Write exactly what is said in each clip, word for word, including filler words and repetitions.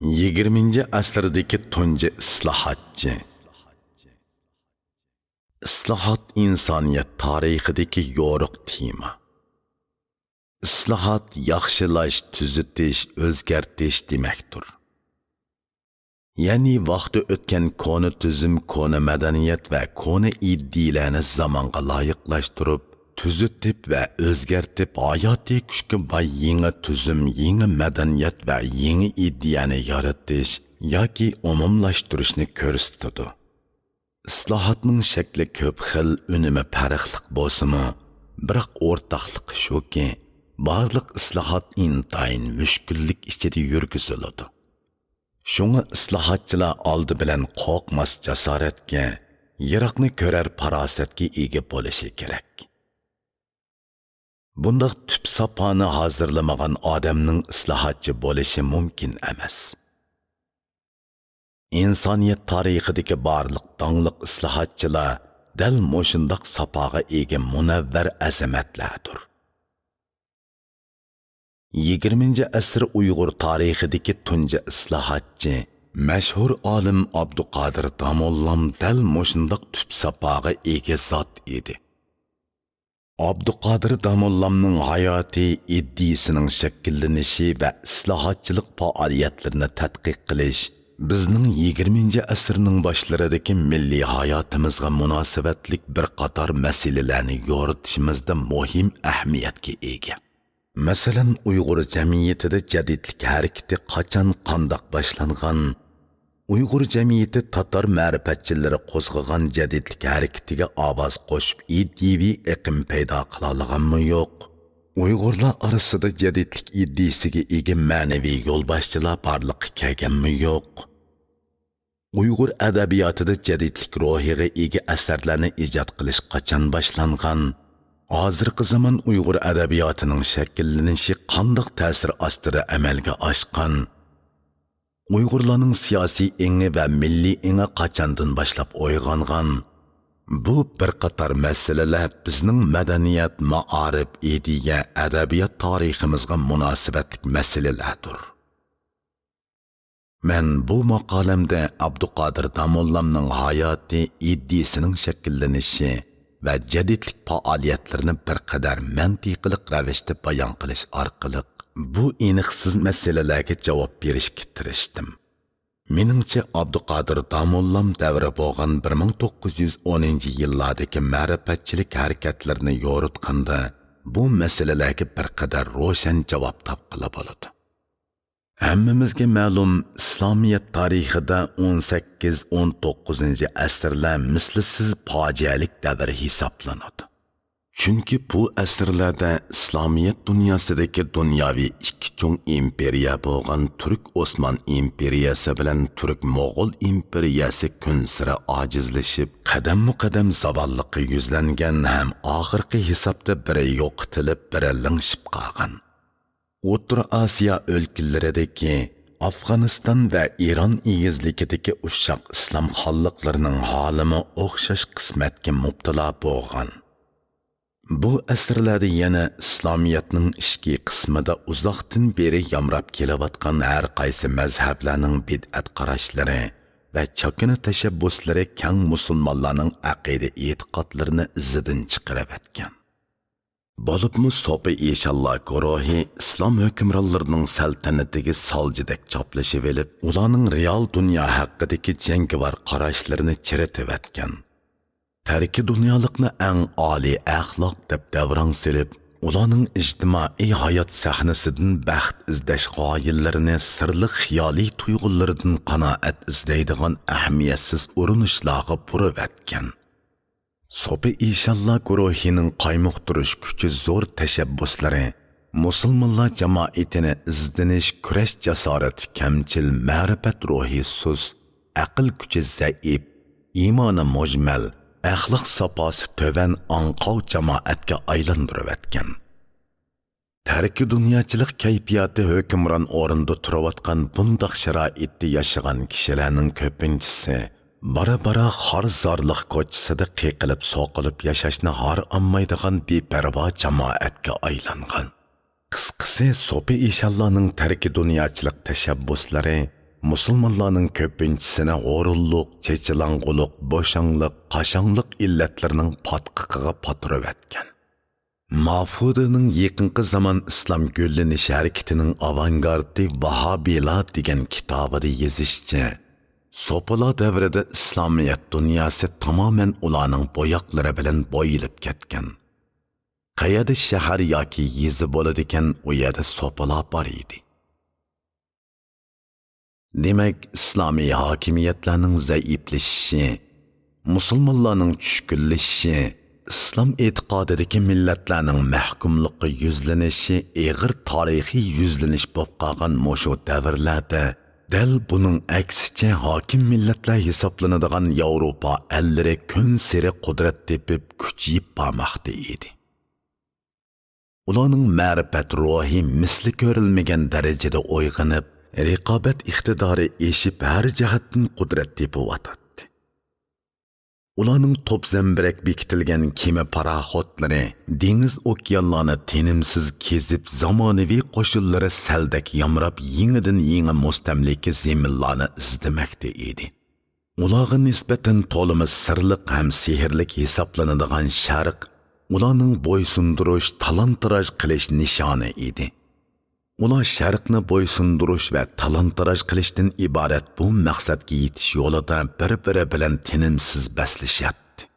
يىگىرمىنچى ئەسىردىكى تۇنجى ئىسلاھاتچى. ئىسلاھات ئىنسانىيەت تارىخىدىكى يورۇق تېما. ئىسلاھات ياخشىلاش، تۈزىتىش، ئۆزگەرتىش دېمەكتۇر. يەنى ۋاقتى ئۆتكەن كونا تۈزۈم، كونا مەدەنىيەت ۋە كونا ئىدىيەلەرنى زامانغا لايىقلاشتۇرۇپ، تۈزىتىپ ۋە ئۆزگەرتىپ، ھاياتىي كۈچكە باي يېڭى تۈزۈم، يېڭى مەدەنىيەت ۋە يېڭى ئىدىيەنى يارىتىش ياكى ئومۇملاشتۇرۇشنى كۆرسىتىدۇ. ئىسلاھاتنىڭ شەكلى كۆپ خىل، ئۈنۈمى پەرقلىق بولسىمۇ، بىراق ئورتاقلىقى شۇكى، بارلىق ئىسلاھات ئىنتايىن مۈشكۈللۈك ئىچىدە يۈرگۈزۈلىدۇ. شۇڭا ئىسلاھاتچىلار ئالدى بىلەن قورقماس جاسارەتكە، يىراقنى كۆرەر پاراسەتكە ئىگە بولۇشى كېرەك. بۇنداق تۈپ ساپانى ھازىرلىمىغان ئادەمنىڭ ئىسلاھاتچى بولۇشى مۇمكىن ئەمەس. ئىنسانىيەت تارىخىدىكى بارلىق داڭلىق ئىسلاھاتچىلار دەل مۇشۇنداق ساپاغا ئىگە مۇنەۋۋەر ئەزەمەتلەردۇر. يىگىرمىنچى ئەسىر ئۇيغۇر تارىخىدىكى تۇنجى ئىسلاھاتچى، مەشھۇر ئالىم ئابدۇقادىر داموللام دەل مۇشۇنداق تۈپ ساپاغا ئىگە زات ئىدى. ئابدۇقادىر داموللامنىڭ ھاياتى، ئىدىيىسىنىڭ شەكىللىنىشى ۋە ئىسلاھاتچىلىق پائالىيەتلىرىنى تەتقىق قىلىش بىزنىڭ يىگىرمىنچى ئەسىرنىڭ باشلىرىدىكى مىللىي ھاياتىمىزغا مۇناسىۋەتلىك بىر قاتار مەسىلىلەرنى يورۇتۇشىمىزدا مۇھىم ئەھمىيەتكە ئىگە. مەسىلەن، ئۇيغۇر جەمئىيىتىدە جەدىدلىك ھەرىكىتى قاچان، قانداق باشلانغان؟ ئۇيغۇر جەمئىيىتى تاتار مەرىپەتچىلىرى قوزغىغان جەدىدلىك ھەرىكىتىگە ئاۋاز قوشۇپ، ئىدىيىۋى ئېقىم پەيدا قىلالىغانمۇ يوق؟ ئۇيغۇرلار ئارىسىدا جەدىدلىك ئىدىيىسىگە ئىگە مەنىۋى يولباشچىلار بارلىققا كەلگەنمۇ يوق؟ ئۇيغۇر ئەدەبىياتىدا جەدىدلىك روھىغا ئىگە ئەسەرلەرنى ئىجاد قىلىش قاچان باشلانغان؟ ھازىرقى زامان ئۇيغۇر ئەدەبىياتىنىڭ شەكىللىنىشى قانداق تەسىر ئاستىدا ئەمەلگە ئاشقان؟ ئۇيغۇرلارنىڭ سىياسىي ئېڭى ۋە مىللىي ئېڭى قاچاندىن باشلاپ ئويغانغان؟ بۇ بىر قاتار مەسىلىلەر بىزنىڭ مەدەنىيەت، مائارىپ، ئىدىيە، ئەدەبىيات تارىخىمىزغا مۇناسىۋەتلىك مەسىلىلەردۇر. مەن بۇ ماقالەمدە ئابدۇقادىر داموللامنىڭ ھاياتى، ئىدىيىسىنىڭ شەكىللىنىشى ۋە جەدىدلىك پائالىيەتلىرىنى بىر قەدەر مەنتىقىلىق رەۋىشتە بايان قىلىش ئارقىلىق، بۇ ئېنىقسىز مەسىلىلەرگە جاۋاب بېرىشكە تىرىشتىم. مېنىڭچە، ئابدۇقادىر داموللام دەۋرى بولغان بىر مىڭ توققۇز يۈز ئونىنچى يىللاردىكى مەرىپەتچىلىك ھەرىكەتلىرىنى يورۇتقاندا، بۇ مەسىلىلەرگە بىر قەدەر روشەن جاۋاب تاپقىلى بولىدۇ. ھەممىمىزگە مەلۇم، ئىسلامىيەت تارىخىدا ئون سەككىز، ئون توققۇزىنچى ئەسىرلەر مىسلىسىز پاجىئەلىك دەۋر ھېسابلىنىدۇ. چۈنكى بۇ ئەسىرلەردە ئىسلامىيەت دۇنياسىدىكى دۇنياۋى ئىككى چوڭ ئىمپېرىيە بولغان تۈرك ئوسمان ئىمپېرىيەسى بىلەن تۈرك موغۇل ئىمپېرىيەسى كۈنسېرى ئاجىزلىشىپ، قەدەممۇ قەدەم زاۋاللىققا يۈزلەنگەن ھەم ئاخىرقى ھېسابتا بىرى يوقىتىلىپ، بىرى لىڭشىپ قالغان. ئوتتۇرا ئاسىيا ئۆلكىلىرىدىكى ئافغانىستان ۋە ئىران ئېگىزلىكىدىكى ئۇششاق ئىسلام خانلىقلىرىنىڭ ھالىمۇ ئوخشاش قىسمەتكە مۇپتىلا بولغان. بۇ ئەسىرلەردە يەنە ئىسلامىيەتنىڭ ئىچكى قىسمىدا ئۇزاقتىن بېرى يامراپ كېلىۋاتقان ھەر قايسى مەزھەپلەرنىڭ بىدئەت قاراشلىرى ۋە چاكىنا تەشەببۇسلىرى كەڭ مۇسۇلمانلارنىڭ ئەقىدە ئېتىقادلىرىنى ئىزىدىن چىقىرىۋەتكەن. بولۇپمۇ سوپى ئىشانلار گۇرۇھى ئىسلام ھۆكۈمرانلىرىنىڭ سەلتەنىتىگە سالجىدەك چاپلىشىۋېلىپ، ئۇلارنىڭ رېئال دۇنيا ھەققىدىكى جەڭگىۋار قاراشلىرىنى چىرىتىۋەتكەن. تەركىي دۇنيالىقنى ئەڭ ئالىي ئەخلاق دەپ دەۋراڭ سېلىپ، ئۇلارنىڭ ئىجتىمائىي ھايات سەھنىسىدىن بەخت ئىزدەش غايىلىرىنى سىرلىق خىيالىي تۇيغۇلىرىدىن قانائەت ئىزدەيدىغان ئەھمىيەتسىز ئۇرۇنۇشلارغا بۇرۇۋەتكەن. سوپى ئىشانلار گۇرۇھىنىڭ قايمۇقتۇرۇش كۈچى زور تەشەببۇسلىرى مۇسۇلمانلار جامائىتىنى ئىزدىنىش، كۈرەش جاسارىتى كەمچىل، مەرىپەت روھى سۇس، ئەقىل كۈچى زەئىپ، ئىمانى مۈجمەل، ئەخلاق ساپاسى تۆۋەن ئاڭقاۋ جامائەتكە ئايلاندۇرۇۋەتكەن. تەركىي دۇنياچىلىق كەيپىياتى ھۆكۈمران ئورۇندا تۇرۇۋاتقان بۇنداق شارائىتتا ياشىغان كىشىلەرنىڭ كۆپىنچىسى بارا-بارا خار-زارلىق كوچىسىدا قېقىلىپ-سوقۇلۇپ ياشاشنى ھارامايدىغان بىپەرۋا جامائەتكە ئايلانغان. قىسقىسى، سوپى ئىشانلارنىڭ تەركىي دۇنياچىلىق تەشەببۇسلىرى مۇسۇلمانلارنىڭ كۆپىنچىسىنى ھورۇنلۇق، چېچىلاڭغۇلۇق، بوشاڭلىق، قاشاڭلىق ئىللەتلىرىنىڭ پاتقىقىغا پاتۇرۇۋەتكەن. مافۇدىنىڭ يېقىنقى زامان ئىسلام گۈللىنىش ھەرىكىتىنىڭ ئاۋانگارتى ۋاھابىيلار دېگەن كىتابىدا يېزىشىچە، سوپىلار دەۋرىدە ئىسلامىيەت دۇنياسى تامامەن ئۇلارنىڭ بوياقلىرى بىلەن بويىلىپ كەتكەن. قەيەردە شەھەر ياكى يېزا بولىدىكەن، ئۇ يەردە سوپىلار بار ئىدى. دېمەك، ئىسلامىي ھاكىمىيەتلەرنىڭ زەئىپلىشىشى، مۇسۇلمانلارنىڭ چۈشكۈنلىشىشى، ئىسلام ئېتىقادىدىكى مىللەتلەرنىڭ مەھكۇملۇققا يۈزلىنىشى ئېغىر تارىخىي يۈزلىنىش بولۇپ قالغان مۇشۇ دەۋرلەردە، دەل بۇنىڭ ئەكسىچە ھاكىم مىللەتلەر ھېسابلىنىدىغان ياۋروپا ئەللىرى كۈنسېرى قۇدرەت تېپىپ، كۈچىيىپ بارماقتا ئىدى. ئۇلارنىڭ مەرىپەت روھى مىسلى كۆرۈلمىگەن دەرىجىدە ئويغىنىپ، رىقابەت ئىقتىدارى ئېشىپ، ھەر جەھەتتىن قۇدرەت تېپىۋاتاتتى. ئۇلارنىڭ توپ زەمبىرەك بېكىتىلگەن كېمە پاراخوتلىرى دېڭىز ئوكيانلارنى تىنىمسىز كېزىپ، زامانىۋى قوشۇنلىرى سەلدەك يامراپ، يېڭىدىن يېڭى مۇستەملىكە زېمىنلارنى ئىزدىمەكتە ئىدى. ئۇلارغا نىسبەتەن تولىمۇ سىرلىق ھەم سېھىرلىك ھېسابلىنىدىغان شەرق ئۇلارنىڭ بويسۇندۇرۇش، تالان-تاراج قىلىش نىشانى ئىدى. ئۇلار شەرقنى بويسۇندۇرۇش ۋە تالان-تاراج قىلىشتىن ئىبارەت بۇ مەقسەتكە يېتىش يولىدا بىر-بىرى بىلەن تىنىمسىز بەسلىشەتتى.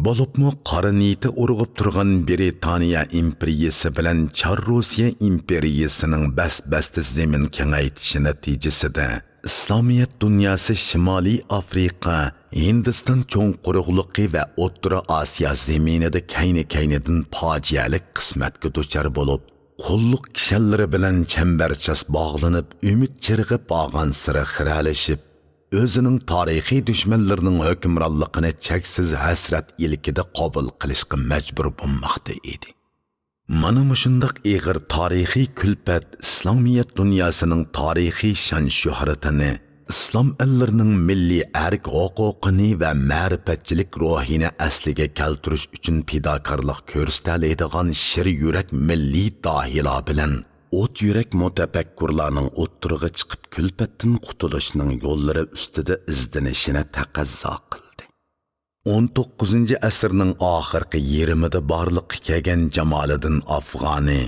بولۇپمۇ قارا نىيىتى ئۇرغۇپ تۇرغان برىتانىيە ئىمپېرىيىسى بىلەن چار روسىيە ئىمپېرىيىسىنىڭ بەس-بەستە زېمىن كېڭەيتىشى نەتىجىسىدە، ئىسلامىيەت دۇنياسى شىمالىي ئافرىقا، ھىندىستان چوڭ قۇرۇقلۇقى ۋە ئوتتۇرا ئاسىيا زېمىنىدا كەينى-كەينىدىن پاجىئەلىك قىسمەتكە دۇچار بولۇپ، قۇللۇق كىشەنلىرى بىلەن چەمبەرچاس باغلىنىپ، ئۈمىد چىرىغى بارغانسېرى خىرەلىشىپ، ئۆزىنىڭ تارىخىي دۈشمەنلىرىنىڭ ھۆكۈمرانلىقىنى چەكسىز ھەسرەت ئىلكىدە قوبۇل قىلىشقا مەجبۇر بولماقتا ئىدى. مانا مۇشۇنداق ئېغىر تارىخىي كۈلپەت ئىسلامىيەت دۇنياسىنىڭ تارىخىي شان-شۆھرىتىنى، ئىسلام ئەللىرىنىڭ مىللىي ئەرك ھوقۇقىنى ۋە مەرىپەتچىلىك روھىنى ئەسلىگە كەلتۈرۈش ئۈچۈن پىداكارلىق كۆرسىتەلەيدىغان شىر يۈرەك مىللىي داھىيلار بىلەن ئوت يۈرەك مۇتەپەككۇرلارنىڭ ئوتتۇرىغا چىقىپ، كۈلپەتتىن قۇتۇلۇشنىڭ يوللىرى ئۈستىدە ئىزدىنىشىنى تەقەززا قىلدى. ئون توققۇزىنچى ئەسىرنىڭ ئاخىرقى يېرىمىدا بارلىققا كەلگەن جامالىدىن ئافغانى،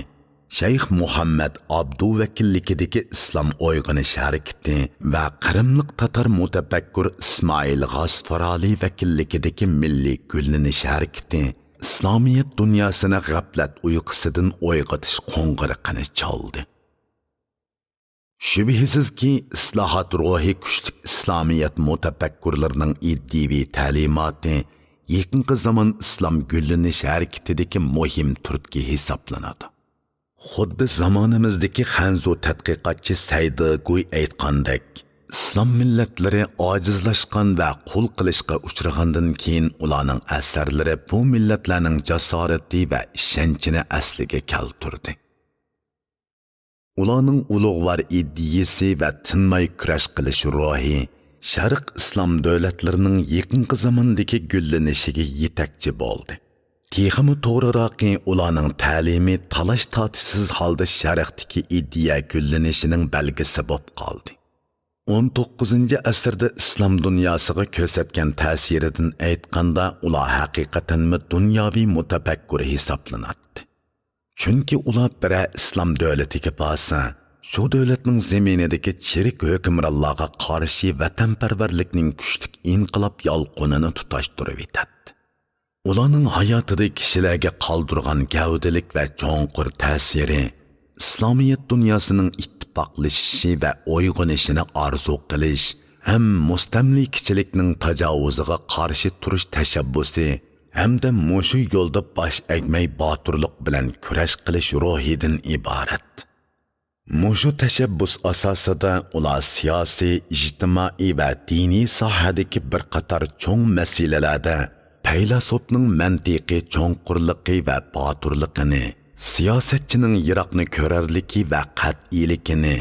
شەيخ مۇھەممەد ئابدۇ ۋەكىللىكىدىكى ئىسلام ئويغىنىش ھەرىكىتى ۋە قىرىملىق تاتار مۇتەپەككۇر ئىسمائىل غاسفارالى ۋەكىللىكىدىكى مىللىي گۈللىنىش ھەرىكىتى ئىسلامىيەت دۇنياسىنى غەپلەت ئۇيقۇسىدىن ئويغىتىش قوڭغۇرىقىنى چالدى. شۈبھىسىزكى، ئىسلاھات روھى كۈچلۈك ئىسلامىيەت مۇتەپەككۇرلىرىنىڭ ئىدىيىۋى تەلىماتى يېقىنقى زامان ئىسلام گۈللىنىش ھەرىكىتىدىكى مۇھىم تۈرتكە ھېسابلىنىدۇ. خۇددى زامانىمىزدىكى خەنزۇ تەتقىقاتچى سەيدىگۇي ئېيتقاندەك، ئىسلام مىللەتلىرى ئاجىزلاشقان ۋە قۇل قىلىشقا ئۇچرىغاندىن كېيىن، ئۇلارنىڭ ئەسەرلىرى بۇ مىللەتلەرنىڭ جاسارىتى ۋە ئىشەنچىنى ئەسلىگە كەلتۈردى. ئۇلارنىڭ ئۇلۇغۋار ئىدىيىسى ۋە تىنماي كۈرەش قىلىش روھى شەرق ئىسلام دۆلەتلىرىنىڭ يېقىنقى زاماندىكى گۈللىنىشىگە يېتەكچى بولدى. تېخىمۇ توغرىراقى، ئۇلارنىڭ تەلىمى تالاش-تارتىشسىز ھالدا شەرقتىكى ئىدىيە گۈللىنىشىنىڭ بەلگىسى بولۇپ قالدى. ئون توققۇزىنچى ئەسىردە ئىسلام دۇنياسىغا كۆرسەتكەن تەسىرىدىن ئېيتقاندا، ئۇلار ھەقىقەتەنمۇ دۇنياۋى مۇتەپەككۇر ھېسابلىناتتى. چۈنكى ئۇلار بىرەر ئىسلام دۆلىتىگە بارسا، شۇ دۆلەتنىڭ زېمىنىدىكى چىرىك ھۆكۈمرانلارغا قارشى ۋەتەنپەرۋەرلىكنىڭ كۈچلۈك ئىنقىلاب يالقۇنىنى تۇتاشتۇرۇۋېتەتتى. ئۇلارنىڭ ھاياتىدا كىشىلەرگە قالدۇرغان گەۋدىلىك ۋە چوڭقۇر تەسىرى، ئىسلامىيەت دۇنياسىنىڭ ئىتتىپاقلىشىشى ۋە ئويغىنىشىنى ئارزۇ قىلىش ھەم مۇستەملىكىچىلىكنىڭ تاجاۋۇزىغا قارشى تۇرۇش تەشەببۇسى ھەمدە مۇشۇ يولدا باش ئەگمەي باتۇرلۇق بىلەن كۈرەش قىلىش روھىدىن ئىبارەت. مۇشۇ تەشەببۇس ئاساسىدا ئۇلار سىياسىي، ئىجتىمائىي ۋە دىنىي ساھەدىكى بىر قاتار چوڭ مەسىلىلەردە پەيلاسوپنىڭ مەنتىقىي چوڭقۇرلۇقى ۋە باتۇرلۇقىنى، سىياسەتچىنىڭ يىراقنى كۆرەرلىكى ۋە قەتئىيلىكىنى،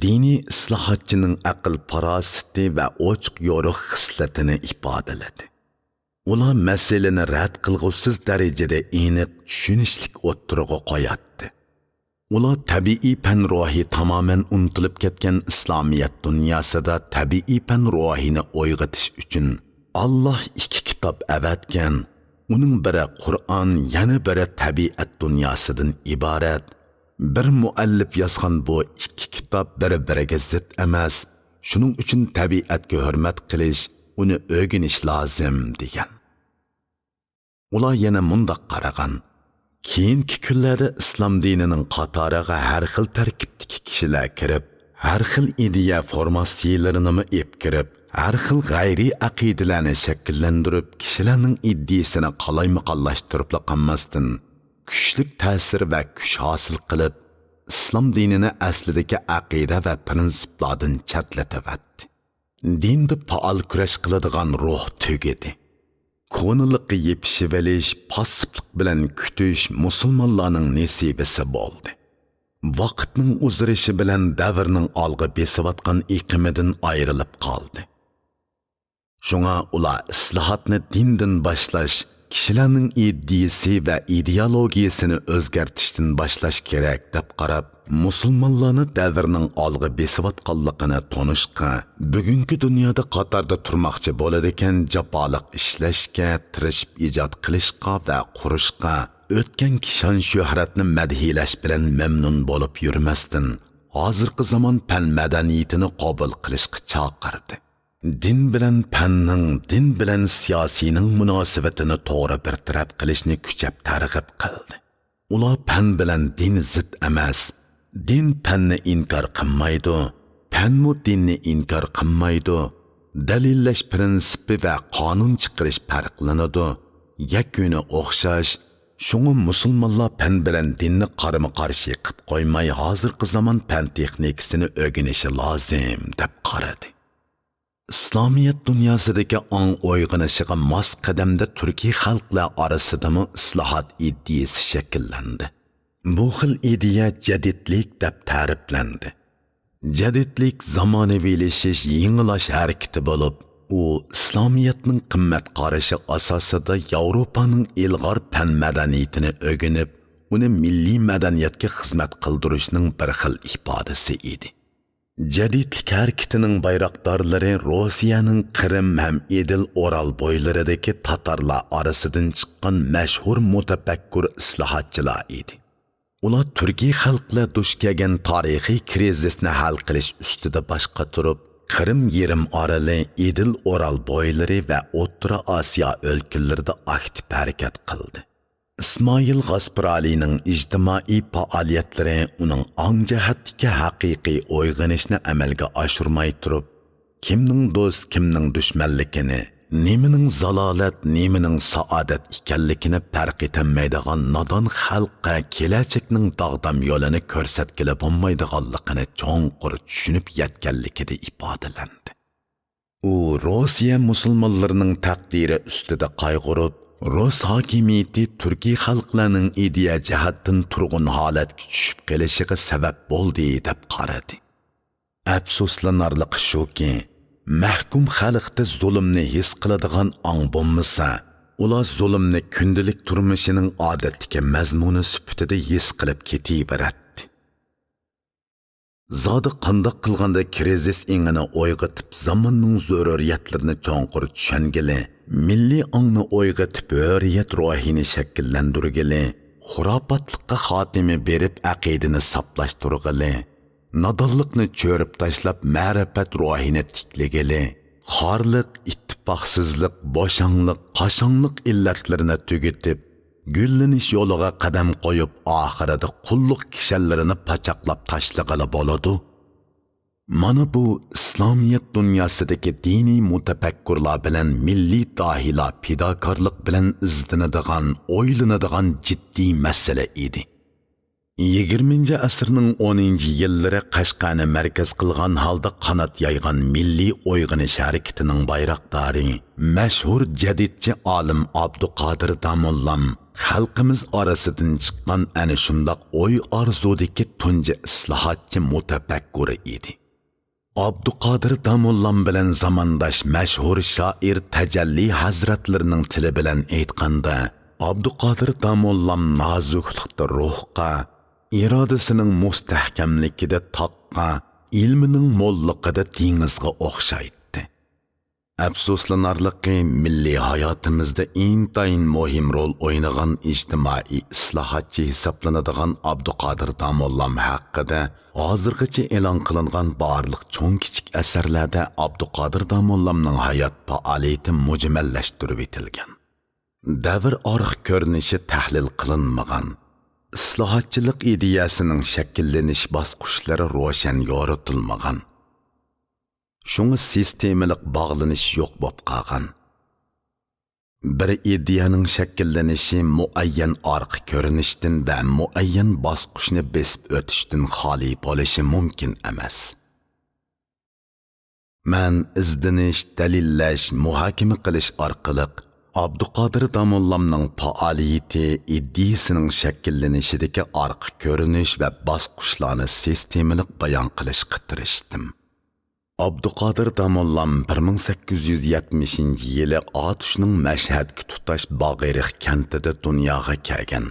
دىنىي ئىسلاھاتچىنىڭ ئەقىل-پاراسىتى ۋە ئوچۇق-يورۇق خىسلىتىنى ئىپادىلىدى. ئۇلار مەسىلىنى رەت قىلغۇسىز دەرىجىدە ئېنىق، چۈشىنىشلىك ئوتتۇرىغا قوياتتى. ئۇلار تەبىئىي پەن روھى تامامەن ئۇنتۇلۇپ كەتكەن ئىسلامىيەت دۇنياسىدا تەبىئىي پەن روھىنى ئويغىتىش ئۈچۈن، ئاللاھ ئىككى كىتاب ئەۋەتكەن، ئۇنىڭ بىرى قۇرئان، يەنە بىرى تەبىئەت دۇنياسىدىن ئىبارەت. بىر مۇئەللىپ يازغان بۇ ئىككى كىتاب بىر-بىرىگە زىت ئەمەس، شۇنىڭ ئۈچۈن تەبىئەتكە ھۆرمەت قىلىش، ئۇنى ئۆگىنىش لازىم، دېگەن. ئۇلار يەنە مۇنداق قارىغان: كېيىنكى كۈنلەردە ئىسلام دىنىنىڭ قاتارىغا ھەر خىل تەركىبتىكى كىشىلەر كىرىپ، ھەر خىل ئىدىيە فورماتسىيلىرىنىمۇ ئېپ كىرىپ، ھەر خىل غەيرىي ئەقىدىلەرنى شەكىللەندۈرۈپ، كىشىلەرنىڭ ئىدىيىسىنى قالايمىقانلاشتۇرۇپلا قالماستىن، كۈچلۈك تەسىر ۋە كۈچ ھاسىل قىلىپ، ئىسلام دىنىنى ئەسلىدىكى ئەقىدە ۋە پىرىنسىپلاردىن چەتلىتىۋەتتى. دىندا پائال كۈرەش قىلىدىغان روھ تۈگىدى. كونىلىققا يېپىشىۋېلىش، پاسسىپلىق بىلەن كۈتۈش مۇسۇلمانلارنىڭ نېسىۋىسى بولدى. ۋاقىتنىڭ ئۇزىرىشى بىلەن دەۋرنىڭ ئالغا بېسىۋاتقان ئېقىمىدىن ئايرىلىپ قالدى. شۇڭا ئۇلار ئىسلاھاتنى دىندىن باشلاش، كىشىلەرنىڭ ئىدىيىسى ۋە ئىدېئولوگىيىسىنى ئۆزگەرتىشتىن باشلاش كېرەك، دەپ قاراپ، مۇسۇلمانلارنى دەۋرنىڭ ئالغا بېسىۋاتقانلىقىنى تونۇشقا، بۈگۈنكى دۇنيادا قاتاردا تۇرماقچى بولىدىكەن جاپالىق ئىشلەشكە، تىرىشىپ ئىجاد قىلىشقا ۋە قۇرۇشقا، ئۆتكەنكى شان-شۆھرەتنى مەدھىيلەش بىلەن مەمنۇن بولۇپ يۈرمەستىن، ھازىرقى زامان پەن مەدەنىيىتىنى قوبۇل قىلىشقا چاقىردى. دىن بىلەن پەننىڭ، دىن بىلەن سىياسىينىڭ مۇناسىۋىتىنى توغرا بىر تەرەپ قىلىشنى كۈچەپ تەرغىب قىلدى. ئۇلار پەن بىلەن دىن زىت ئەمەس، دىن پەننى ئىنكار قىلمايدۇ، پەنمۇ دىننى ئىنكار قىلمايدۇ، دەلىللەش پىرىنسىپى ۋە قانۇن چىقىرىش پەرقلىنىدۇ، يەكۈنى ئوخشاش، شۇڭا مۇسۇلمانلار پەن بىلەن دىننى قارىمۇقارشى قىلىپ قويماي، ھازىرقى زامان پەن تېخنىكىسىنى ئۆگىنىشى لازىم، دەپ قارىدى. ئىسلامىيەت دۇنياسىدىكى ئاڭ ئويغىنىشىغا ماس قەدەمدە تۈركىي خەلقلەر ئارىسىدىمۇ ئىسلاھات ئىدىيىسى شەكىللەندى. بۇ خىل ئىدىيە جەدىدلىك دەپ تەرىپلەندى. جەدىدلىك زامانىۋىلىشىش، يېڭىلاش ھەرىكىتى بولۇپ، ئۇ ئىسلامىيەتنىڭ قىممەت قارىشى ئاساسىدا ياۋروپانىڭ ئىلغار پەن مەدەنىيىتىنى ئۆگىنىپ، ئۇنى مىللىي مەدەنىيەتكە خىزمەت قىلدۇرۇشنىڭ بىر خىل ئىپادىسى ئىدى. جەدىدلىك ھەرىكىتىنىڭ بايراقدارلىرى روسىيەنىڭ قىرىم ھەم ئېدىل ئورال بويلىرىدىكى تاتارلار ئارىسىدىن چىققان مەشھۇر مۇتەپەككۇر ئىسلاھاتچىلار ئىدى. ئۇلار تۈركىي خەلقلەر دۇچ كەلگەن تارىخىي كىرىزىسنى ھەل قىلىش ئۈستىدە باش قاتۇرۇپ، قىرىم يېرىم ئارىلى، ئېدىل ئورال بويلىرى ۋە ئوتتۇرا ئاسىيا ئۆلكىلىرىدە ئاكتىپ ھەرىكەت قىلدى. ئىسمائىل غاسپىرالىنىڭ ئىجتىمائىي پائالىيەتلىرى ئۇنىڭ ئاڭ جەھەتتىكى ھەقىقىي ئويغىنىشنى ئەمەلگە ئاشۇرماي تۇرۇپ، كىمنىڭ دوست، كىمنىڭ دۈشمەنلىكىنى، نېمىنىڭ زالالەت، نېمىنىڭ سائادەت ئىكەنلىكىنى پەرق ئېتەلمەيدىغان نادان خەلققە كېلەچەكنىڭ داغدام يولىنى كۆرسەتكىلى بولمايدىغانلىقىنى چوڭقۇر چۈشىنىپ يەتكەنلىكىدە ئىپادىلەندى. ئۇ روسىيە مۇسۇلمانلىرىنىڭ تەقدىرى ئۈستىدە قايغۇرۇپ، رۇس ھاكىمىيىتى تۈركىي خەلقلەرنىڭ ئىدىيە جەھەتتىن تۇرغۇن ھالەتكە چۈشۈپ قېلىشىغا سەۋەب بولدى، دەپ قارىدى. ئەپسۇسلىنارلىقى شۇكى، مەھكۇم خەلقتە زۇلۇمنى ھېس قىلىدىغان ئاڭ بولمىسا، ئۇلار زۇلۇمنى كۈندىلىك تۇرمۇشىنىڭ ئادەتتىكى مەزمۇنى سۈپىتىدە ھېس قىلىپ كېتىۋېرەتتى. زادى قانداق قىلغاندا كىرىزىس ئېڭىنى ئويغىتىپ، زاماننىڭ زۆرۈرىيەتلىرىنى چوڭقۇر چۈشەنگىلى، مىللىي ئاڭنى ئويغىتىپ، ھۆرىيەت روھىنى شەكىللەندۈرگىلى، خۇراپاتلىققا خاتىمە بېرىپ، ئەقىدىنى ساپلاشتۇرغىلى، نادانلىقنى چۆرۈپ تاشلاپ، مەرىپەت روھىنى تىكلىگىلى، خارلىق، ئىتتىپاقسىزلىق، بوشاڭلىق، قاشاڭلىق ئىللەتلىرىنى تۈگىتىپ، گۈللىنىش يولىغا قەدەم قويۇپ، ئاخىرىدا قۇللۇق كىشەنلىرىنى پاچاقلاپ تاشلىغىلى بولىدۇ. مانا بۇ ئىسلامىيەت دۇنياسىدىكى دىنىي مۇتەپەككۇرلار بىلەن مىللىي داھىيلار پىداكارلىق بىلەن ئىزدىنىدىغان، ئويلىنىدىغان جىددىي مەسىلە ئىدى. يىگىرمىنچى ئەسىرنىڭ ئونىنچى يىللىرى قەشقەرنى مەركەز قىلغان ھالدا قانات يايغان مىللىي ئويغىنىش ھەرىكىتىنىڭ بايراقدارى، مەشھۇر جەدىدچى ئالىم ئابدۇقادىر داموللام خەلقىمىز ئارىسىدىن چىققان ئەنە شۇنداق ئوي-ئارزۇدىكى تۇنجى ئىسلاھاتچى مۇتەپەككۇرى ئىدى. ئابدۇقادىر داموللام بىلەن زامانداش مەشھۇر شائىر تەجەللى ھەزرەتلىرىنىڭ تىلى بىلەن ئېيتقاندا، ئابدۇقادىر داموللام نازۇكلۇقتا روھقا، ئىرادىسىنىڭ مۇستەھكەملىكىدە تاغقا، ئىلمىنىڭ موللۇقىدا دېڭىزغا ئوخشايتتى. ئەپسۇسلىنارلىقى، مىللىي ھاياتىمىزدا ئىنتايىن مۇھىم رول ئوينىغان ئىجتىمائىي ئىسلاھاتچى ھېسابلىنىدىغان ئابدۇقادىر داموللام ھەققىدە ھازىرغىچە ئېلان قىلىنغان بارلىق چوڭ-كىچىك ئەسەرلەردە ئابدۇقادىر داموللامنىڭ ھايات پائالىيىتى مۇجمەللەشتۈرۈۋېتىلگەن. دەۋر ئارقا كۆرۈنۈشى تەھلىل قىلىنمىغان. ئىسلاھاتچىلىق ئىدىيەسىنىڭ شەكىللىنىش باسقۇچلىرى روشەن يورۇتۇلمىغان. شۇڭا سىستېمىلىق باغلىنىش يوق بولۇپ قالغان. بىر ئىدىيەنىڭ شەكىللىنىشى مۇئەييەن ئارقا كۆرۈنۈشتىن ۋە مۇئەييەن باسقۇچنى بېسىپ ئۆتۈشتىن خالىي بولۇشى مۇمكىن ئەمەس. مەن ئىزدىنىش، دەلىللەش، مۇھاكىمە قىلىش ئارقىلىق ئابدۇقادىر داموللامنىڭ پائالىيىتى، ئىدىيىسىنىڭ شەكىللىنىشىدىكى ئارقا كۆرۈنۈش ۋە باسقۇچلارنى سىستېمىلىق بايان قىلىشقا تىرىشتىم. ئابدۇقادىر داموللام بىر مىڭ سەككىز يۈز يەتمىشىنچى يىلى ئاتۇشنىڭ مەشھەدكە تۇتاش باغرىخ كەنتىدە دۇنياغا كەلگەن.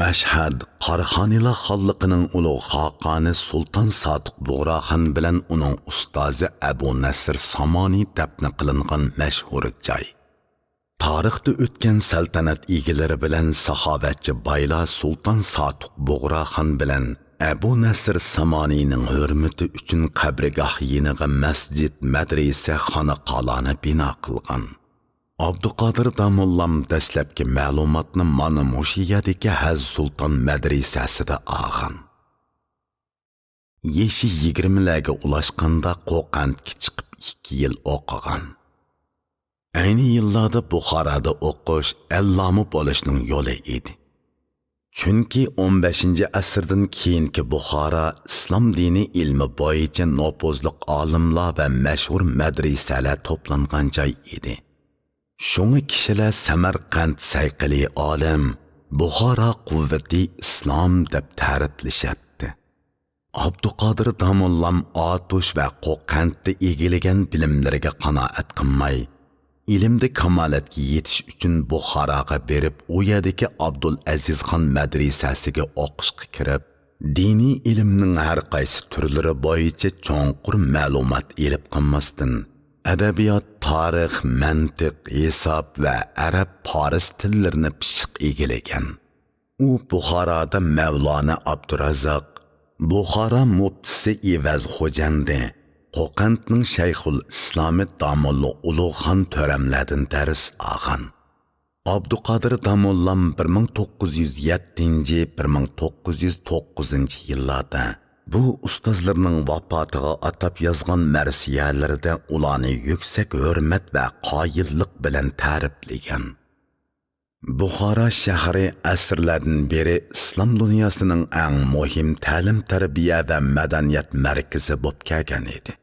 مەشھەد قاراخانىيلار خانلىقىنىڭ ئۇلۇغ خاقانى سۇلتان ساتۇق بۇغراخان بىلەن ئۇنىڭ ئۇستازى ئەبۇ نەسىر سامانى دەپنە قىلىنغان مەشھۇر جاي. تارىختا ئۆتكەن سەلتەنەت ئىگىلىرى بىلەن ساخاۋەتچى بايلار سۇلتان ساتۇق بۇغراخان بىلەن ئەبۇ نەسىر سامانىنىڭ ھۆرمىتى ئۈچۈن قەبرىگاھ يېنىغا مەسجىت، مەدرىسە، خانىقالارنى بىنا قىلغان. ئابدۇقادىر داموللام دەسلەپكى مەلۇماتنى مانا مۇشۇ يەردىكى ھەز سۇلتان مەدرىسەسىدە ئالغان. يېشى يىگىرمىلەرگە ئۇلاشقاندا قوقەنتكە چىقىپ ئىككى يىل ئوقۇغان. ئەينى يىللاردا بۇخارادا ئوقۇش ئەللامۇ بولۇشنىڭ يولى ئىدى. چۈنكى ئون بەشىنچى ئەسىردىن كېيىنكى بۇخارا ئىسلام دىنى ئىلمى بويىچە نوپۇزلۇق ئالىملار ۋە مەشھۇر مەدرىسەلەر توپلانغان جاي ئىدى. شۇڭا كىشىلەر سەمەرقەنت سەيقىلى ئالىم، بۇخارا قۇۋۋىتى ئىسلام دەپ تەرىپلىشەتتى. ئابدۇقادىر داموللام ئاتۇش ۋە قوقەنتتە ئىگىلىگەن بىلىملىرىگە قانائەت قىلماي، ئىلىمدە كامالەتكە يېتىش ئۈچۈن بۇخاراغا بېرىپ، ئۇ يەردىكى ئابدۇلئەزىزخان مەدرىسەسىگە ئوقۇشقا كىرىپ، دىنىي ئىلىمنىڭ ھەر قايسى تۈرلىرى بويىچە چوڭقۇر مەلۇمات ئېلىپ قالماستىن، ئەدەبىيات، تارىخ، مەنتىق، ھېساب ۋە ئەرەب، پارس تىللىرىنى پىششىق ئىگىلىگەن. ئۇ بۇخارادا مەۋلانا ئابدۇرازاق، بۇخارا مۇپتىسى ئىۋەز خوجەندى، قوقەنتنىڭ شەيخۇل ئىسلامى داموللا ئۇلۇغخان تۆرەملەردىن دەرس ئالغان. ئابدۇقادىر داموللام بىر مىڭ توققۇز يۈز يەتتىنچى، بىر مىڭ توققۇز يۈز توققۇزىنچى يىللاردا بۇ ئۇستازلىرىنىڭ ۋاپاتىغا ئاتاپ يازغان مەرسىيەلىرىدە ئۇلارنى يۈكسەك ھۆرمەت ۋە قايىللىق بىلەن تەرىپلىگەن. بۇخارا شەھىرى ئەسىرلەردىن بېرى ئىسلام دۇنياسىنىڭ ئەڭ مۇھىم تەلىم-تەربىيە ۋە مەدەنىيەت مەركىزى بولۇپ كەلگەن ئىدى.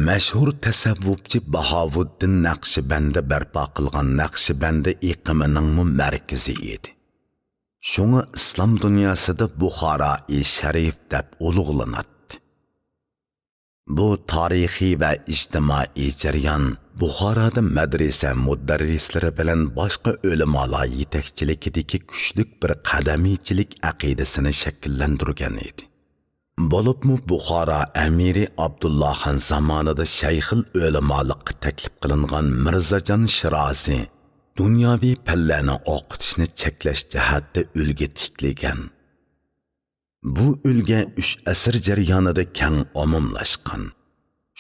مەشھۇر تەسەۋۋۇپچى باھاۋۇددىن نەقشىبەندى بەرپا قىلغان نەقشىبەندى ئېقىمىنىڭمۇ مەركىزى ئىدى. شۇڭا ئىسلام دۇنياسىدا بۇخارائى شەرىف دەپ ئۇلۇغلىناتتى. بۇ تارىخىي ۋە ئىجتىمائىي جەريان بۇخارادا مەدرىسە مۇدەررىسلىرى بىلەن باشقا ئۆلىمالار يېتەكچىلىكىدىكى كۈچلۈك بىر قەدەمىيچىلىك ئەقىدىسىنى شەكىللەندۈرگەن ئىدى. بولۇپمۇ بۇخارا ئەمىرى ئابدۇللاخان زامانىدا شەيخىل ئۆلىمالىققا تەكلىپ قىلىنغان مىرزاجان شىرازى دۇنياۋى پەنلەرنى ئوقۇتۇشنى چەكلەش جەھەتتە ئۈلگە تىكلىگەن. بۇ ئۈلگە ئۈچ ئەسىر جەريانىدا كەڭ ئومۇملاشقان.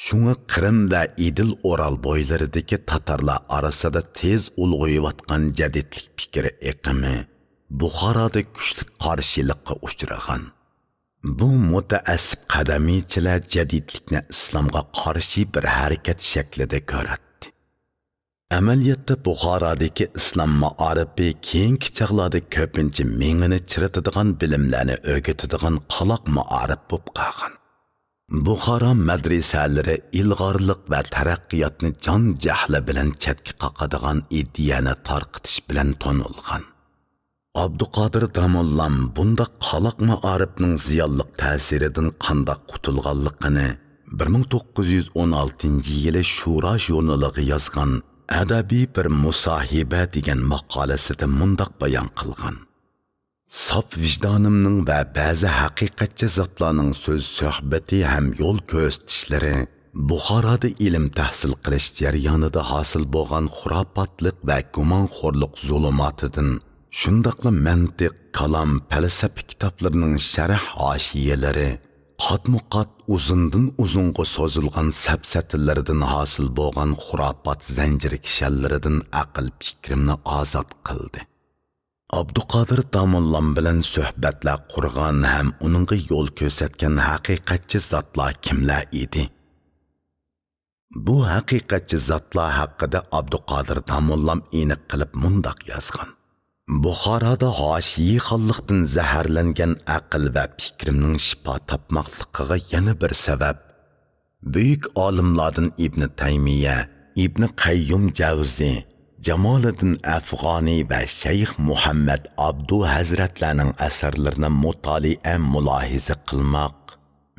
شۇڭا قىرىم ۋە ئېدىل ئورال بويلىرىدىكى تاتارلار ئارىسىدا تېز ئۇلغىيىۋاتقان جەدىدلىك پىكىر ئېقىمى بۇخارادا كۈچلۈك قارشىلىققا ئۇچرىغان. بۇ مۇتەئەسسىپ قەدەمىيچىلەر جەدىدلىكنى ئىسلامغا قارشى بىر ھەرىكەت شەكلىدە كۆرەتتى. ئەمەلىيەتتە بۇخارادىكى ئىسلام مائارىپى كېيىنكى چاغلاردا كۆپىنچە مېڭىنى چىرىتىدىغان بىلىملەرنى ئۆگىتىدىغان قالاق مائارىپ بولۇپ قالغان. بۇخارا مەدرىسەلىرى ئىلغارلىق ۋە تەرەققىياتنى جان جەھلى بىلەن چەتكە قاقىدىغان ئىدىيەنى تارقىتىش بىلەن تونۇلغان. ئابدۇقادىر داموللام بۇنداق قالاق مائارىپنىڭ زىيانلىق تەسىرىدىن قانداق قۇتۇلغانلىقىنى بىر مىڭ توققۇز يۈز ئون ئالتىنچى يىلى شۇرا ژۇرنىلىغا يازغان ئەدەبىي بىر مۇساھىبە دېگەن ماقالىسىدە مۇنداق بايان قىلغان: ساپ ۋىجدانىمنىڭ ۋە بەزى ھەقىقەتچى زاتلارنىڭ سۆز سۆھبىتى ھەم يول كۆرسىتىشلىرى بۇخارادا ئىلىم تەھسىل قىلىش جەريانىدا ھاسىل بولغان خۇراپاتلىق ۋە گۇمانخورلۇق زۇلۇماتىدىن، شۇنداقلا مەنتىق، كالام، پەلسەپە كىتابلىرىنىڭ شەرھ ھاشىيەلىرى، قاتمۇ قات، ئۇزۇندىن ئۇزۇنغا سوزۇلغان سەپسەتىلىرىدىن ھاسىل بولغان خۇراپات زەنجىرى كىشەنلىرىدىن ئەقىل پىكرىمنى ئازاد قىلدى. ئابدۇقادىر داموللام بىلەن سۆھبەتلەر قۇرغان ھەم ئۇنىڭغا يول كۆرسەتكەن ھەقىقەتچى زاتلار كىملەر ئىدى؟ بۇ ھەقىقەتچى زاتلار ھەققىدە ئابدۇقادىر داموللام ئېنىق قىلىپ مۇنداق يازغان: بۇخارادا ھاشىيىخانلىقتىن زەھەرلەنگەن ئەقىل ۋە پىكرىمنىڭ شىپا تاپماقلىقىغا يەنە بىر سەۋەب، بۈيۈك ئالىملاردىن ئىبنى تەيمىيە، ئىبنى قەييۇم جەۋزى، جامالىدىن ئەفغانى ۋە شەيخ مۇھەممەد ئابدۇ ھەزرەتلەرنىڭ ئەسەرلىرىنى مۇتالىئە، مۇلاھىزە قىلماق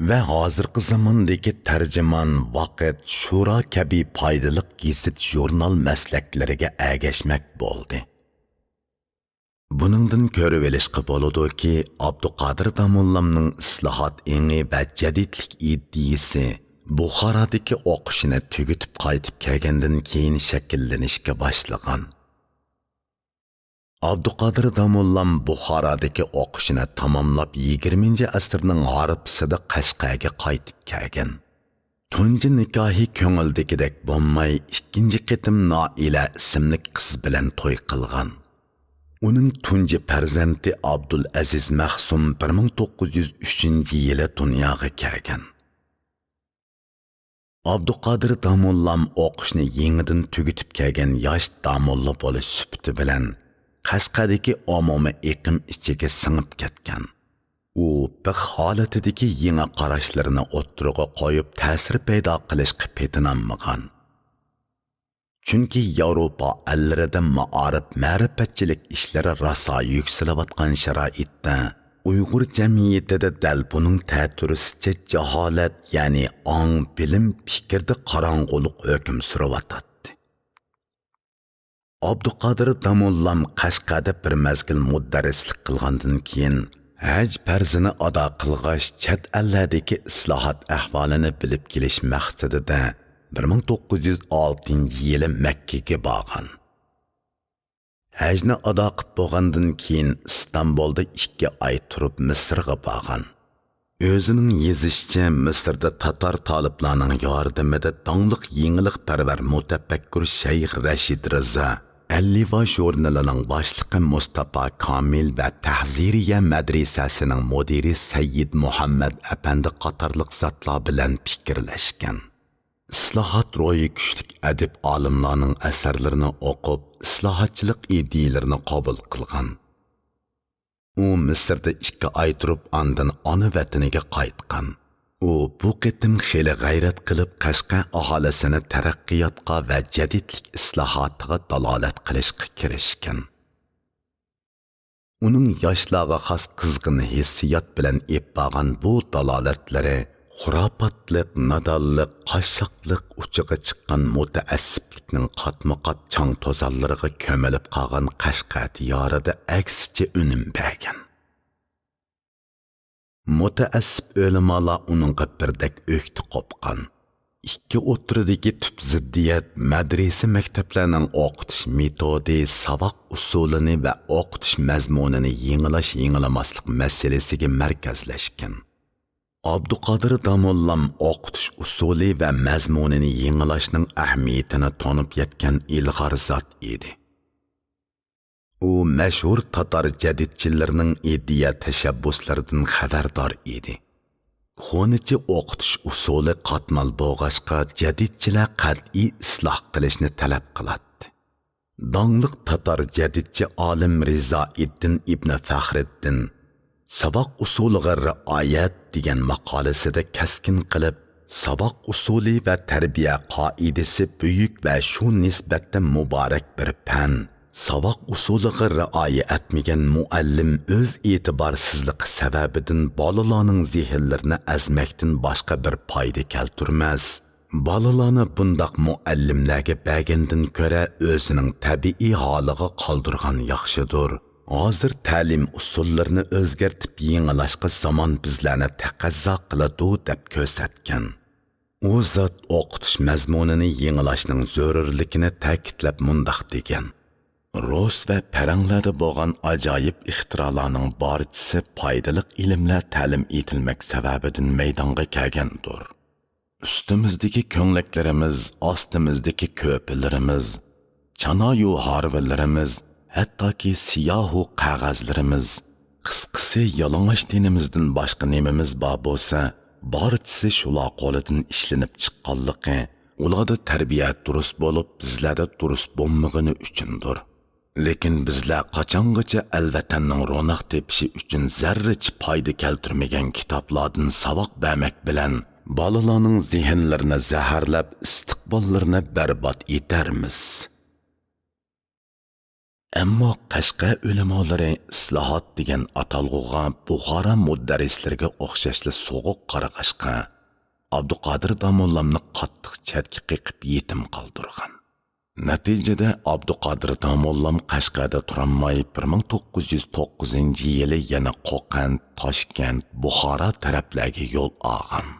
ۋە ھازىرقى زاماندىكى تەرجىمان، ۋاقىت، شۇرا كەبى پايدىلىق گېزىت، ژۇرنال مەسلەكلىرىگە ئەگەشمەك بولدى. بۇنىڭدىن كۆرۈۋېلىشقا بولىدۇكى، ئابدۇقادىر داموللامنىڭ ئىسلاھات ئېڭى ۋە جەدىدلىك ئىدىيىسى بۇخارادىكى ئوقۇشىنى تۈگىتىپ قايتىپ كەلگەندىن كېيىن شەكىللىنىشكە باشلىغان. ئابدۇقادىر داموللام بۇخارادىكى ئوقۇشىنى تاماملاپ، يىگىرمىنچى ئەسىرنىڭ ھارپىسىدا قەشقەرگە قايتىپ كەلگەن. تۇنجى نىكاھى كۆڭۈلدىكىدەك بولماي، ئىككىنچى قېتىم نائىلە ئىسىملىك قىز بىلەن توي قىلغان. ئۇنىڭ تۇنجى پەرزەنتى ئابدۇلئەزىز مەخسۇم بىر مىڭ توققۇز يۈز ئۈچىنچى يىلى دۇنياغا كەلگەن. ئابدۇقادىر داموللام ئوقۇشنى يېڭىدىن تۈگىتىپ كەلگەن ياش داموللا بولۇش سۈپىتى بىلەن، قەشقەردىكى ئومۇمىي ئېقىم ئىچىگە سىڭىپ كەتكەن. ئۇ بىخ ھالىتىدىكى يېڭى قاراشلىرىنى ئوتتۇرىغا قويۇپ، تەسىر پەيدا قىلىشقا پېتىنالمىغان. چۈنكى ياۋروپا ئەللىرىدە مائارىپ، مەرىپەتچىلىك ئىشلىرى راسا يۈكسىلىۋاتقان شارائىتتا، ئۇيغۇر جەمئىيىتىدە دەل بۇنىڭ تەتۈرىسىچە جاھالەت، يەنى ئاڭ، بىلىم، پىكىردە قاراڭغۇلۇق ھۆكۈم سۈرۈۋاتاتتى. ئابدۇقادىر داموللام قەشقەردە بىر مەزگىل مۇدەررىسلىك قىلغاندىن كېيىن، ھەج پەرزىنى ئادا قىلغاچ، چەت ئەللەردىكى ئىسلاھات ئەھۋالىنى بىلىپ كېلىش مەقسىتىدە بىر مىڭ توققۇز يۈز ئالتىنچى يىلى مەككىگە بارغان. ھەجنى ئادا قىپ بولغاندىن كېيىن، ئىستانبۇلدا ئىككى ئاي تۇرۇپ، مىسىرغا بارغان. ئۆزىنىڭ يېزىشىچە، مىسىردا تاتار تالىپلارنىڭ ياردىمىدە داڭلىق يېڭىلىقپەرۋەر مۇتەپەككۇر شەيخ رەشىد رىزا، ئەللىۋا ژۇرنىلىنىڭ باشلىقى مۇستاپا كامىل ۋە تەھزىرىيە مەدرىسەسىنىڭ مۇدىرى سەييىد مۇھەممەد ئەپەندى قاتارلىق زاتلار بىلەن پىكىرلەشكەن. ئىسلاھات روھى كۈچلۈك ئەدىب ئالىملارنىڭ ئەسەرلىرىنى ئوقۇپ، ئىسلاھاتچىلىق ئىدىيىلىرىنى قوبۇل قىلغان. ئۇ مىسىردا ئىككى ئاي تۇرۇپ، ئاندىن ئانا ۋەتىنىگە قايتقان. ئۇ بۇ قېتىم خېلى غەيرەت قىلىپ، قەشقەر ئاھالىسىنى تەرەققىياتقا ۋە جەدىدلىك ئىسلاھاتىغا دالالەت قىلىشقا كىرىشكەن. ئۇنىڭ ياشلارغا خاس قىزغىن ھېسسىيات بىلەن ئېلىپ بارغان بۇ دالالەتلىرى خۇراپاتلىق، نادانلىق، قاششاقلىق ئۇچىغا چىققان مۇتەئەسسىپلىكنىڭ قاتمۇ قات چاڭ توزانلىرىغا كۆمۈلۈپ قالغان قەشقەر دىيارىدا ئەكسىچە ئۈنۈم بەرگەن. مۇتەئەسسىپ ئۆلىمالار ئۇنىڭغا بىردەك ئۆكتە قوپقان. ئىككى ئوتتۇرىدىكى تۈپ زىددىيەت مەدرىسە مەكتەپلەرنىڭ ئوقۇتۇش مېتودى، ساۋاق ئۇسۇلىنى ۋە ئوقۇتۇش مەزمۇنىنى يېڭىلاش-يېڭىلىماسلىق مەسىلىسىگە مەركەزلەشكەن. ئابدۇقادىر داموللام ئوقۇتۇش ئۇسۇلى ۋە مەزمۇنىنى يېڭىلاشنىڭ ئەھمىيىتىنى تونۇپ يەتكەن ئىلغار زات ئىدى. ئۇ مەشھۇر تاتار جەدىدچىلىرىنىڭ ئىدىيە تەشەببۇسلىرىدىن خەۋەردار ئىدى. كونىچە ئوقۇتۇش ئۇسۇلى قاتمال بولغاچقا، جەدىدچىلەر قەتئىي ئىسلاھ قىلىشنى تەلەپ قىلاتتى. داڭلىق تاتار جەدىدچى ئالىم رىزائىددىن ئىبنى فەخرىددىن ساۋاق ئۇسۇلىغا رىئايەت دېگەن ماقالىسىدە كەسكىن قىلىپ، ساۋاق ئۇسۇلى ۋە تەربىيە قائىدىسى بۈيۈك ۋە شۇ نىسبەتتە مۇبارەك بىر پەن. ساۋاق ئۇسۇلىغا رىئايە ئەتمىگەن مۇئەللىم ئۆز ئېتىبارسىزلىقى سەۋەبىدىن بالىلارنىڭ زېھىنلىرىنى ئەزمەكتىن باشقا بىر پايدا كەلتۈرمەس. بالىلارنى بۇنداق مۇئەللىملەرگە بەرگەندىن كۆرە ئۆزىنىڭ تەبىئىي ھالىغا قالدۇرغان ياخشىدۇر. ھازىر تەلىم ئۇسۇللىرىنى ئۆزگەرتىپ يېڭىلاشقا زامان بىزلەرنى تەقەززا قىلىدۇ دەپ كۆرسەتكەن. ئۇ زات ئوقۇتۇش مەزمۇنىنى يېڭىلاشنىڭ زۆرۈرلۈكىنى تەكىتلەپ مۇنداق دېگەن: رۇس ۋە پەرەڭلەردە بولغان ئاجايىپ ئىختىرالارنىڭ بارچىسى پايدىلىق ئىلىملەر تەلىم ئېتىلمەك سەۋەبىدىن مەيدانغا كەلگەندۇر. ئۈستىمىزدىكى كۆڭلەكلىرىمىز، ئاستىمىزدىكى كۆرپىلىرىمىز، چانايۇ ھارۋىلىرىمىز، ھەتتاكى سىياھۇ قەغەزلىرىمىز، قىسقىسى، يالىڭاچ تېنىمىزدىن باشقا نېمىمىز بار بولسا، بارچىسى شۇلار قولىدىن ئىشلىنىپ چىققانلىقى، ئۇلاردا تەربىيە دۇرۇس بولۇپ، بىزلەردە دۇرۇس بولمىغىنى ئۈچۈندۇر. لېكىن بىزلەر قاچانغىچە ئەل ۋەتەننىڭ روناق تېپىشى ئۈچۈن زەررىچە پايدا كەلتۈرمىگەن كىتابلاردىن ساۋاق بەرمەك بىلەن، بالىلارنىڭ زېھىنلىرىنى زەھەرلەپ، ئىستىقباللىرىنى بەربات ئېتەرمىز. ئەمما قەشقەر ئۆلىمالىرى ئىسلاھات دېگەن ئاتالغۇغا بۇخارا مۇدەررىسلىرىگە ئوخشاشلا سوغۇق قارىغاچقا، ئابدۇقادىر داموللامنى قاتتىق چەتكە قېقىپ يېتىم قالدۇرغان. نەتىجىدە ئابدۇقادىر داموللام قەشقەردە تۇرالماي، بىر مىڭ توققۇز يۈز توققۇزىنچى يىلى يەنە قوقەنت، تاشكەنت، بۇخارا تەرەپلەرگە يول ئالغان.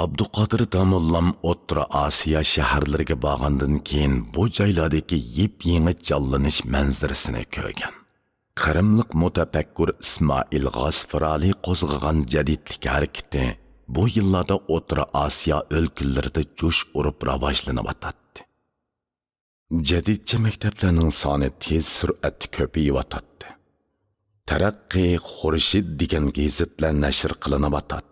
ئابدۇقادىر داموللام ئوتتۇرا ئاسىيا شەھەرلىرىگە بارغاندىن كېيىن، بۇ جايلاردىكى يېپيېڭى جانلىنىش مەنزىرىسىنى كۆرگەن. قىرىملىق مۇتەپەككۇر ئىسمائىل غاسپىرالى قوزغىغان جەدىدلىك ھەرىكىتى بۇ يىللاردا ئوتتۇرا ئاسىيا ئۆلكىلىرىدە جۇش ئۇرۇپ راۋاجلىنىۋاتاتتى. جەدىدچە مەكتەپلەرنىڭ سانى تېز سۈرئەتتە كۆپىيىۋاتاتتى. تەرەققىي، خۇرشىد دېگەن گېزىتلەر نەشر قىلىنىۋاتاتتى.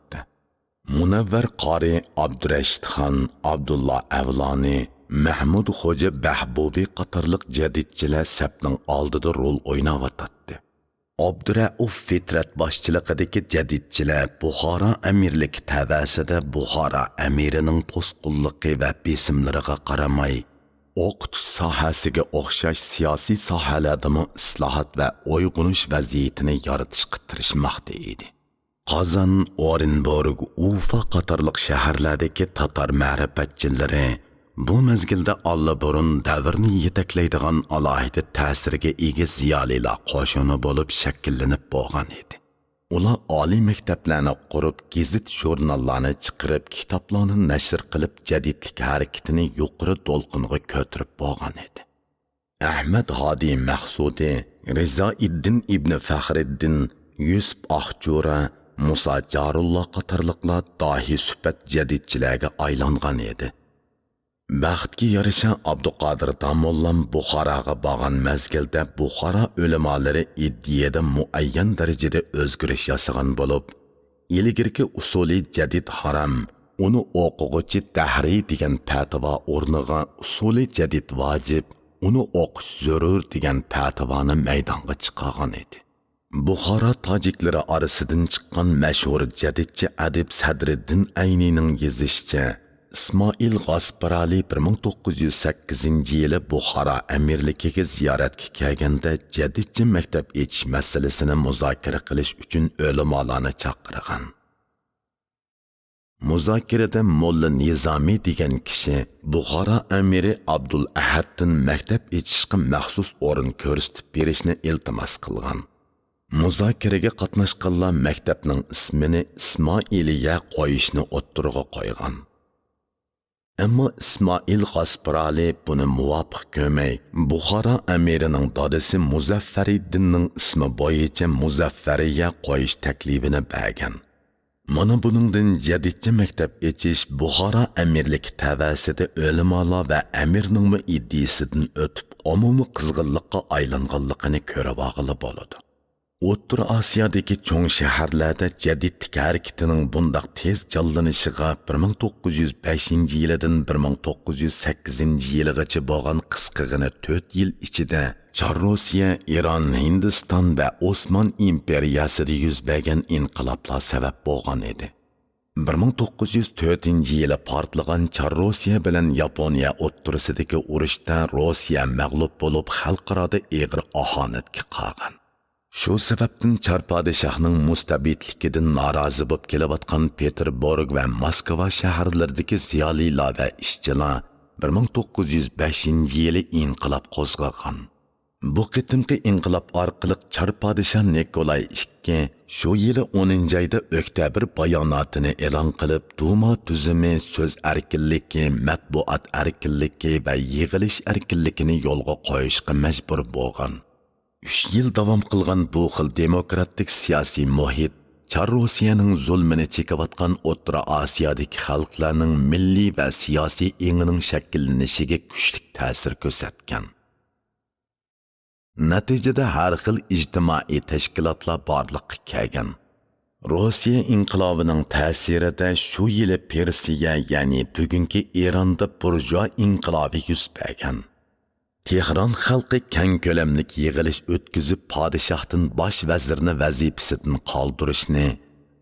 مۇنەۋۋەر قارى، ئابدۇرەشىت خان، ئابدۇللا ئەۋلانى، مەھمۇد خوجا بەھبۇبى قاتارلىق جەدىدچىلەر سەپنىڭ ئالدىدا رول ئويناۋاتاتتى. ئابدۇرەئۇف فىترەت باشچىلىقىدىكى جەدىدچىلەر بۇخارا ئەمىرلىكى تەۋەسىدە بۇخارا ئەمىرىنىڭ توسقۇنلۇقى ۋە بېسىملىرىغا قارىماي، ئوقۇتۇش ساھەسىگە ئوخشاش سىياسىي ساھەلەردىمۇ ئىسلاھات ۋە ئويغىنىش ۋەزىيىتىنى يارىتىشقا تىرىشماقتا ئىدى. قازان، ئورېنبورگ، ئۇفا قاتارلىق شەھەرلەردىكى تاتار مەرىپەتچىلىرى بۇ مەزگىلدە ئاللىبۇرۇن دەۋرنى يېتەكلەيدىغان ئالاھىدە تەسىرگە ئىگە زىيالىيلار قوشۇنى بولۇپ شەكىللىنىپ بولغان ئىدى. ئۇلار ئالىي مەكتەپلەرنى قۇرۇپ، گېزىت-ژۇرناللارنى چىقىرىپ، كىتابلارنى نەشر قىلىپ، جەدىدلىك ھەرىكىتىنى يۇقىرى دولقۇنغا كۆتۈرۈپ بولغان ئىدى. ئەھمەد ھادى مەخسۇدى، رىزائىددىن ئىبنى فەخرىددىن، يۈسۈپ ئاقچۇرا، مۇسا جارۇللا قاتارلىقلار داھىي سۈپەت جەدىدچىلەرگە ئايلانغان ئىدى. بەختكە يارىشا، ئابدۇقادىر داموللام بۇخاراغا بارغان مەزگىلدە بۇخارا ئۆلىمالىرى ئىدىيەدە مۇئەييەن دەرىجىدە ئۆزگىرىش ياسىغان بولۇپ، ئىلگىرىكى ئۇسۇلى جەدىد ھارام، ئۇنى ئوقۇغۇچى دەھرىي دېگەن پەتىۋا ئورنىغا ئۇسۇلى جەدىد ۋاجىپ، ئۇنى ئوقۇش زۆرۈر دېگەن پەتىۋانى مەيدانغا چىقارغان ئىدى. بۇخارا تاجىكلىرى ئارىسىدىن چىققان مەشھۇر جەدىدچى ئەدىب سەدرىددىن ئەينىنىڭ يېزىشىچە، ئىسمائىل غاسپىرالى بىر مىڭ توققۇز يۈز سەككىزىنچى يىلى بۇخارا ئەمىرلىكىگە زىيارەتكە كەلگەندە، جەدىدچە مەكتەپ ئېچىش مەسىلىسىنى مۇزاكىرە قىلىش ئۈچۈن ئۆلىمالارنى چاقىرغان. مۇزاكىرىدە موللا نىزامى دېگەن كىشى بۇخارا ئەمىرى ئابدۇل ئەھەدتىن مەكتەپ ئېچىشقا مەخسۇس ئورۇن كۆرسىتىپ بېرىشنى ئىلتىماس قىلغان. مۇزاكىرىگە قاتناشقانلار مەكتەپنىڭ ئىسمىنى ئىسمائىلىيە قويۇشنى ئوتتۇرىغا قويغان. ئەمما ئىسمائىل غاسپىرالى بۇنى مۇۋاپىق كۆرمەي، بۇخارا ئەمىرىنىڭ دادىسى مۇزەففەرىددىننىڭ ئىسمى بويىچە مۇزەففەرىيە قويۇش تەكلىپىنى بەرگەن. مانا بۇنىڭدىن جەدىدچە مەكتەپ ئېچىش بۇخارا ئەمىرلىكى تەۋەسىدە ئۆلىمالار ۋە ئەمىرنىڭمۇ ئىدىيىسىدىن ئۆتۈپ، ئومۇمىي قىزغىنلىققا ئايلانغانلىقىنى كۆرۈۋالغىلى بولىدۇ. ئوتتۇرا ئاسىيادىكى چوڭ شەھەرلەردە جەدىدلىك ھەرىكىتىنىڭ بۇنداق تېز جانلىنىشىغا بىر مىڭ توققۇز يۈز بەشىنچى يىلىدىن بىر مىڭ توققۇز يۈز سەككىزىنچى يىلىغىچە بولغان قىسقىغىنە تۆت يىل ئىچىدە چار روسىيە، ئىران، ھىندىستان ۋە ئوسمان ئىمپېرىيەسىدە يۈز بەرگەن ئىنقىلابلار سەۋەب بولغان ئىدى. بىر مىڭ توققۇز يۈز تۆتىنچى يىلى پارتلىغان چار روسىيە بىلەن ياپونىيە ئوتتۇرىسىدىكى ئۇرۇشتا روسىيە مەغلۇپ بولۇپ، خەلقئارادا ئېغىر ئاھانەتكە قالغان. شۇ سەۋەبتىن چار پادىشاھنىڭ مۇستەبىتلىكىدىن نارازى بولۇپ كېلىۋاتقان پېتېربۇرگ ۋە موسكۋا شەھەرلىرىدىكى زىيالىيلار ۋە ئىشچىلار بىر مىڭ توققۇز يۈز بەشىنچى يىلى ئىنقىلاب قوزغىغان. بۇ قېتىمقى ئىنقىلاب ئارقىلىق چار پادىشاھ نىكولاي ئىككى شۇ يىلى ئونىنچى ئايدا ئۆكتەبىر باياناتىنى ئېلان قىلىپ، دۇما تۈزۈمى سۆز ئەركىنلىكى، مەتبۇئات ئەركىنلىكى ۋە يىغىلىش ئەركىنلىكىنى يولغا قويۇشقا مەجبۇر بولغان. ئۈچ يىل داۋام قىلغان بۇ خىل دېموكراتىك سىياسىي مۇھىت چار روسىيەنىڭ زۇلمىنى چېكىۋاتقان ئوتتۇرا ئاسىيادىكى خەلقلەرنىڭ مىللىي ۋە سىياسىي ئېڭىنىڭ شەكىللىنىشىگە كۈچلۈك تەسىر كۆرسەتكەن. نەتىجىدە ھەر خىل ئىجتىمائىي تەشكىلاتلار بارلىققا كەلگەن. روسىيە ئىنقىلابىنىڭ تەسىرىدە شۇ يىلى پېرسىيە، يەنى بۈگۈنكى ئىراندا بۇرژۇئا ئىنقىلابى يۈز بەرگەن. تېھران خەلقى كەڭ كۆلەملىك يىغىلىش ئۆتكۈزۈپ، پادىشاھتىن باش ۋەزىرنى ۋەزىپىسىدىن قالدۇرۇشنى،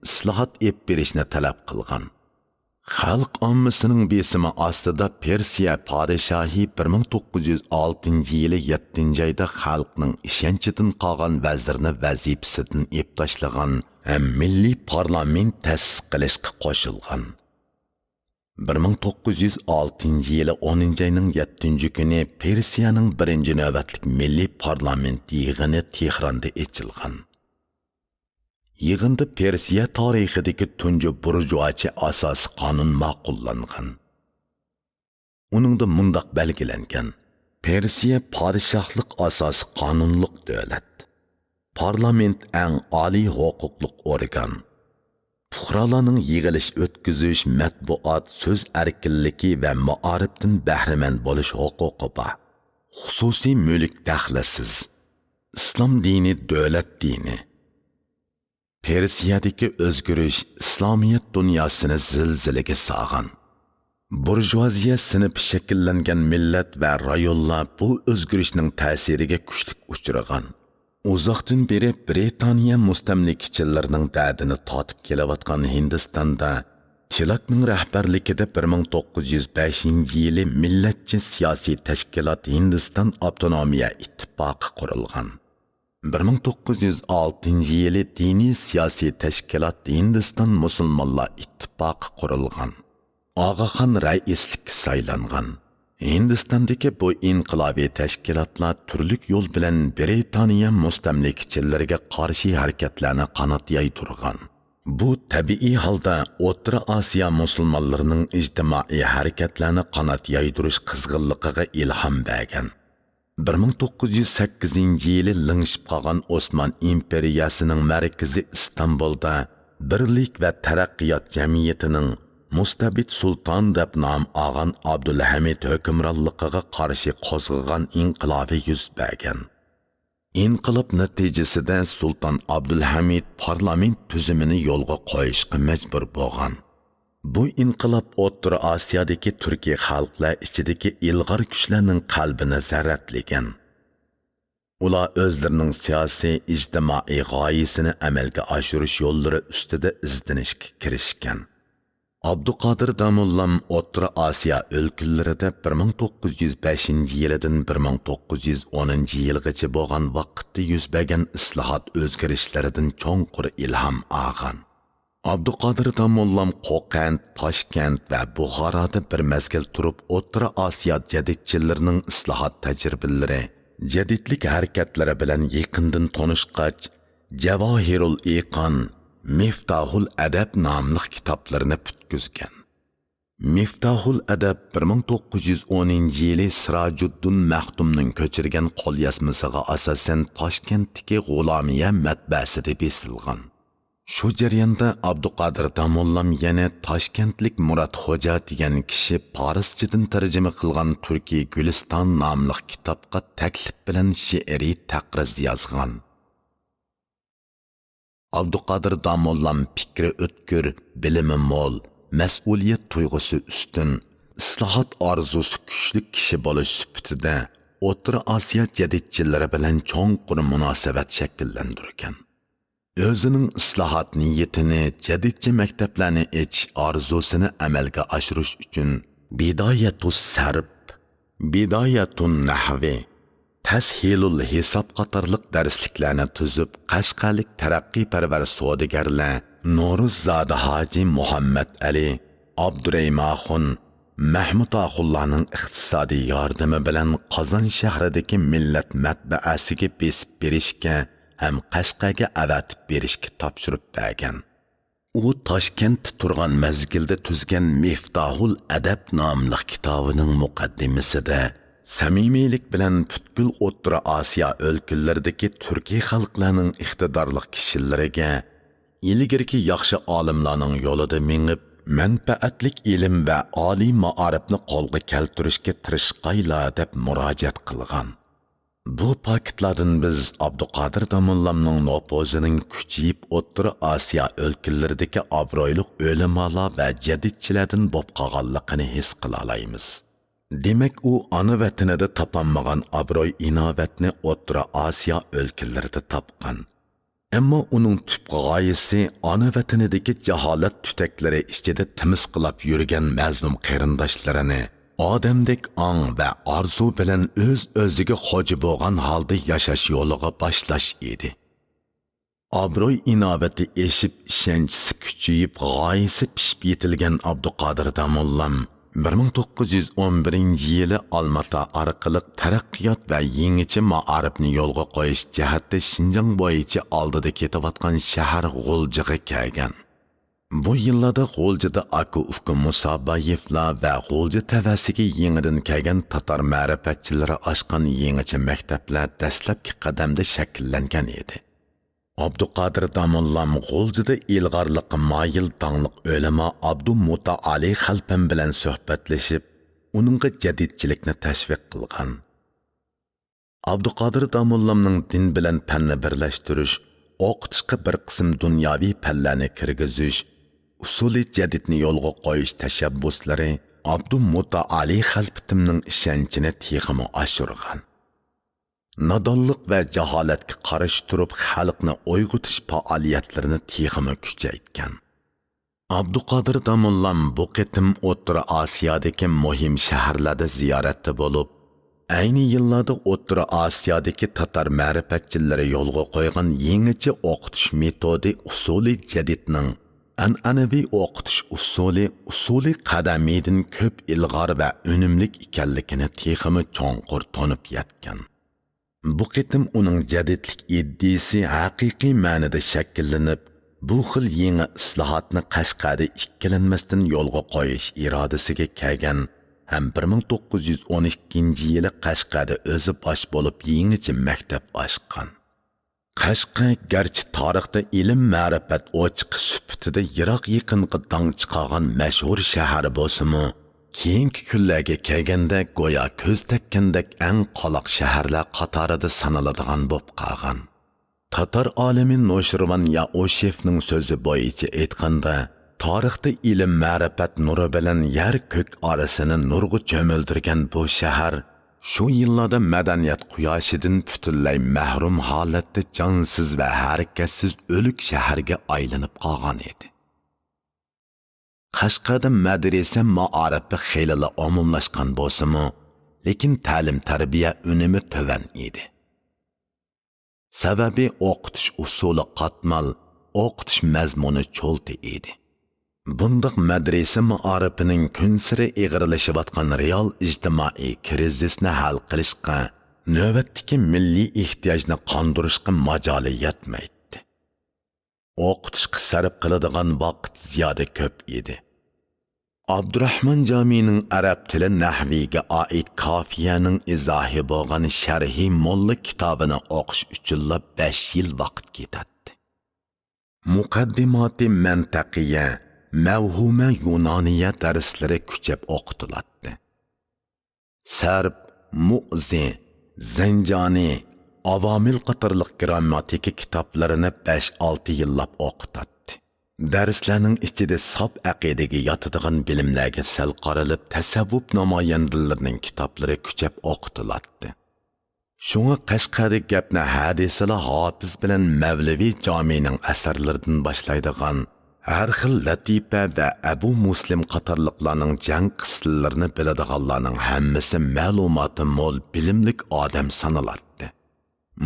ئىسلاھات ئېلىپ بېرىشنى تەلەپ قىلغان. خەلق ئاممىسىنىڭ بېسىمى ئاستىدا پېرسىيە پادىشاھى بىر مىڭ توققۇز يۈز ئالتىنچى يىلى يەتتىنچى ئايدا خەلقنىڭ ئىشەنچىدىن قالغان ۋەزىرنى ۋەزىپىسىدىن ئېلىپ تاشلىغان ھەم مىللىي پارلامېنت تەسىس قىلىشقا قوشۇلغان. بىر مىڭ توققۇز يۈز ئالتىنچى يىلى ئونىنچى ئاينىڭ يەتتىنچى كۈنى پېرسىيەنىڭ بىرىنچى نۆۋەتلىك مىللىي پارلامېنت يىغىنى تېھراندا ئېچىلغان. يىغىندا پېرسىيە تارىخىدىكى تۇنجى بۇرژۇئاچە ئاساسىي قانۇن ماقۇللانغان. ئۇنىڭدا مۇنداق بەلگىلەنگەن: پېرسىيە پادىشاھلىق ئاساسىي قانۇنلۇق دۆلەت. پارلامېنت ئەڭ ئالىي ھوقۇقلۇق ئورگان. پۇقرالارنىڭ يىغىلىش ئۆتكۈزۈش، مەتبۇئات، سۆز ئەركىنلىكى ۋە مائارىپتىن بەھرىمەن بولۇش ھوقۇقى بار. خۇسۇسىي مۈلۈك دەخلىسىز. ئىسلام دىنى دۆلەت دىنى. پېرسىيەدىكى ئۆزگىرىش ئىسلامىيەت دۇنياسىنى زىلزىلىگە سالغان. بۇرژۇئازىيە سىنىپى شەكىللەنگەن مىللەت ۋە رايونلار بۇ ئۆزگىرىشنىڭ تەسىرىگە كۈچلۈك ئۇچرىغان. ئۇزاقتىن بېرى برىتانىيە مۇستەملىكىچىلىرىنىڭ دەردىنى تارتىپ كېلىۋاتقان ھىندىستاندا تىلاكنىڭ رەھبەرلىكىدە بىر مىڭ توققۇز يۈز بەشىنچى يىلى مىللەتچى سىياسىي تەشكىلات ھىندىستان ئاپتونومىيە ئىتتىپاقى قۇرۇلغان. بىر مىڭ توققۇز يۈز ئالتىنچى يىلى دىنىي سىياسىي تەشكىلات ھىندىستان مۇسۇلمانلار ئىتتىپاقى قۇرۇلغان. ئاغاخان رەئىسلىككە سايلانغان. ھىندىستاندىكى بۇ ئىنقىلابىي تەشكىلاتلار تۈرلۈك يول بىلەن برىتانىيە مۇستەملىكىچىلىرىگە قارشى ھەرىكەتلەرنى قانات يايدۇرغان. بۇ تەبىئىي ھالدا ئوتتۇرا ئاسىيا مۇسۇلمانلىرىنىڭ ئىجتىمائىي ھەرىكەتلەرنى قانات يايدۇرۇش قىزغىنلىقىغا ئىلھام بەرگەن. بىر مىڭ توققۇز يۈز سەككىزىنچى يىلى لىڭشىپ قالغان ئوسمان ئىمپېرىيەسىنىڭ مەركىزى ئىستانبۇلدا بىرلىك ۋە تەرەققىيات جەمئىيىتىنىڭ مۇستەبىت سۇلتان دەپ نام ئالغان ئابدۇلھەمىد ھۆكۈمرانلىقىغا قارشى قوزغىغان ئىنقىلابى يۈز بەرگەن. ئىنقىلاب نەتىجىسىدە سۇلتان ئابدۇلھەمىد پارلامېنت تۈزۈمىنى يولغا قويۇشقا مەجبۇر بولغان. بۇ ئىنقىلاب ئوتتۇرا ئاسىيادىكى تۈركىي خەلقلەر ئىچىدىكى ئىلغار كۈچلەرنىڭ قەلبىنى زەرەتلىگەن. ئۇلار ئۆزلىرىنىڭ سىياسىي، ئىجتىمائىي غايىسىنى ئەمەلگە ئاشۇرۇش يوللىرى ئۈستىدە ئىزدىنىشكە كىرىشكەن. ئابدۇقادىر داموللام ئوتتۇرا ئاسىيا ئۆلكىلىرىدە بىر مىڭ توققۇز يۈز بەشىنچى يىلىدىن بىر مىڭ توققۇز يۈز ئونىنچى يىلغىچە بولغان ۋاقىتتا يۈز بەرگەن ئىسلاھات ئۆزگىرىشلىرىدىن چوڭقۇر ئىلھام ئالغان. ئابدۇقادىر داموللام قوقەنت، تاشكەنت ۋە بۇخارادا بىر مەزگىل تۇرۇپ، ئوتتۇرا ئاسىيا جەدىدچىلىرىنىڭ ئىسلاھات تەجرىبىلىرى، جەدىدلىك ھەرىكەتلىرى بىلەن يېقىندىن تونۇشقاچ، جاۋاھىرۇل ئىقان، مىفتاھۇل ئەدەب ناملىق كىتابلىرىنى پۈتكۈزگەن. مىفتاھۇل ئەدەب بىر مىڭ توققۇز يۈز ئونىنچى يىلى سىراجۇددىن مەختۇمنىڭ كۆچۈرگەن قوليازمىسىغا ئاساسەن تاشكەنتتىكى غۇلامىيە مەتبەسىدە بېسىلغان. شۇ جەرياندا ئابدۇقادىر داموللام يەنە تاشكەنتلىك مۇرات خوجا دېگەن كىشى پارسچىدىن تەرجىمە قىلغان تۈركىي گۈلىستان ناملىق كىتابقا تەكلىپ بىلەن شېئىرىي تەقرىز يازغان. ئابدۇقادىر داموللام پىكرى ئۆتكۈر، بىلىمى مول، مەسئۇلىيەت تۇيغۇسى ئۈستۈن، ئىسلاھات ئارزۇسى كۈچلۈك كىشى بولۇش سۈپىتىدە ئوتتۇرا ئاسىيا جەدىدچىلىرى بىلەن چوڭقۇر مۇناسىۋەت شەكىللەندۈرگەن. ئۆزىنىڭ ئىسلاھات نىيىتىنى، جەدىدچى مەكتەپلەرنى ئېچىش ئارزۇسىنى ئەمەلگە ئاشۇرۇش ئۈچۈن بىدايەتۇس سەرپ، بىدايەتۇن نەھۋى، تەسھىلۇل ھېساب قاتارلىق دەرسلىكلەرنى تۈزۈپ، قەشقەرلىك تەرەققىيپەرۋەر سودىگەرلەر نورۇززادە ھاجى مۇھەممەد ئەلى، ئابدۇرەھىم ئاخۇن، مەھمۇت ئاخۇنلارنىڭ ئىقتىسادىي ياردىمى بىلەن قازان شەھىرىدىكى مىللەت مەتبەئەسىگە بېسىپ بېرىشكە ھەم قەشقەرگە ئەۋەتىپ بېرىشكە تاپشۇرۇپ بەرگەن. ئۇ تاشكەنتتە تۇرغان مەزگىلدە تۈزگەن مىفتاھۇل ئەدەب ناملىق كىتابىنىڭ مۇقەددىمىسىدە سەمىمىيلىك بىلەن پۈتكۈل ئوتتۇرا ئاسىيا ئۆلكىلىرىدىكى تۈركىي خەلقلەرنىڭ ئىقتىدارلىق كىشىلىرىگە ئىلگىرىكى ياخشى ئالىملارنىڭ يولىدا مېڭىپ، مەنپەئەتلىك ئىلىم ۋە ئالىي مائارىپنى قولغا كەلتۈرۈشكە تىرىشقايلا، دەپ مۇراجىئەت قىلغان. بۇ پاكىتلاردىن بىز ئابدۇقادىر داموللامنىڭ نوپۇزىنىڭ كۈچىيىپ، ئوتتۇرا ئاسىيا ئۆلكىلىرىدىكى ئابرۇيلۇق ئۆلىمالار ۋە جەدىدچىلەردىن بولۇپ قالغانلىقىنى ھېس قىلالايمىز. دېمەك، ئۇ ئانا ۋەتىنىدە تاپالمىغان ئابرۇي-ئىناۋەتنى ئوتتۇرا ئاسىيا ئۆلكىلىرىدە تاپقان. ئەمما ئۇنىڭ تۈپ غايىسى ئانا ۋەتىنىدىكى جاھالەت تۈتەكلىرى ئىچىدە تىمىسقىلاپ يۈرگەن مەزلۇم قېرىنداشلىرىنى ئادەمدەك ئاڭ ۋە ئارزۇ بىلەن ئۆز-ئۆزىگە خوجا بولغان ھالدا ياشاش يولىغا باشلاش ئىدى. ئابرۇي-ئىناۋىتى ئېشىپ، ئىشەنچىسى كۈچىيىپ، غايىسى پىشىپ يېتىلگەن ئابدۇقادىر داموللام بىر مىڭ توققۇز يۈز ئون بىرىنچى يىلى ئالماتا ئارقىلىق تەرەققىيات ۋە يېڭىچە مائارىپنى يولغا قويۇش جەھەتتە شىنجاڭ بويىچە ئالدىدا كېتىۋاتقان شەھەر غۇلجىغا كەلگەن. بۇ يىللاردا غۇلجىدا ئاكا-ئۇكا مۇسابايېۋلار ۋە غۇلجا تەۋەسىگە يېڭىدىن كەلگەن تاتار مەرىپەتچىلىرى ئاچقان يېڭىچە مەكتەپلەر دەسلەپكى قەدەمدە شەكىللەنگەن ئىدى. ئابدۇقادىر داموللام غۇلجىدا ئىلغارلىققا مايىل داڭلىق ئۆلىما ئابدۇمۇتائالى خەلپەم بىلەن سۆھبەتلىشىپ، ئۇنىڭغا جەدىدچىلىكنى تەشۋىق قىلغان. ئابدۇقادىر داموللامنىڭ دىن بىلەن پەننى بىرلەشتۈرۈش، ئوقۇتۇشقا بىر قىسىم دۇنياۋى پەنلەرنى كىرگۈزۈش، ئۇسۇلى جەدىدنى يولغا قويۇش تەشەببۇسلىرى ئابدۇمۇتائالى خەلپىتىمنىڭ ئىشەنچىنى تېخىمۇ ئاشۇرغان. نادانلىق ۋە جاھالەتكە قارشى تۇرۇپ، خەلقنى ئويغىتىش پائالىيەتلىرىنى تېخىمۇ كۈچەيتكەن. ئابدۇقادىر داموللام بۇ قېتىم ئوتتۇرا ئاسىيادىكى مۇھىم شەھەرلەردە زىيارەتتە بولۇپ، ئەينى يىللاردا ئوتتۇرا ئاسىيادىكى تاتار مەرىپەتچىلىرى يولغا قويغان يېڭىچە ئوقۇتۇش مېتودى ئۇسۇلى جەدىدنىڭ ئەنئەنىۋى ئوقۇتۇش ئۇسۇلى، ئۇسۇلى قەدىمىيدىن كۆپ ئىلغار ۋە ئۈنۈملۈك ئىكەنلىكىنى تېخىمۇ چوڭقۇر تونۇپ يەتكەن. بۇ قېتىم ئۇنىڭ جەدىدلىك ئىدىيىسى ھەقىقىي مەنىدە شەكىللىنىپ، بۇ خىل يېڭى ئىسلاھاتنى قەشقەردە ئىككىلەنمەستىن يولغا قويۇش ئىرادىسىگە كەلگەن ھەم بىر مىڭ توققۇز يۈز ئون ئىككىنچى يىلى قەشقەردە ئۆزى باش بولۇپ يېڭىچە مەكتەپ ئاچقان. قەشقەر گەرچە تارىختا ئىلىم-مەرىپەت ئوچىقى سۈپىتىدە يىراق-يېقىنغا داڭ چىقارغان مەشھۇر شەھەر بولسىمۇ، كېيىنكى كۈنلەرگە كەلگەندە گويا كۆز تەگكەندەك ئەڭ قالاق شەھەرلەر قاتارىدا سانىلىدىغان بولۇپ قالغان. تاتار ئالىمى نوشىرۋان يائۇشېۋنىڭ سۆزى بويىچە ئېيتقاندا، تارىختا ئىلىم-مەرىپەت نۇرى بىلەن يەر-كۆك ئارىسىنى نۇرغا چۆمۈلدۈرگەن بۇ شەھەر شۇ يىللاردا مەدەنىيەت قۇياشىدىن پۈتۈنلەي مەھرۇم ھالەتتە جانسىز ۋە ھەرىكەتسىز ئۆلۈك شەھەرگە ئايلىنىپ قالغان ئىدى. قەشقەردە مەدرىسە مائارىپى خېلىلا ئومۇملاشقان بولسىمۇ، لېكىن تەلىم-تەربىيە ئۈنۈمى تۆۋەن ئىدى. سەۋەبى، ئوقۇتۇش ئۇسۇلى قاتمال، ئوقۇتۇش مەزمۇنى چولتا ئىدى. بۇنداق مەدرىسە مائارىپىنىڭ كۈنسېرى ئېغىرلىشىۋاتقان رېئال ئىجتىمائىي كىرىزىسنى ھەل قىلىشقا نۆۋەتتىكى مىللىي ئېھتىياجنى قاندۇرۇشقا ماجالى يەتمەيتتى. ئوقۇتۇشقا سەرپ قىلىدىغان ۋاقىت زىيادە كۆپ ئىدى. ئابدۇراخمان جامىنىڭ ئەرەب تىلى نەھۋىگە ئائىت كافىيەنىڭ ئىزاھى بولغان شەرھى موللا كىتابىنى ئوقۇش ئۈچۈنلا بەش يىل ۋاقىت كېتەتتى. مۇقەددىماتى مەنتەقىيە، مەۋھۇمە يۇنانىيە دەرسلىرى كۈچەپ ئوقۇتۇلاتتى. سەرب، مۇئزى، زەنجانى، ئاۋامىل قاتارلىق گىرامماتىكا كىتابلىرىنى بەش-ئالتە يىللاپ ئوقۇتاتتى. دەرسلەرنىڭ ئىچىدە ساپ ئەقىدىگە ياتىدىغان بىلىملەرگە سەل قارىلىپ، تەسەۋۋۇپ نامايەندىلىرىنىڭ كىتابلىرى كۈچەپ ئوقۇتۇلاتتى. شۇڭا قەشقەردە گەپنى ھە دېسىلا ھاپىز بىلەن مەۋلىۋى جامىنىڭ ئەسەرلىرىدىن باشلايدىغان، ھەر خىل لەتىپە ۋە ئەبۇ مۇسلىم قاتارلىقلارنىڭ جەڭ قىسسىلىرىنى بىلىدىغانلارنىڭ ھەممىسى مەلۇماتى مول، بىلىملىك ئادەم سانىلاتتى.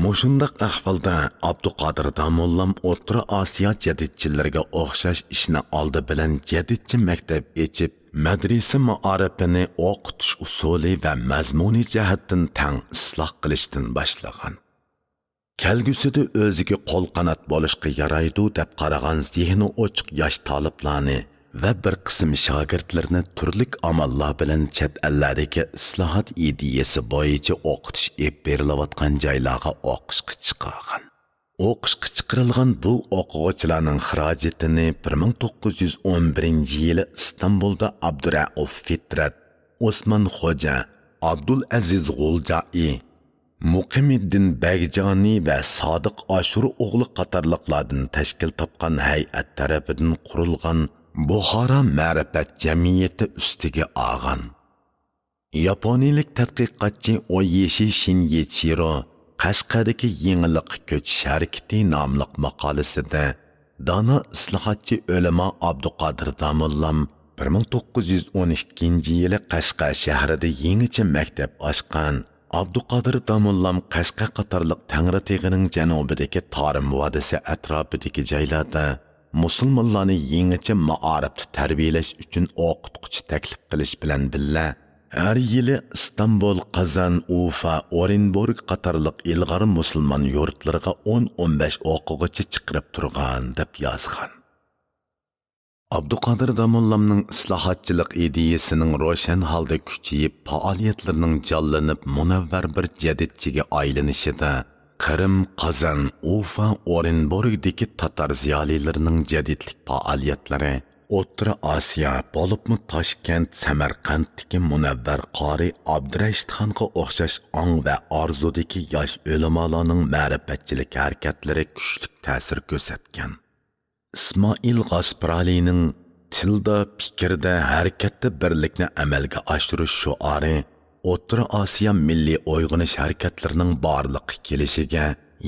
مۇشۇنداق ئەھۋالدا ئابدۇقادىر داموللام ئوتتۇرا ئاسىيا جەدىدچىلىرىگە ئوخشاش ئىشنى ئالدى بىلەن جەدىدچە مەكتەپ ئېچىپ، مەدرىسە مائارىپىنى ئوقۇتۇش ئۇسۇلى ۋە مەزمۇنى جەھەتتىن تەڭ ئىسلاھ قىلىشتىن باشلىغان. كەلگۈسىدە ئۆزىگە قول-قانات بولۇشقا يارايدۇ دەپ قارىغان زېھنى ئوچۇق ياش تالىپلارنى ۋە بىر قىسىم شاگىرتلىرىنى تۈرلۈك ئاماللار بىلەن چەت ئەللەردىكى ئىسلاھات ئىدىيەسى بويىچە ئوقۇتۇش ئېلىپ بېرىلىۋاتقان جايلارغا ئوقۇشقا چىقارغان. ئوقۇشقا چىقىرىلغان بۇ ئوقۇغۇچىلارنىڭ خىراجىتىنى بىر مىڭ توققۇز يۈز ئون بىرىنچى يىلى ئىستانبۇلدا ئابدۇرەئۇف فىترەت، ئوسمان خوجا، ئابدۇلئەزىز غۇلجائى، مۇقىمىددىن بەگجانى ۋە سادىق ئاشۇر ئوغلى قاتارلىقلاردىن تەشكىل تاپقان ھەيئەت تەرىپىدىن قۇرۇلغان بۇخارا مەرىپەت جەمئىيىتى ئۈستىگە ئالغان. ياپونىيىلىك تەتقىقاتچى ئويېشى شىنيىچىرو قەشقەردىكى يېڭىلىققا كۆچۈش ھەرىكىتى ناملىق ماقالىسىدە، دانا ئىسلاھاتچى ئۆلىما ئابدۇقادىر داموللام بىر مىڭ توققۇز يۈز ئون ئىككىنچى يىلى قەشقەر شەھىرىدە يېڭىچە مەكتەپ ئاچقان. ئابدۇقادىر داموللام قەشقەر قاتارلىق تەڭرىتېغىنىڭ جەنۇبىدىكى تارىم ۋادىسى ئەتراپىدىكى جايلاردا مۇسۇلمانلارنى يېڭىچە مائارىپتا تەربىيەلەش ئۈچۈن ئوقۇتقۇچى تەكلىپ قىلىش بىلەن بىللە، ھەر يىلى ئىستانبۇل، قازان، ئۇفا، ئورېنبۇرگ قاتارلىق ئىلغار مۇسۇلمان يۇرتلىرىغا ئون، ئون بەش ئوقۇغۇچى چىقىرىپ تۇرغان، دەپ يازغان. ئابدۇقادىر داموللامنىڭ ئىسلاھاتچىلىق ئىدىيەسىنىڭ روشەن ھالدا كۈچىيىپ، پائالىيەتلىرىنىڭ جانلىنىپ، مۇنەۋۋەر بىر جەدىدچىگە ئايلىنىشىدا قىرىم، قازان، ئۇفا، ئورېنبۇرگدىكى تاتار زىيالىيلىرىنىڭ جەدىدلىك پائالىيەتلىرى ئوتتۇرا ئاسىيا، بولۇپمۇ تاشكەنت، سەمەرقەنتتىكى مۇنەۋۋەر قارى ئابدۇرەشىتخانغا ئوخشاش ئاڭ ۋە ئارزۇدىكى ياش ئۆلىمالارنىڭ مەرىپەتچىلىك ھەرىكەتلىرى كۈچلۈك تەسىر كۆرسەتكەن. ئىسمائىل غاسپىرالىنىڭ تىلدا، پىكىردە، ھەرىكەتتە بىرلىكنى ئەمەلگە ئاشۇرۇش شوئارى ئوتتۇرا ئاسىيا مىللىي ئويغىنىش ھەرىكەتلىرىنىڭ بارلىققا كېلىشىگە،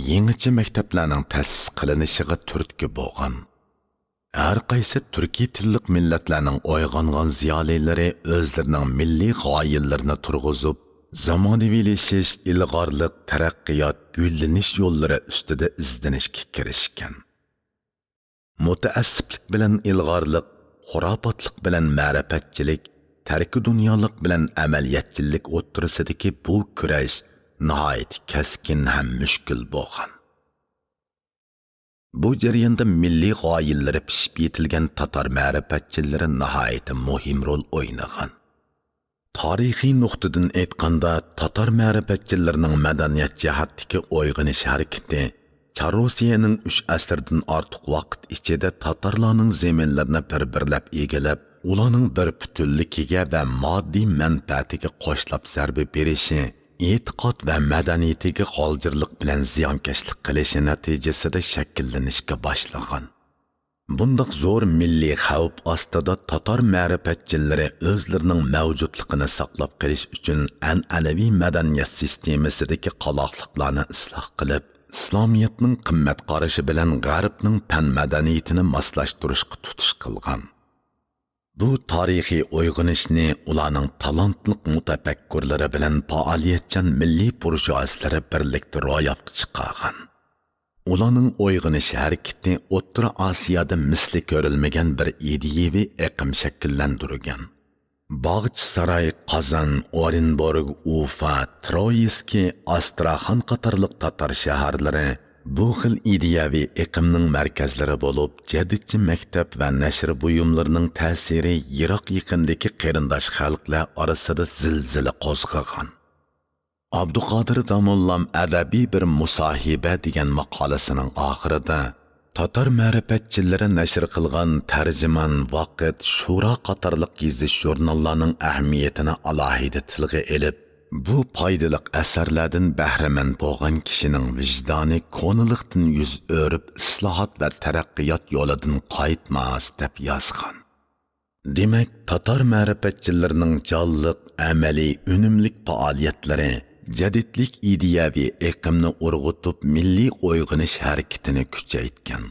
يېڭىچە مەكتەپلەرنىڭ تەسىس قىلىنىشىغا تۈرتكە بولغان. ھەر قايسى تۈركىي تىللىق مىللەتلەرنىڭ ئويغانغان زىيالىيلىرى ئۆزلىرىنىڭ مىللىي غايىلىرىنى تۇرغۇزۇپ، زامانىۋىلىشىش، ئىلغارلىق، تەرەققىيات، گۈللىنىش يوللىرى ئۈستىدە ئىزدىنىشكە كىرىشكەن. مۇتەئەسسىپلىك بىلەن ئىلغارلىق، خۇراپاتلىق بىلەن مەرىپەتچىلىك، تەركىدۇنيالىق بىلەن ئەمەلىيەتچىللىك ئوتتۇرىسىدىكى بۇ كۈرەش ناھايىتى كەسكىن ھەم مۈشكۈل بولغان. بۇ جەرياندا مىللىي غايىلىرى پىشىپ يېتىلگەن تاتار مەرىپەتچىلىرى ناھايىتى مۇھىم رول ئوينىغان. تارىخىي نۇقتىدىن ئېيتقاندا، تاتار مەرىپەتچىلىرىنىڭ مەدەنىيەت جەھەتتىكى ئويغىنىش ھەرىكىتى چار روسىيەنىڭ ئۈچ ئەسىردىن ئارتۇق ۋاقىت ئىچىدە تاتارلارنىڭ زېمىنلىرىنى بىر-بىرلەپ ئىگىلەپ، ئۇلارنىڭ بىر پۈتۈنلۈكىگە ۋە ماددىي مەنپەئەتىگە قوشلاپ زەربە بېرىشى، ئېتىقاد ۋە مەدەنىيىتىگە غالجىرلىق بىلەن زىيانكەشلىك قىلىشى نەتىجىسىدە شەكىللىنىشكە باشلىغان. بۇنداق زور مىللىي خەۋپ ئاستىدا تاتار مەرىپەتچىلىرى ئۆزلىرىنىڭ مەۋجۇتلۇقىنى ساقلاپ قېلىش ئۈچۈن ئەنئەنىۋى مەدەنىيەت سىستېمىسىدىكى قالاقلىقلارنى ئىسلاھ قىلىپ، ئىسلامىيەتنىڭ قىممەت قارىشى بىلەن غەربنىڭ پەن مەدەنىيىتىنى ماسلاشتۇرۇشقا تۇتۇش قىلغان. بۇ تارىخىي ئويغىنىشنى ئۇلارنىڭ تالانتلىق مۇتەپەككۇرلىرى بىلەن پائالىيەتچان مىللىي بۇرژۇئازلىرى بىرلىكتە روياپقا چىقارغان. ئۇلارنىڭ ئويغىنىش ھەرىكىتى ئوتتۇرا ئاسىيادا مىسلى كۆرۈلمىگەن بىر ئىدىيەۋى ئېقىم شەكىللەندۈرگەن. باغچىساراي، قازان، ئورېنبورگ، ئۇفا، ترويسكى، ئاستراخان قاتارلىق تاتار شەھەرلىرى بۇ خىل ئىدىيەۋى ئېقىمنىڭ مەركەزلىرى بولۇپ، جەدىدچى مەكتەپ ۋە نەشر بۇيۇملىرىنىڭ تەسىرى يىراق-يېقىندىكى قېرىنداش خەلقلەر ئارىسىدا زىلزىلە قوزغىغان. ئابدۇقادىر داموللام ئەدەبىي بىر مۇساھىبە دېگەن ماقالىسىنىڭ ئاخىرىدا، تاتار مەرىپەتچىلىرى نەشر قىلغان تەرجىمان، ۋاقىت، شورا قاتارلىق يېزىش ژۇرناللارنىڭ ئەھمىيىتىنى ئالاھىدە تىلغا ئېلىپ، بۇ پايدىلىق ئەسەرلەردىن بەھرىمەن بولغان كىشىنىڭ ۋىجدانى كونىلىقتىن يۈز ئۆرۈپ، ئىسلاھات ۋە تەرەققىيات يولىدىن قايتماس، دەپ يازغان. دېمەك، تاتار مەرىپەتچىلىرىنىڭ جانلىق، ئەمەلىي، ئۈنۈملۈك پائالىيەتلىرى جەدىدلىك ئىدىيەۋى ئېقىمنى ئۇرغۇتۇپ، مىللىي ئويغىنىش ھەرىكىتىنى كۈچەيتكەن.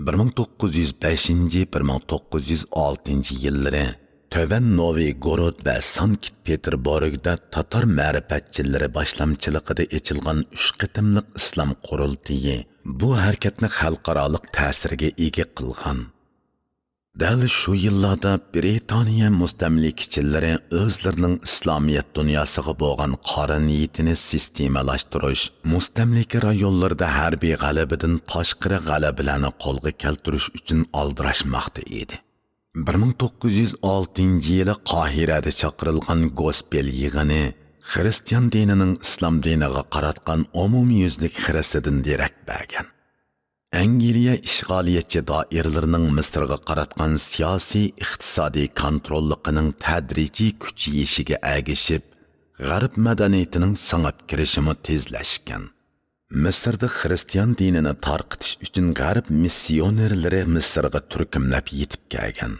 بىر مىڭ توققۇز يۈز بەشىنچى، بىر مىڭ توققۇز يۈز ئالتىنچى يىللىرى تۆۋەن نوۋىگورود ۋە سانكت پېتېربورگدا تاتار مەرىپەتچىلىرى باشلامچىلىقىدا ئېچىلغان ئۈچ قېتىملىق ئىسلام قۇرۇلتىيى بۇ ھەرىكەتنى خەلقئارالىق تەسىرگە ئىگە قىلغان. دەل شۇ يىللاردا برىتانىيە مۇستەملىكىچىلىرى ئۆزلىرىنىڭ ئىسلامىيەت دۇنياسىغا بولغان قارا نىيىتىنى سىستېمىلاشتۇرۇش، مۇستەملىكە رايونلىرىدا ھەربىي غەلىبىدىن تاشقىرى غەلىبىلەرنى قولغا كەلتۈرۈش ئۈچۈن ئالدىراشماقتا ئىدى. بىر مىڭ توققۇز يۈز ئالتىنچى يىلى قاھىرەدە چاقىرىلغان گوسپېل يىغىنى خىرىستىيان دىنىنىڭ ئىسلام دىنىغا قاراتقان ئومۇميۈزلۈك خىرىسىدىن دېرەك بەرگەن. ئەنگلىيە ئىشغالىيەتچى دائىرىلىرىنىڭ مىسىرغا قاراتقان سىياسىي، ئىقتىسادىي كونتروللۇقىنىڭ تەدرىجىي كۈچىيىشىگە ئەگىشىپ، غەرب مەدەنىيىتىنىڭ سىڭىپ كىرىشىمۇ تېزلەشكەن. مىسىردا خىرىستىيان دىنىنى تارقىتىش ئۈچۈن غەرب مىسسىيونېرلىرى مىسىرغا تۈركۈملەپ يېتىپ كەلگەن.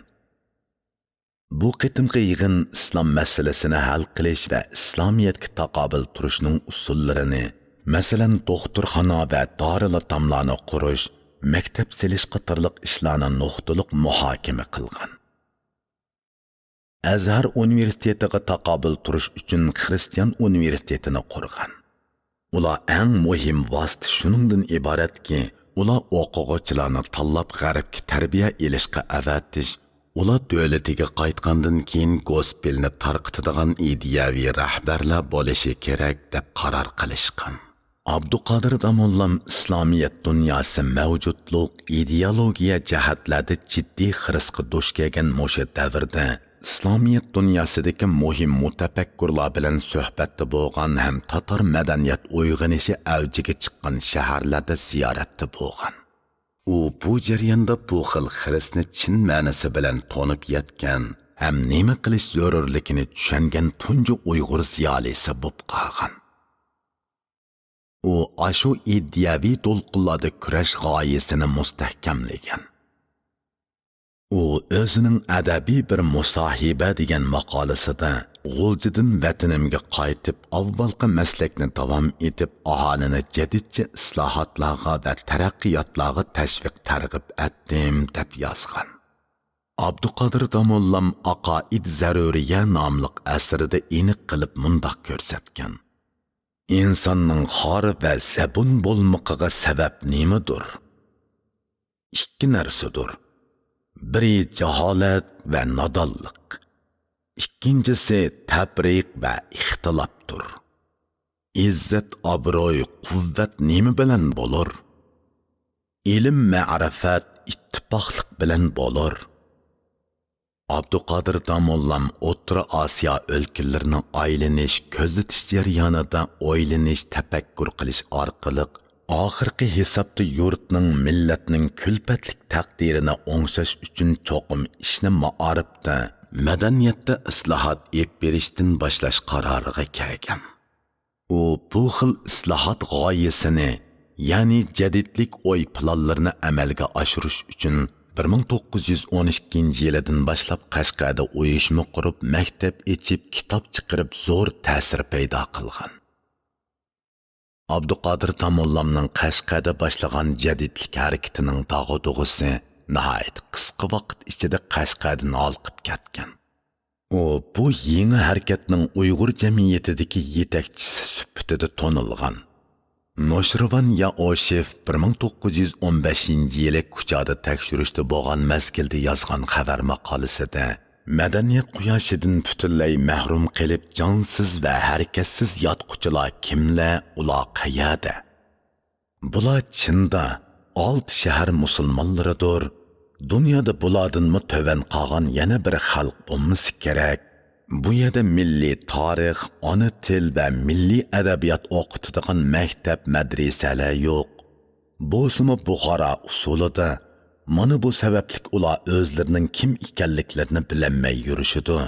بۇ قېتىمقى يىغىن ئىسلام مەسىلىسىنى ھەل قىلىش ۋە ئىسلامىيەتكە تاقابىل تۇرۇشنىڭ ئۇسۇللىرىنى، مەسىلەن، دوختۇرخانا ۋە دارىلئېتاملارنى قۇرۇش، مەكتەپ سېلىش قاتارلىق ئىشلارنى نۇقتىلىق مۇھاكىمە قىلغان. ئەزھەر ئۇنىۋېرسىتېتىغا تاقابىل تۇرۇش ئۈچۈن خىرىستىيان ئۇنىۋېرسىتېتىنى قۇرغان. ئۇلار ئەڭ مۇھىم ۋاسىتە شۇنىڭدىن ئىبارەتكى، ئۇلار ئوقۇغۇچىلارنى تاللاپ غەربكە تەربىيە ئېلىشقا ئەۋەتىش، ئۇلار دۆلىتىگە قايتقاندىن كېيىن گوسپېلنى تارقىتىدىغان ئىدىيەۋى رەھبەرلەر بولۇشى كېرەك، دەپ قارار قىلىشقان. ئابدۇقادىر داموللام ئىسلامىيەت دۇنياسى مەۋجۇتلۇق، ئىدېئولوگىيە جەھەتلەردە جىددىي خىرىسقا دۇچ كەلگەن مۇشۇ دەۋردە، ئىسلامىيەت دۇنياسىدىكى مۇھىم مۇتەپەككۇرلار بىلەن سۆھبەتتە بولغان ھەم تاتار مەدەنىيەت ئويغىنىشى ئەۋجىگە چىققان شەھەرلەردە زىيارەتتە بولغان. ئۇ بۇ جەرياندا بۇ خىل خىرىسنى چىن مەنىسى بىلەن تونۇپ يەتكەن ھەم نېمە قىلىش زۆرۈرلۈكىنى چۈشەنگەن تۇنجى ئۇيغۇر زىيالىيسى بولۇپ قالغان. ئۇ ئاشۇ ئىدىيەۋى دولقۇنلاردا كۈرەش غايىسىنى مۇستەھكەملىگەن. ئۇ ئۆزىنىڭ ئەدەبىي بىر مۇساھىبە دېگەن ماقالىسىدە، غۇلجىدىن ۋەتىنىمگە قايتىپ، ئاۋۋالقى مەسلەكنى داۋام ئېتىپ، ئاھالىنى جەدىدچە ئىسلاھاتلارغا ۋە تەرەققىياتلارغا تەشۋىق تەرغىب ئەتتىم، دەپ يازغان. ئابدۇقادىر داموللام ئاقائىد زەرۇرىيە ناملىق ئەسىرىدە ئېنىق قىلىپ مۇنداق كۆرسەتكەن: ئىنساننىڭ خار ۋە زەبۇن بولمىقىغا سەۋەب نېمىدۇر؟ ئىككى نەرسىدۇر. بىرى جاھالەت ۋە نادانلىق. ئىككىنچىسى تەپرىق ۋە ئىختىلاپتۇر. ئىززەت، ئابرۇي، قۇۋۋەت نېمە بىلەن بولۇر؟ ئىلىم، مەرىپەت، ئىتتىپاقلىق بىلەن بولۇر. ئابدۇقادىر داموللام ئوتتۇرا ئاسىيا ئۆلكىلىرىنىڭ ئايلىنىش، كۆزىتىش جەريانىدا ئويلىنىش، تەپەككۇر قىلىش ئارقىلىق، ئاخىرقى ھېسابتا يۇرتنىڭ، مىللەتنىڭ كۈلپەتلىك تەقدىرىنى ئوڭشاش ئۈچۈن چوقۇم ئىشنى مائارىپتا، مەدەنىيەتتە ئىسلاھات ئېلىپ بېرىشتىن باشلاش قارارىغا كەلگەن. ئۇ بۇ خىل ئىسلاھات غايىسىنى، يەنى جەدىدلىك ئوي پىلانلىرىنى ئەمەلگە ئاشۇرۇش ئۈچۈن، بىر مىڭ توققۇز يۈز ئون ئىككىنچى يىلىدىن باشلاپ قەشقەردە ئۇيۇشما قۇرۇپ، مەكتەپ ئېچىپ، كىتاب چىقىرىپ، زور تەسىر پەيدا قىلغان. ئابدۇقادىر داموللامنىڭ قەشقەردە باشلىغان جەدىدلىك ھەرىكىتىنىڭ داغدۇغىسى ناھايىتى قىسقا ۋاقىت ئىچىدە قەشقەردىن ھالقىپ كەتكەن. ئۇ بۇ يېڭى ھەرىكەتنىڭ ئۇيغۇر جەمئىيىتىدىكى يېتەكچىسى سۈپىتىدە تونۇلغان. نوشىرۋان يائوشېف بىر مىڭ توققۇز يۈز ئون بەشىنچى يىلى كۇچادا تەكشۈرۈشتە بولغان مەزگىلدە يازغان خەۋەر ماقالىسىدە، مەدەنىيەت قۇياشىدىن پۈتۈنلەي مەھرۇم قېلىپ، جانسىز ۋە ھەرىكەتسىز ياتقۇچىلار كىملەر، ئۇلار قەيەردە؟ بۇلار چىندا ئالتە شەھەر مۇسۇلمانلىرىدۇر. دۇنيادا بۇلاردىنمۇ تۆۋەن قالغان يەنە بىر خەلق بولمىسا كېرەك. بۇ يەردە مىللىي تارىخ، ئانا تىل ۋە مىللىي ئەدەبىيات ئوقۇتىدىغان مەكتەپ، مەدرىسەلەر يوق. بولسىمۇ بۇخارا ئۇسۇلىدا، مانا بۇ سەۋەبلىك ئۇلار ئۆزلىرىنىڭ كىم ئىكەنلىكلىرىنى بىلەلمەي يۈرۈشىدۇ.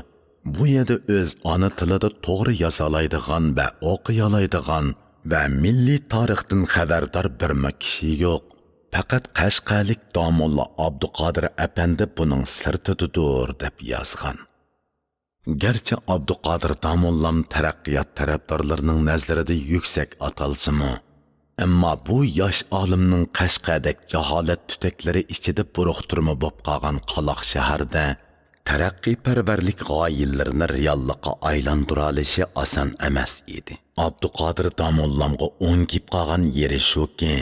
بۇ يەردە ئۆز ئانا تىلىدا توغرا يازالايدىغان ۋە ئوقۇيالايدىغان ۋە مىللىي تارىختىن خەۋەردار بىرمۇ كىشى يوق. پەقەت قەشقەرلىك داموللا ئابدۇقادىر ئەپەندى بۇنىڭ سىرتىدىدۇر، دەپ يازغان. گەرچە ئابدۇقادىر داموللام تەرەققىيات تەرەپدارلىرىنىڭ نەزىرىدە يۈكسەك ئاتالسىمۇ، ئەمما بۇ ياش ئالىمنىڭ قەشقەردەك جاھالەت تۈتەكلىرى ئىچىدە بۇرۇقتۇرما بولۇپ قالغان قالاق شەھەردە تەرەققىيپەرۋەرلىك غايىلىرىنى رېئاللىققا ئايلاندۇرالىشى ئاسان ئەمەس ئىدى. ئابدۇقادىر داموللامغا ئوڭشىپ قالغان يېرى شۇكى،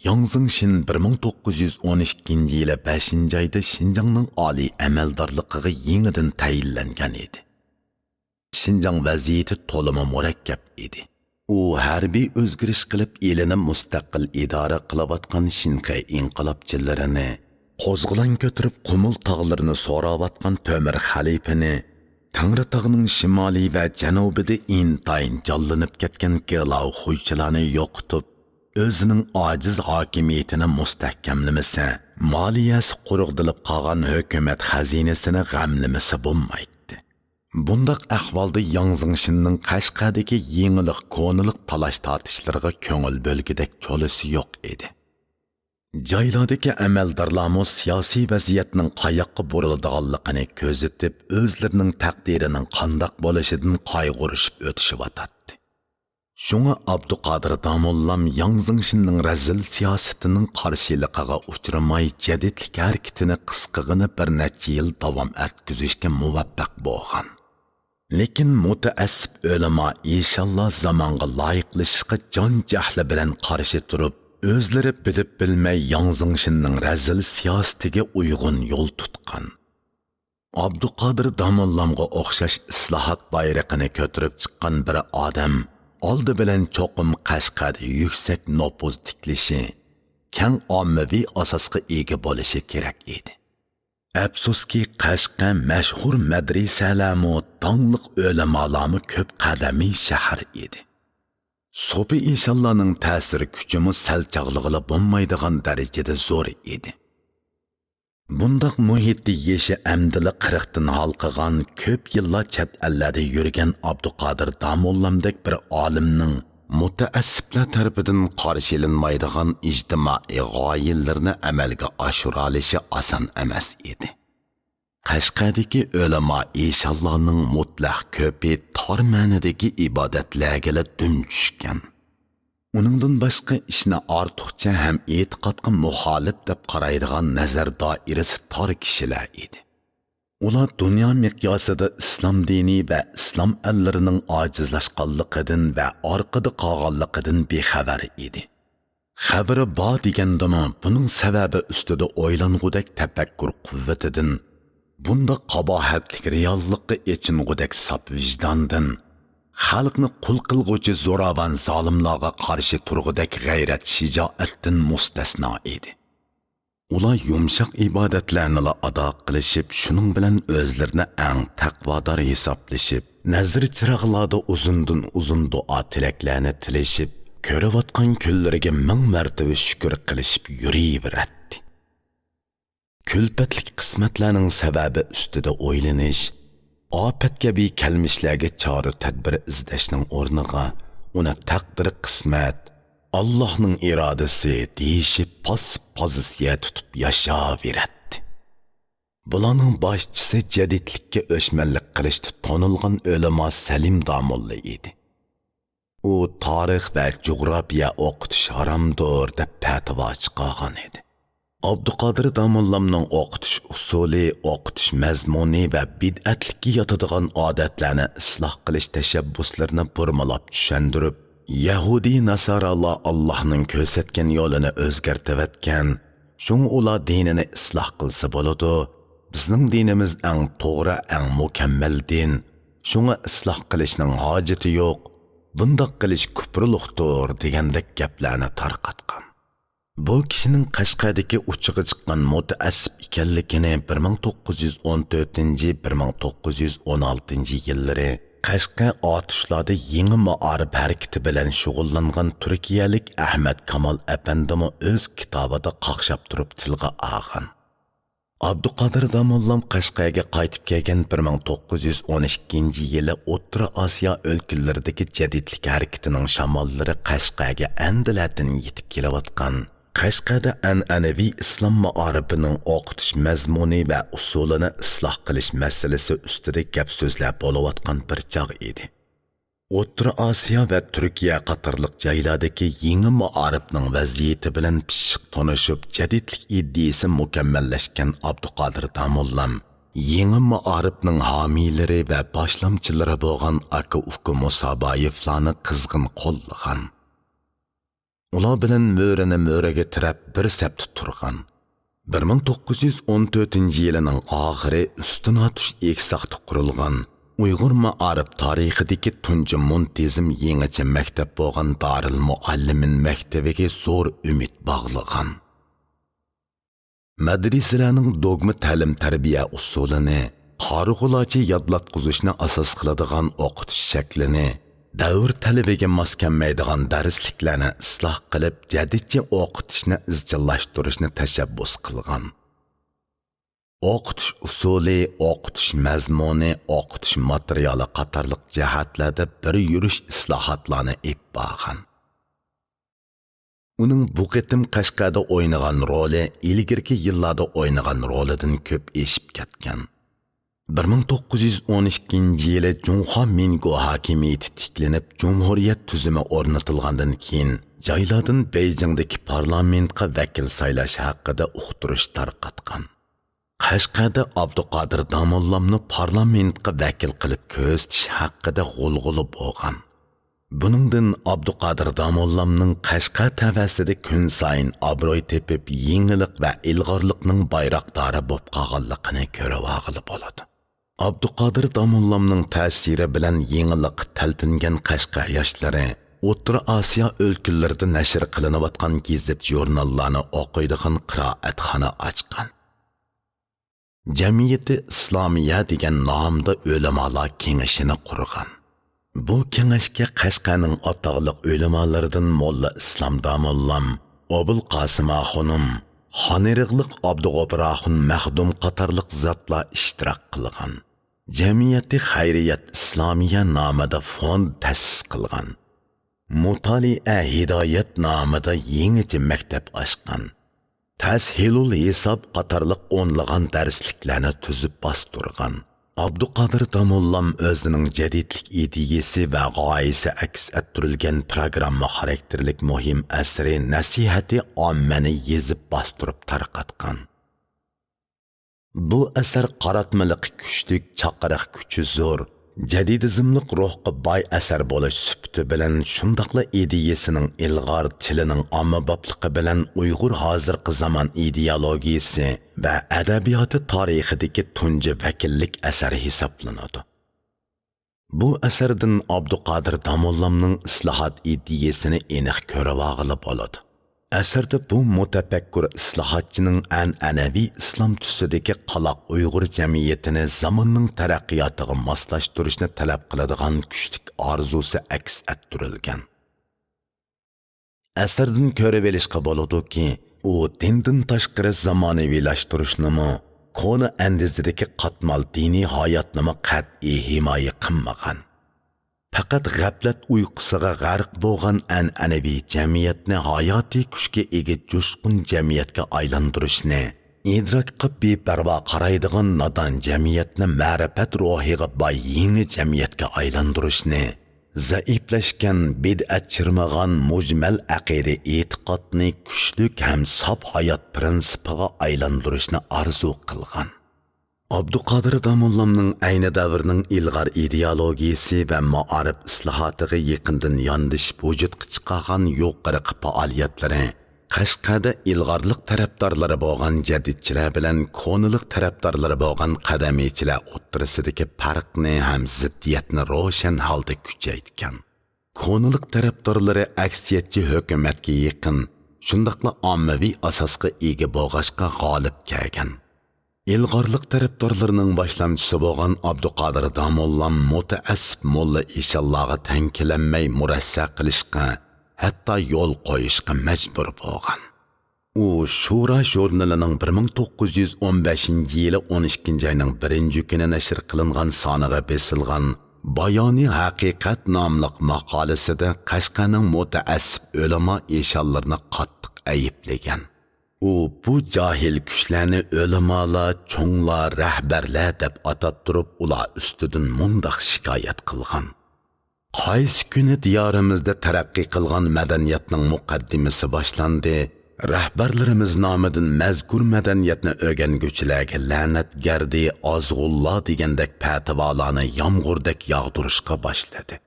ياڭ زېڭشىن بىر مىڭ توققۇز يۈز ئون ئىككىنچى يىلى بەشىنچى ئايدا شىنجاڭنىڭ ئالىي ئەمەلدارلىقىغا يېڭىدىن تەيىنلەنگەن ئىدى. شىنجاڭ ۋەزىيىتى تولىمۇ مۇرەككەپ ئىدى. ئۇ ھەربىي ئۆزگىرىش قىلىپ، ئېلىنى مۇستەقىل ئىدارە قىلىۋاتقان شىنخەي ئىنقىلابچىلىرىنى، قوزغىلاڭ كۆتۈرۈپ، قۇمۇل تاغلىرىنى سوراۋاتقان تۆمۈر خەلىپىنى، تەڭرىتاغنىڭ شىمالى ۋە جەنۇبىدا ئىنتايىن جانلىنىپ كەتكەن گېلاۋ خۇيچىلارنى يوقىتىپ، ئۆزىنىڭ ئاجىز ھاكىمىيىتىنى مۇستەھكەملىمىسە، مالىيەسى قۇرۇقدىلىپ قالغان ھۆكۈمەت خەزىنىسىنى غەملىمىسە بولمايتتى. بۇنداق ئەھۋالدا ياڭ زېڭشىننىڭ قەشقەردىكى يېڭىلىق، كونىلىق تالاش-تارتىشلىرىغا كۆڭۈل بۆلگۈدەك چولىسى يوق ئىدى. جايلاردىكى ئەمەلدارلارمۇ سىياسىي ۋەزىيەتنىڭ قاياققا بۇرۇلىدىغانلىقىنى كۆزىتىپ، ئۆزلىرىنىڭ تەقدىرىنىڭ قانداق بولۇشىدىن قايغۇرۇشۇپ ئۆتۈشۈۋاتاتتى. شۇڭا ئابدۇقادىر داموللام ياڭ زېڭشىننىڭ رەزىل سىياسىتىنىڭ قارشىلىقىغا ئۇچرىماي، جەدىدلىك ھەرىكىتىنى قىسقىغىنە بىر نەچچە يىل داۋام ئەتكۈزۈشكە مۇۋەپپەق بولغان. لېكىن مۇتەئەسسىپ ئۆلىما ئىشاللا زامانغا لايىقلىشىشقا جان-جەھلى بىلەن قارشى تۇرۇپ، ئۆزلىرى بىلىپ-بىلمەي ياڭ زېڭشىننىڭ رەزىل سىياسىتىگە ئۇيغۇن يول تۇتقان. ئابدۇقادىر داموللامغا ئوخشاش ئىسلاھات بايرىقىنى كۆتۈرۈپ چىققان بىر ئادەم ئالدى بىلەن چوقۇم قەشقەردە يۈكسەك نوپۇز تىكلىشى، كەڭ ئاممىۋى ئاساسقا ئىگە بولۇشى كېرەك ئىدى. ئەپسۇسكى، قەشقەر مەشھۇر مەدرىسەلەرمۇ، داڭلىق ئۆلىمالارمۇ كۆپ قەدەمىي شەھەر ئىدى. سوپى ئىشانلارنىڭ تەسىر كۈچىمۇ سەل چاغلىغىلى بولمايدىغان دەرىجىدە زور ئىدى. بۇنداق مۇھىتتا يېشى ئەمدىلا قىرىقتىن ھالقىغان، كۆپ يىللار چەت ئەللەردە يۈرگەن ئابدۇقادىر داموللامدەك بىر ئالىمنىڭ مۇتەئەسسىپلەر تەرىپىدىن قارشى ئېلىنمايدىغان ئىجتىمائىي غايىلىرىنى ئەمەلگە ئاشۇرالىشى ئاسان ئەمەس ئىدى. قەشقەردىكى ئۆلىما ئىشانلارنىڭ مۇتلەق كۆپى تار مەنىدىكى ئىبادەتلەرگىلا دۈم چۈشكەن. ئۇنىڭدىن باشقا ئىشنى ئارتۇقچە ھەم ئېتىقادقا مۇخالىپ دەپ قارايدىغان نەزەر دائىرىسى تار كىشىلەر ئىدى. ئۇلار دۇنيا مىقياسىدا ئىسلام دىنى ۋە ئىسلام ئەللىرىنىڭ ئاجىزلاشقانلىقىدىن ۋە ئارقىدا قالغانلىقىدىن بىخەۋەر ئىدى. خەۋىرى بار دېگەندىمۇ، بۇنىڭ سەۋەبى ئۈستىدە ئويلانغۇدەك تەپەككۇر قۇۋۋىتىدىن، بۇنداق قاباھەتلىك رېئاللىققا ئېچىنغۇدەك ساپ ۋىجداندىن، خەلقنى قۇل قىلغۇچى زوراۋان زالىملارغا قارشى تۇرغۇدەك غەيرەت-شىجائەتتىن مۇستەسنا ئىدى. ئۇلار يۇمشاق ئىبادەتلەرنىلا ئادا قىلىشىپ، شۇنىڭ بىلەن ئۆزلىرىنى ئەڭ تەقۋادار ھېسابلىشىپ، نەزىر چىراغلاردا ئۇزۇندىن ئۇزۇن دۇئا تىلەكلەرنى تىلىشىپ، كۆرۈۋاتقان كۈنلىرىگە مىڭ مەرتىۋە شۈكۈر قىلىشىپ يۈرۈۋېرەتتى. كۈلپەتلىك قىسمەتلەرنىڭ سەۋەبى ئۈستىدە ئويلىنىش، ئاپەت كەبى كەلمىشلەرگە چارە-تەدبىر ئىزدەشنىڭ ئورنىغا، ئۇنى تەقدىر قىسمەت، ئاللاھنىڭ ئىرادىسى دېيىشىپ، پاسسىپ پوزىتسىيە تۇتۇپ ياشاۋېرەتتى. بۇلارنىڭ باشچىسى جەدىدلىككە ئۆچمەنلىك قىلىشتا تونۇلغان ئۆلىما سەلىم داموللا ئىدى. ئۇ تارىخ ۋە جۇغراپىيە ئوقۇتۇش ھارامدۇر دەپ پەتىۋا چىقارغان ئىدى. ئابدۇقادىر داموللامنىڭ ئوقۇتۇش ئۇسۇلى، ئوقۇتۇش مەزمۇنى ۋە بىدئەتلىككە ياتىدىغان ئادەتلەرنى ئىسلاھ قىلىش تەشەببۇسلىرىنى بۇرمىلاپ چۈشەندۈرۈپ، يەھۇدىي ناسارالار ئاللاھنىڭ كۆرسەتكەن يولىنى ئۆزگەرتىۋەتكەن، شۇڭا ئۇلار دىنىنى ئىسلاھ قىلسا بولىدۇ، بىزنىڭ دىنىمىز ئەڭ توغرا، ئەڭ مۇكەممەل دىن، شۇڭا ئىسلاھ قىلىشنىڭ ھاجىتى يوق، بۇنداق قىلىش كۇپرۇلۇقتۇر دېگەندەك گەپلەرنى تارقاتقان. بۇ كىشىنىڭ قەشقەردىكى ئۇچىغا چىققان مۇتەئەسسىپ ئىكەنلىكىنى بىر مىڭ توققۇز يۈز ئون تۆتىنچى، بىر مىڭ توققۇز يۈز ئون ئالتىنچى يىللىرى قەشقەر ئاتۇشلاردا يېڭى مائارىپ ھەرىكىتى بىلەن شۇغۇللانغان تۈركىيەلىك ئەھمەد كامال ئەپەندىمۇ ئۆز كىتابىدا قاقشاپ تۇرۇپ تىلغا ئالغان. ئابدۇقادىر داموللام قەشقەرگە قايتىپ كەلگەن بىر مىڭ توققۇز يۈز ئون ئىككىنچى يىلى ئوتتۇرا ئاسىيا ئۆلكىلىرىدىكى جەدىدلىك ھەرىكىتىنىڭ شاماللىرى قەشقەرگە ئەندىلەتىن يېتىپ كېلىۋاتقان، قەشقەردە ئەنئەنىۋى ئىسلام مائارىپىنىڭ ئوقۇتۇش مەزمۇنى ۋە ئۇسۇلىنى ئىسلاھ قىلىش مەسىلىسى ئۈستىدە گەپ-سۆزلەر بولۇۋاتقان بىر چاغ ئىدى. ئوتتۇرا ئاسىيا ۋە تۈركىيە قاتارلىق جايلاردىكى يېڭى مائارىپنىڭ ۋەزىيىتى بىلەن پىششىق تونۇشۇپ، جەدىدلىك ئىدىيىسى مۇكەممەللەشكەن ئابدۇقادىر داموللام يېڭى مائارىپنىڭ ھامىيلىرى ۋە باشلامچىلىرى بولغان ئاكا-ئۇكا مۇسابايېۋلارنى قىزغىن قوللىغان. ئۇلار بىلەن مۈرىنى مۈرىگە تىرەپ بىر سەپتە تۇرغان. بىر مىڭ توققۇز يۈز ئون تۆتىنچى يىلىنىڭ ئاخىرى ئۈستۈن ئاتۇش ئېگىزتاغدا قۇرۇلغان ئۇيغۇر مائارىپ تارىخىدىكى تۇنجى مۇنتىزىم يېڭىچە مەكتەپ بولغان دارىل مۇئەللىمىن مەكتىۋىگە زور ئۈمىد باغلىغان. مەدرىسىلەرنىڭ دوگما تەلىم-تەربىيە ئۇسۇلىنى، قارىغۇلارچە يادلاتقۇزۇشنى ئاساس قىلىدىغان ئوقۇتۇش شەكلىنى، دەۋر تەلىپىگە ماس كەلمەيدىغان دەرسلىكلەرنى ئىسلاھ قىلىپ، جەدىدچە ئوقۇتۇشنى ئىزچىللاشتۇرۇشنى تەشەببۇس قىلغان. ئوقۇتۇش ئۇسۇلى، ئوقۇتۇش مەزمۇنى، ئوقۇتۇش ماتېرىيالى قاتارلىق جەھەتلەردە بىر يۈرۈش ئىسلاھاتلارنى ئېلىپ بارغان. ئۇنىڭ بۇ قېتىم قەشقەردە ئوينىغان رولى ئىلگىرىكى يىللاردا ئوينىغان رولىدىن كۆپ ئېشىپ كەتكەن. بىر مىڭ توققۇز يۈز ئون ئىككىنچى يىلى جۇڭخۇا مىنگو ھاكىمىيىتى تىكلىنىپ، جۇمھۇرىيەت تۈزۈمى ئورنىتىلغاندىن كېيىن، جايلاردىن بېيجىڭدىكى پارلامېنتقا ۋەكىل سايلاش ھەققىدە ئۇقتۇرۇش تارقاتقان. قەشقەردە ئابدۇقادىر داموللامنى پارلامېنتقا ۋەكىل قىلىپ كۆرسىتىش ھەققىدە غۇلغۇلا بولغان. بۇنىڭدىن ئابدۇقادىر داموللامنىڭ قەشقەر تەۋەسىدە كۈنسايىن ئابرۇي تېپىپ، يېڭىلىق ۋە ئىلغارلىقنىڭ بايراقدارى بولۇپ قالغانلىقىنى كۆرۈۋالغىلى بولىدۇ. ئابدۇقادىر داموللامنىڭ تەسىرى بىلەن يېڭىلىققا تەلپۈنگەن قەشقەر ياشلىرى ئوتتۇرا ئاسىيا ئۆلكىلىرىدە نەشر قىلىنىۋاتقان گېزىت-ژۇرناللارنى ئوقۇيدىغان قىرائەتخانا ئاچقان. جەمئىيىتى ئىسلامىيە دېگەن نامدا ئۆلىمالار كېڭىشىنى قۇرغان. بۇ كېڭەشكە قەشقەرنىڭ ئاتاقلىق ئۆلىمالىرىدىن موللا ئىسلام داموللام، ئوبۇل قاسىم ئاخۇنۇم، خانئېرىقلىق ئابدۇغوپۇر ئاخۇن مەخدۇم قاتارلىق زاتلار ئىشتىراك قىلغان. جەمئىيەتى خەيرىيەت ئىسلامىيە نامىدا فوند تەسىس قىلغان. مۇتالىئە ھىدايەت نامىدا يېڭىچە مەكتەپ ئاچقان. تەسھىلۇل ھېساب قاتارلىق ئونلىغان دەرسلىكلەرنى تۈزۈپ باستۇرغان. ئابدۇقادىر داموللام ئۆزىنىڭ جەدىدلىك ئىدىيىسى ۋە غايىسى ئەكس ئەتتۈرۈلگەن پىروگرامما خاراكتېرلىك مۇھىم ئەسىرى نەسىھەتى ئاممەنى يېزىپ باستۇرۇپ تارقاتقان. بۇ ئەسەر قاراتمىلىقى كۈچلۈك، چاقىرىق كۈچى زور، جەدىدىزملىق روھقا باي ئەسەر بولۇش سۈپىتى بىلەن، شۇنداقلا ئىدىيىسىنىڭ ئىلغار، تىلىنىڭ ئاممىبابلىقى بىلەن ئۇيغۇر ھازىرقى زامان ئىدېئولوگىيىسى ۋە ئەدەبىياتى تارىخىدىكى تۇنجى ۋەكىللىك ئەسەر ھېسابلىنىدۇ. بۇ ئەسەردىن ئابدۇقادىر داموللامنىڭ ئىسلاھات ئىدىيەسىنى ئېنىق كۆرۈۋالغىلى بولىدۇ. ئەسەردە بۇ مۇتەپەككۇر ئىسلاھاتچىنىڭ ئەنئەنەۋى ئىسلام تۈسىدىكى قالاق ئۇيغۇر جەمئىيىتىنى زاماننىڭ تەرەققىياتىغا ماسلاشتۇرۇشنى تەلەپ قىلىدىغان كۈچلۈك ئارزۇسى ئەكس ئەتتۈرۈلگەن. ئەسەردىن كۆرۈۋېلىشقا بولىدۇكى، ئۇ دىندىن تاشقىرى زامانىۋىلاشتۇرۇشنىمۇ، كونا ئەندىزىدىكى قاتمال دىنىي ھاياتنىمۇ قەتئىي ھىمايە قىلمىغان. پەقەت غەپلەت ئۇيقۇسىغا غەرق بولغان ئەنئەنىۋى جەمئىيەتنى ھاياتىي كۈچكە ئىگە جۇشقۇن جەمئىيەتكە ئايلاندۇرۇشنى، ئىدراكقا بىپەرۋا قارايدىغان نادان جەمئىيەتنى مەرىپەت روھىغا باي يېڭى جەمئىيەتكە ئايلاندۇرۇشنى، زەئىپلەشكەن، بىدئەت چىرمىغان مۇجمەل ئەقىدە ئېتىقادنى كۈچلۈك ھەم ساپ ھايات پىرىنسىپىغا ئايلاندۇرۇشنى ئارزۇ قىلغان. ئابدۇقادىر داموللامنىڭ ئەينى دەۋرنىڭ ئىلغار ئىدېئولوگىيىسى ۋە مائارىپ ئىسلاھاتىغا يېقىندىن ياندىشىپ ۋۇجۇدقا چىقارغان يۇقىرىقى پائالىيەتلىرى قەشقەردە ئىلغارلىق تەرەپدارلىرى بولغان جەدىدچىلەر بىلەن كونىلىق تەرەپدارلىرى بولغان قەدىمىيچىلەر ئوتتۇرىسىدىكى پەرقنى ھەم زىددىيەتنى روشەن ھالدا كۈچەيتكەن. كونىلىق تەرەپدارلىرى ئەكسىيەتچى ھۆكۈمەتكە يېقىن، شۇنداقلا ئاممىۋى ئاساسقا ئىگە بولغاچقا غالىب كەلگەن. ئىلغارلىق تەرەپدارلىرىنىڭ باشلامچىسى بولغان ئابدۇقادىر داموللام مۇتەئەسسىپ موللا ئىشانلارغا تەڭ كېلەلمەي مۇرەسسە قىلىشقا، ھەتتا يول قويۇشقا مەجبۇر بولغان. ئۇ شۇرا ژۇرنىلىنىڭ بىر مىڭ توققۇز يۈز ئون بەشىنچى يىلى ئون ئىككىنچى ئاينىڭ بىرىنچى كۈنى نەشر قىلىنغان سانىغا بېسىلغان بايانى ھەقىقەت ناملىق ماقالىسىدە قەشقەرنىڭ مۇتەئەسسىپ ئۆلىما ئىشانلىرىنى قاتتىق ئەيىبلىگەن. ئۇ بۇ جاھىل كۈچلەرنى ئۆلىمالار، چوڭلار، رەھبەرلەر دەپ ئاتاپ تۇرۇپ، ئۇلار ئۈستىدىن مۇنداق شىكايەت قىلغان: قايسى كۈنى دىيارىمىزدا تەرەققىي قىلغان مەدەنىيەتنىڭ مۇقەددىمىسى باشلاندى، رەھبەرلىرىمىز نامىدىن مەزكۇر مەدەنىيەتنى ئۆگەنگۈچىلەرگە لەنەت گەردى، ئازغۇنلار دېگەندەك پەتىۋالارنى يامغۇردەك ياغدۇرۇشقا باشلىدى.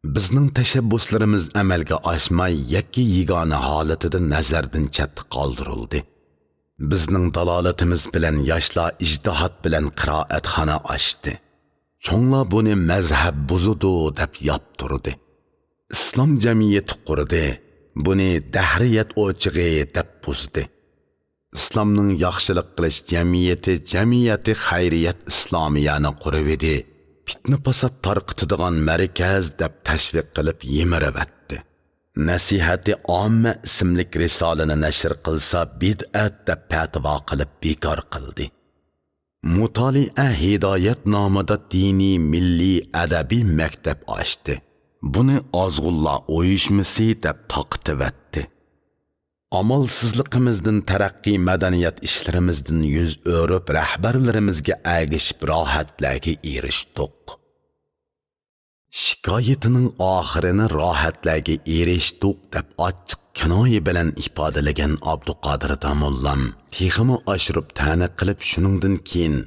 بىزنىڭ تەشەببۇسلىرىمىز ئەمەلگە ئاشماي، يەككە يېگانە ھالىتىدە نەزەردىن چەتتە قالدۇرۇلدى. بىزنىڭ دالالىتىمىز بىلەن ياشلار ئىجتىھات بىلەن قىرائەتخانا ئاچتى. چوڭلار بۇنى مەزھەپ بۇزىدۇ دەپ ياپتۇردى. ئىسلام جەمئىيىتى قۇردى، بۇنى دەھرىيەت ئوچىقى دەپ بۇزدى. ئىسلامنىڭ ياخشىلىق قىلىش جەمئىيىتى، جەمئىيەتى خەيرىيەت ئىسلامىيەنى قۇرۇۋىدى، پىتنە-پاسات تارقىتىدىغان مەركەز دەپ تەشۋىق قىلىپ يىمىرىۋەتتى. نەسىھەتى ئاممە ئىسىملىك رىسالىنى نەشر قىلسا بىدئەت دەپ پەتىۋا قىلىپ بىكار قىلدى. مۇتالىئە ھىدايەت نامىدا دىنىي، مىللىي، ئەدەبىي مەكتەپ ئاچتى. بۇنى ئازغۇنلار ئۇيۇشمىسى دەپ تارقىتىۋەتتى. ئامالسىزلىقىمىزدىن تەرەققىي مەدەنىيەت ئىشلىرىمىزدىن يۈز ئۆرۈپ، رەھبەرلىرىمىزگە ئەگىشىپ راھەتلەرگە ئېرىشتۇق. شىكايىتىنىڭ ئاخىرىنى راھەتلەرگە ئېرىشتۇق دەپ ئاچچىق كىنايە بىلەن ئىپادىلىگەن ئابدۇقادىر داموللام تېخىمۇ ئاشۇرۇپ تەنە قىلىپ، شۇنىڭدىن كېيىن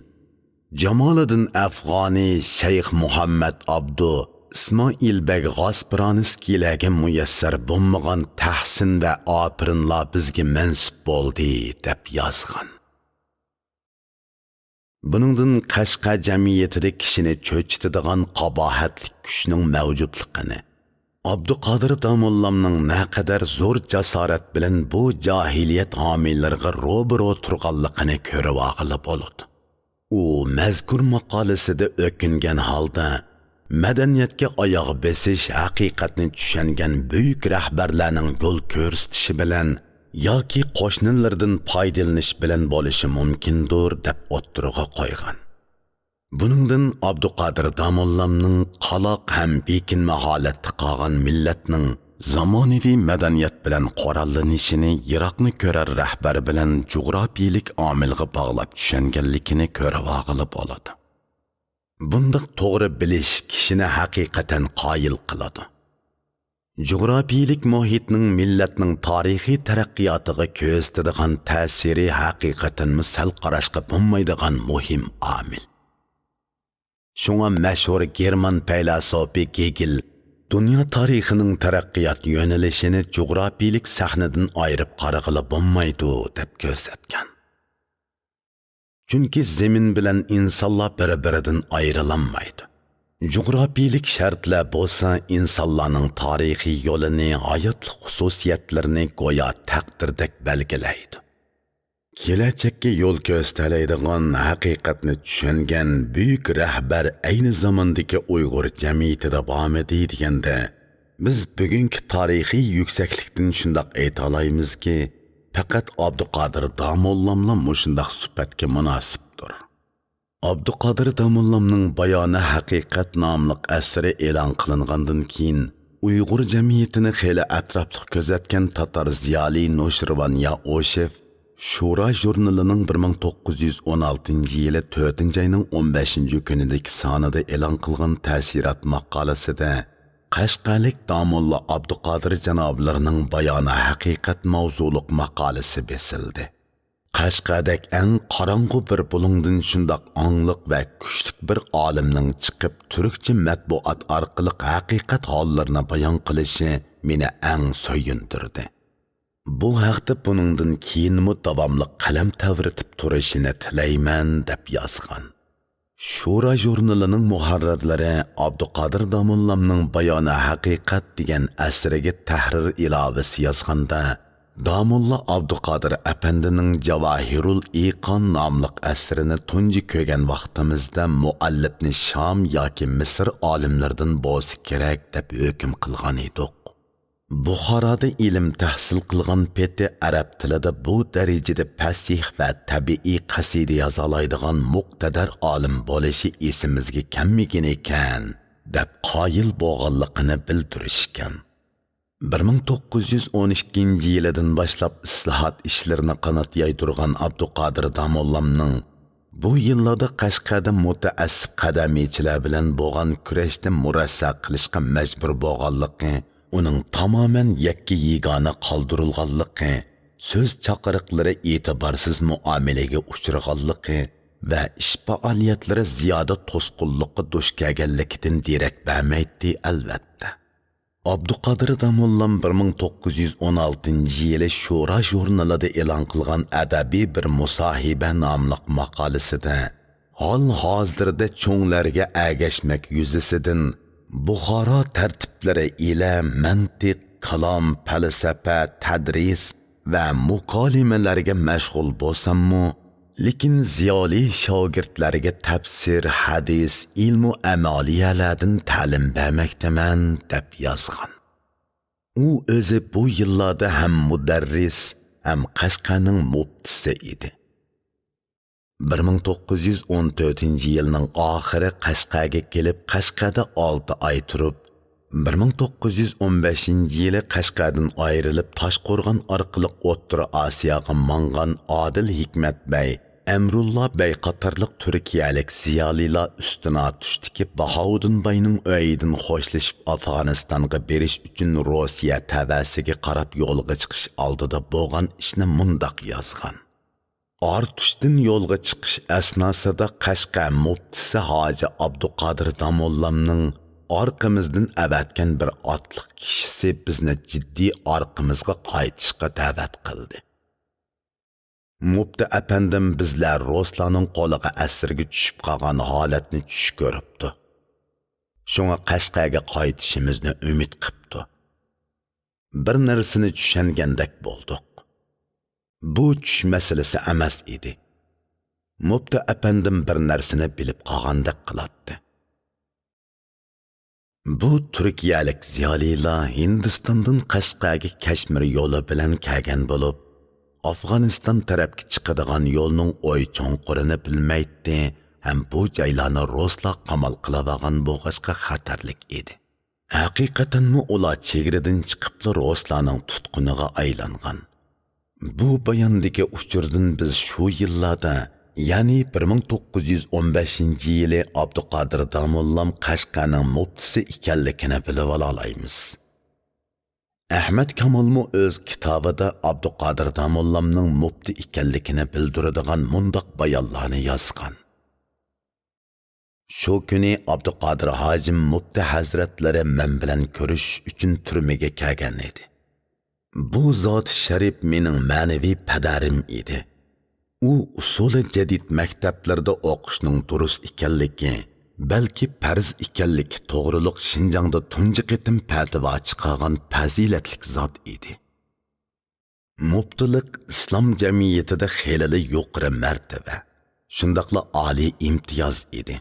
جامالىدىن ئەفغانى، شەيخ مۇھەممەد ئابدۇ، ئىسمائىل بەگ غاسپىرانىسكىيلەرگە مۇيەسسەر بولمىغان تەھسىن ۋە ئاپىرىنلار بىزگە مەنسۇپ بولدى، دەپ يازغان. بۇنىڭدىن قەشقەر جەمئىيىتىدە كىشىنى چۆچۈتىدىغان قاباھەتلىك كۈچنىڭ مەۋجۇتلۇقىنى، ئابدۇقادىر داموللامنىڭ نەقەدەر زور جاسارەت بىلەن بۇ جاھىلىيەت ھامىيلىرىغا روبىرو تۇرغانلىقىنى كۆرۈۋالغىلى بولىدۇ. ئۇ مەزكۇر ماقالىسىدە ئۆكۈنگەن ھالدا، مەدەنىيەتكە ئاياغ بېسىش ھەقىقەتنى چۈشەنگەن بۈيۈك رەھبەرلەرنىڭ يول كۆرسىتىشى بىلەن ياكى قوشنىلىرىدىن پايدىلىنىش بىلەن بولۇشى مۇمكىندۇر، دەپ ئوتتۇرىغا قويغان. بۇنىڭدىن ئابدۇقادىر داموللامنىڭ قالاق ھەم بېكىنمە ھالەتتە قالغان مىللەتنىڭ زامانىۋى مەدەنىيەت بىلەن قوراللىنىشىنى يىراقنى كۆرەر رەھبەر بىلەن جۇغراپىيىلىك ئامىلغا باغلاپ چۈشەنگەنلىكىنى كۆرۈۋالغىلى بولىدۇ. بۇنداق توغرا بىلىش كىشىنى ھەقىقەتەن قايىل قىلىدۇ. جۇغراپىيىلىك مۇھىتنىڭ مىللەتنىڭ تارىخىي تەرەققىياتىغا كۆرسىتىدىغان تەسىرى ھەقىقەتەنمۇ سەل قاراشقا بولمايدىغان مۇھىم ئامىل. شۇڭا مەشھۇر گېرمان پەيلاسوپى گېگېل دۇنيا تارىخىنىڭ تەرەققىيات يۆنىلىشىنى جۇغراپىيىلىك سەھنىدىن ئايرىپ قارىغىلى بولمايدۇ، دەپ كۆرسەتكەن. چۈنكى زېمىن بىلەن ئىنسانلار بىر-بىرىدىن ئايرىلالمايدۇ. جۇغراپىيىلىك شەرتلەر بولسا ئىنسانلارنىڭ تارىخىي يولىنى، ھاياتلىق خۇسۇسىيەتلىرىنى گويا تەقدىردەك بەلگىلەيدۇ. كېلەچەككە يول كۆرسىتەلەيدىغان، ھەقىقەتنى چۈشەنگەن بۈيۈك رەھبەر ئەينى زاماندىكى ئۇيغۇر جەمئىيىتىدە بارمىدى دېگەندە، بىز بۈگۈنكى تارىخىي يۈكسەكلىكتىن شۇنداق ئېيتالايمىزكى، پەقەت ئابدۇقادىر داموللاملا مۇشۇنداق سۈپەتكە مۇناسىپتۇر. ئابدۇقادىر داموللامنىڭ بايانى ھەقىقەت ناملىق ئەسىرى ئېلان قىلىنغاندىن كېيىن، ئۇيغۇر جەمئىيىتىنى خېلى ئەتراپلىق كۆزەتكەن تاتار زىيالىي نوشىرۋان يائوشېف شورا ژۇرنىلىنىڭ بىر مىڭ توققۇز يۈز ئون ئالتىنچى يىلى تۆتىنچى ئاينىڭ ئون بەشىنچى كۈنىدىكى سانىدا ئېلان قىلغان تەسىرات ماقالىسىدە، قەشقەرلىك داموللا ئابدۇقادىر جانابلىرىنىڭ بايانى ھەقىقەت ماۋزۇلۇق ماقالىسى بېسىلدى. قەشقەردەك ئەڭ قاراڭغۇ بىر بۇلۇڭدىن شۇنداق ئاڭلىق ۋە كۈچلۈك بىر ئالىمنىڭ چىقىپ، تۈركچە مەتبۇئات ئارقىلىق ھەقىقەت ھاللىرىنى بايان قىلىشى مېنى ئەڭ سۆيۈندۈردى. بۇ ھەقتە بۇنىڭدىن كېيىنمۇ داۋاملىق قەلەم تەۋرىتىپ تۇرۇشىنى تىلەيمەن، دەپ يازغان. شورا ژۇرنىلىنىڭ مۇھەررىرلىرى ئابدۇقادىر داموللامنىڭ بايانى ھەقىقەت دېگەن ئەسىرىگە تەھرىر ئىلاۋىسى يازغاندا، داموللا ئابدۇقادىر ئەپەندىنىڭ جاۋاھىرۇل ئىقان ناملىق ئەسىرىنى تۇنجى كۆرگەن ۋاقتىمىزدا مۇئەللىپنى شام ياكى مىسىر ئالىملىرىدىن بولسا كېرەك دەپ ھۆكۈم قىلغان ئىدۇق. بۇخارادا ئىلىم تەھسىل قىلغان پېتى ئەرەب تىلىدا بۇ دەرىجىدە پەسىھ ۋە تەبىئىي قەسىدە يازالايدىغان مۇقتەدەر ئالىم بولۇشى ئېسىمىزگە كەلمىگىنىكەن، دەپ قايىل بولغانلىقىنى بىلدۈرۈشكەن. بىر مىڭ توققۇز يۈز ئون ئىككىنچى يىلىدىن باشلاپ ئىسلاھات ئىشلىرىنى قانات يايدۇرغان ئابدۇقادىر داموللامنىڭ بۇ يىللاردا قەشقەردە مۇتەئەسسىپ قەدەمىيچىلەر بىلەن بولغان كۈرەشتە مۇرەسسە قىلىشقا مەجبۇر بولغانلىقى، ئۇنىڭ تامامەن يەككە يېگانە قالدۇرۇلغانلىقى، سۆز چاقىرىقلىرى ئېتىبارسىز مۇئامىلىگە ئۇچرىغانلىقى ۋە ئىش پائالىيەتلىرى زىيادە توسقۇنلۇققا دۇچ كەلگەنلىكىدىن دېرەك بەرمەيتتى، ئەلۋەتتە. ئابدۇقادىر داموللام بىر مىڭ توققۇز يۈز ئون ئالتىنچى يىلى شورا ژۇرنىلىدا ئېلان قىلغان ئەدەبىي بىر مۇساھىبە ناملىق ماقالىسىدە، ھال ھازىردا چوڭلارغا ئەگەشمەك يۈزىسىدىن بۇخارا تەرتىپلىرى ئىلە مەنتىق، كالام، پەلسەپە، تەدرىس ۋە مۇكالىمىلەرگە مەشغۇل بولساممۇ، لېكىن زىيالىي شاگىرتلەرگە تەپسىر، ھەدىس، ئىلمۇ ئەمەلىيەلەردىن تەلىم بەرمەكتىمەن، دەپ يازغان. ئۇ ئۆزى بۇ يىللاردا ھەم مۇدەررىس، ھەم قەشقەرنىڭ مۇپتىسى ئىدى. بىر مىڭ توققۇز يۈز ئون تۆتىنچى يىلنىڭ ئاخىرى قەشقەرگە كېلىپ، قەشقەردە ئالتە ئاي تۇرۇپ، بىر مىڭ توققۇز يۈز ئون بەشىنچى يىلى قەشقەردىن ئايرىلىپ، تاشقورغان ئارقىلىق ئوتتۇرا ئاسىياغا ماڭغان ئادىل ھېكمەت بەي، ئەمرۇللا بەي قاتارلىق تۈركىيەلىك زىيالىيلار ئۈستۈن ئاتۇشتىكى باھاۋۇدۇن باينىڭ ئۆيىدىن خوشلىشىپ، ئافغانىستانغا بېرىش ئۈچۈن روسىيە تەۋەسىگە قاراپ يولغا چىقىش ئالدىدا بولغان ئىشنى مۇنداق يازغان: ئارتۇشتىن يولغا چىقىش ئەسناسىدا قەشقەر مۇپتىسى ھاجى ئابدۇقادىر داموللامنىڭ ئارقىمىزدىن ئەۋەتكەن بىر ئاتلىق كىشىسى بىزنى جىددىي ئارقىمىزغا قايتىشقا دەۋەت قىلدى. مۇپتى ئەپەندىم بىزلەر رۇسلارنىڭ قولىغا ئەسىرگە چۈشۈپ قالغان ھالەتنى چۈش كۆرۈپتۇ. شۇڭا قەشقەرگە قايتىشىمىزنى ئۈمىد قىپتۇ. بىر نەرسىنى چۈشەنگەندەك بولدۇق. بۇ چۈش مەسىلىسى ئەمەس ئىدى. مۇپتى ئەپەندىم بىر نەرسىنى بىلىپ قالغاندەك قىلاتتى. بۇ تۈركىيەلىك زىيالىيلار ھىندىستاندىن قەشقەرگە كەشمىر يولى بىلەن كەلگەن بولۇپ، ئافغانىستان تەرەپكە چىقىدىغان يولنىڭ ئوي چوڭقۇرىنى بىلمەيتتى ھەم بۇ جايلارنى رۇسلار قامال قىلىۋالغان بولغاچقا خەتەرلىك ئىدى. ھەقىقەتەنمۇ ئۇلار چېگرىدىن چىقىپلا رۇسلارنىڭ تۇتقۇنىغا ئايلانغان. بۇ باياندىكى ئۇچۇردىن بىز شۇ يىللاردا، يەنى بىر مىڭ توققۇز يۈز ئون بەشىنچى يىلى ئابدۇقادىر داموللام قەشقەرنىڭ مۇپتىسى ئىكەنلىكىنى بىلىۋالالايمىز. ئەھمەد كامالمۇ ئۆز كىتابىدا ئابدۇقادىر داموللامنىڭ مۇپتى ئىكەنلىكىنى بىلدۈرىدىغان مۇنداق بايانلارنى يازغان: شۇ كۈنى ئابدۇقادىر ھاجىم مۇپتى ھەزرەتلىرى مەن بىلەن كۆرۈشۈش ئۈچۈن تۈرمىگە كەلگەن ئىدى. بۇ زاتى شەرىپ مېنىڭ مەنىۋى پەدەرىم ئىدى. ئۇ ئۇسۇلى جەدىد مەكتەپلەردە ئوقۇشنىڭ دۇرۇس ئىكەنلىكى، بەلكى پەرز ئىكەنلىكى توغرۇلۇق شىنجاڭدا تۇنجى قېتىم پەتىۋا چىقارغان پەزىلەتلىك زات ئىدى. مۇپتىلىق ئىسلام جەمئىيىتىدە خېلىلا يۇقىرى مەرتىۋە، شۇنداقلا ئالىي ئىمتىياز ئىدى.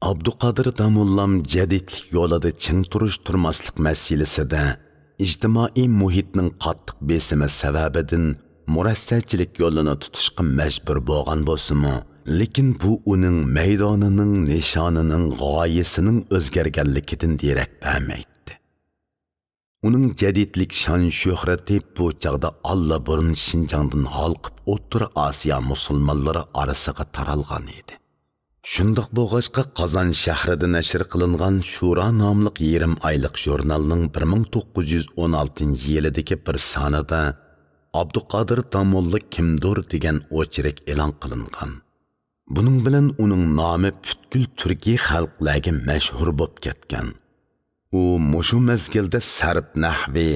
ئابدۇقادىر داموللام جەدىدلىك يولىدا چىڭ تۇرۇش تۇرماسلىق مەسىلىسىدە ئىجتىمائىي مۇھىتنىڭ قاتتىق بېسىمى سەۋەبىدىن مۇرەسسەچىلىك يولىنى تۇتۇشقا مەجبۇر بولغان بولسىمۇ، لېكىن بۇ ئۇنىڭ مەيدانىنىڭ، نىشانىنىڭ، غايىسىنىڭ ئۆزگەرگەنلىكىدىن دېرەك بەرمەيتتى. ئۇنىڭ جەدىدلىك شان-شۆھرىتى بۇ چاغدا ئاللىبۇرۇن شىنجاڭدىن ھالقىپ، ئوتتۇرا ئاسىيا مۇسۇلمانلىرى ئارىسىغا تارالغان ئىدى. شۇنداق بولغاچقا، قازان شەھىرىدە نەشر قىلىنغان شۇرا ناملىق يېرىم ئايلىق ژۇرنالنىڭ بىر مىڭ توققۇز يۈز ئون ئالتىنچى يىلىدىكى بىر سانىدا «ئابدۇقادىر داموللا كىمدۇر؟» دېگەن ئوچېرك ئېلان قىلىنغان. بۇنىڭ بىلەن ئۇنىڭ نامى پۈتكۈل تۈركىي خەلقلەرگە مەشھۇر بولۇپ كەتكەن. ئۇ مۇشۇ مەزگىلدە سەرپ نەھۋى،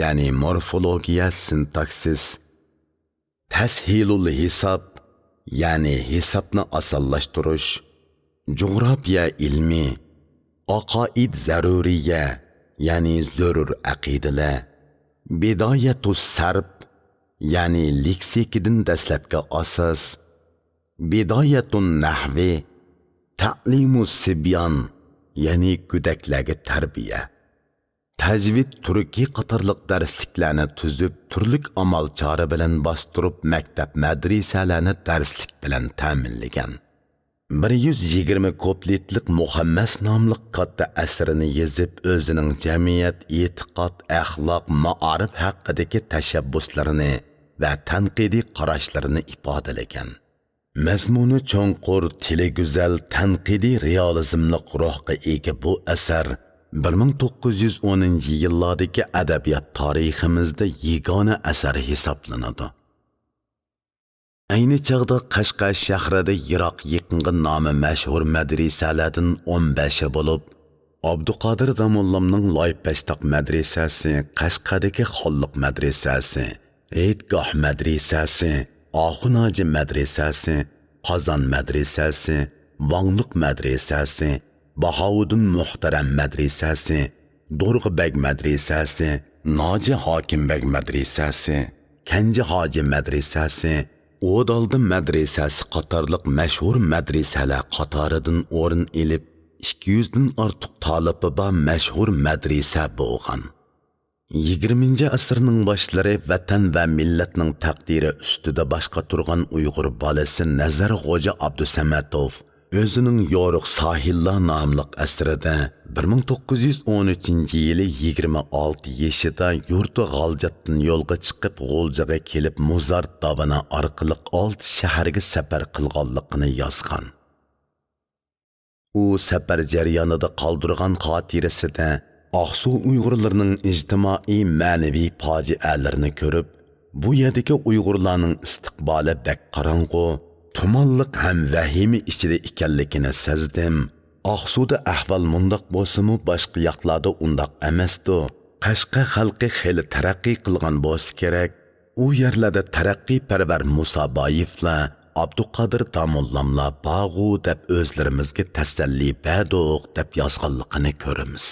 يەنى مورفولوگىيە، سىنتاكسىس، تەسھىلۇل ھېساب، يەنى ھېسابنى ئاسانلاشتۇرۇش، جۇغراپىيە ئىلمى، ئاقائىد زەرۇرىيە، يەنى زۆرۈر ئەقىدىلەر، بىدايەتۇس سەرپ، يەنى لېكسىكىدىن دەسلەپكى ئاساس، بىدايەتۇن نەھۋى، تەلىمۇ سىبيان، يەنى گۆدەكلەرگە تەربىيە، تەجۋىد تۈركى قاتارلىق دەرسلىكلەرنى تۈزۈپ، تۈرلۈك ئامال-چارە بىلەن باستۇرۇپ، مەكتەپ، مەدرىسەلەرنى دەرسلىك بىلەن تەمىنلىگەن. بىر يۈز يىگىرمە كۇپلېتلىق مۇخەممەس ناملىق كاتتا ئەسىرىنى يېزىپ، ئۆزىنىڭ جەمئىيەت، ئېتىقاد، ئەخلاق، مائارىپ ھەققىدىكى تەشەببۇسلىرىنى ۋە تەنقىدىي قاراشلىرىنى ئىپادىلىگەن. مەزمۇنى چوڭقۇر، تىلى گۈزەل، تەنقىدىي رېئالىزملىق روھقا ئىگە بۇ ئەسەر بىر مىڭ توققۇز يۈز ئونىنچى يىللاردىكى ئەدەبىيات تارىخىمىزدا يېگانە ئەسەر ھېسابلىنىدۇ. ئەينى چاغدا قەشقەر شەھىرىدە يىراق يېقىنغا نامى مەشھۇر مەدرىسەلەردىن ئون بەشى بولۇپ، ئابدۇقادىر داموللامنىڭ لايپەشتاق مەدرىسەسى، قەشقەردىكى خانلىق مەدرىسەسى، ھېيتگاھ مەدرىسەسى، ئاخۇن ھاجى مەدرىسەسى، قازان مەدرىسەسى، ۋاڭلۇق مەدرىسەسى، باھاۋۇدۇن مۇھتەرەم مەدرىسەسى، دورغا بەگ مەدرىسەسى، ناجى ھاكىم بەگ مەدرىسەسى، كەنجى ھاجى مەدرىسەسى، ئودالدى مەدرىسەسى قاتارلىق مەشھۇر مەدرىسەلەر قاتارىدىن ئورۇن ئېلىپ، ئىككى يۈزدىن ئارتۇق تالىپى بار مەشھۇر مەدرىسە بولغان. يىگىرمىنچى ئەسىرنىڭ باشلىرى ۋەتەن ۋە مىللەتنىڭ تەقدىرى ئۈستىدە باش قاتۇرغان ئۇيغۇر بالىسى نەزەر خوجا ئابدۇسەمەتوف ئۆزىنىڭ يورۇق ساھىللار ناملىق ئەسىرىدە بىر مىڭ توققۇز يۈز ئون ئۈچىنچى يىلى يىگىرمە ئالتە يېشىدا يۇرتى غالجاتتىن يولغا چىقىپ، غۇلجىغا كېلىپ، مۇزارت داۋىنى ئارقىلىق ئالتە شەھەرگە سەپەر قىلغانلىقىنى يازغان. ئۇ سەپەر جەريانىدا قالدۇرغان خاتىرىسىدە ئاقسۇ ئۇيغۇرلىرىنىڭ ئىجتىمائىي مەنىۋى پاجىئەلىرىنى كۆرۈپ، بۇ يەردىكى ئۇيغۇرلارنىڭ ئىستىقبالى بەك قاراڭغۇ، تۇمانلىق ھەم ۋەھىمە ئىچىدە ئىكەنلىكىنى سەزدىم. ئاقسۇدا ئەھۋال مۇنداق بولسىمۇ، باشقا ياقلاردا ئۇنداق ئەمەستۇ. قەشقەر خەلقى خېلى تەرەققىي قىلغان بولسا كېرەك. ئۇ يەرلەردە تەرەققىيپەرۋەر مۇسابايېۋلار، ئابدۇقادىر داموللاملار بارغۇ دەپ ئۆزلىرىمىزگە تەسەللى بەردۇق، دەپ يازغانلىقىنى كۆرىمىز.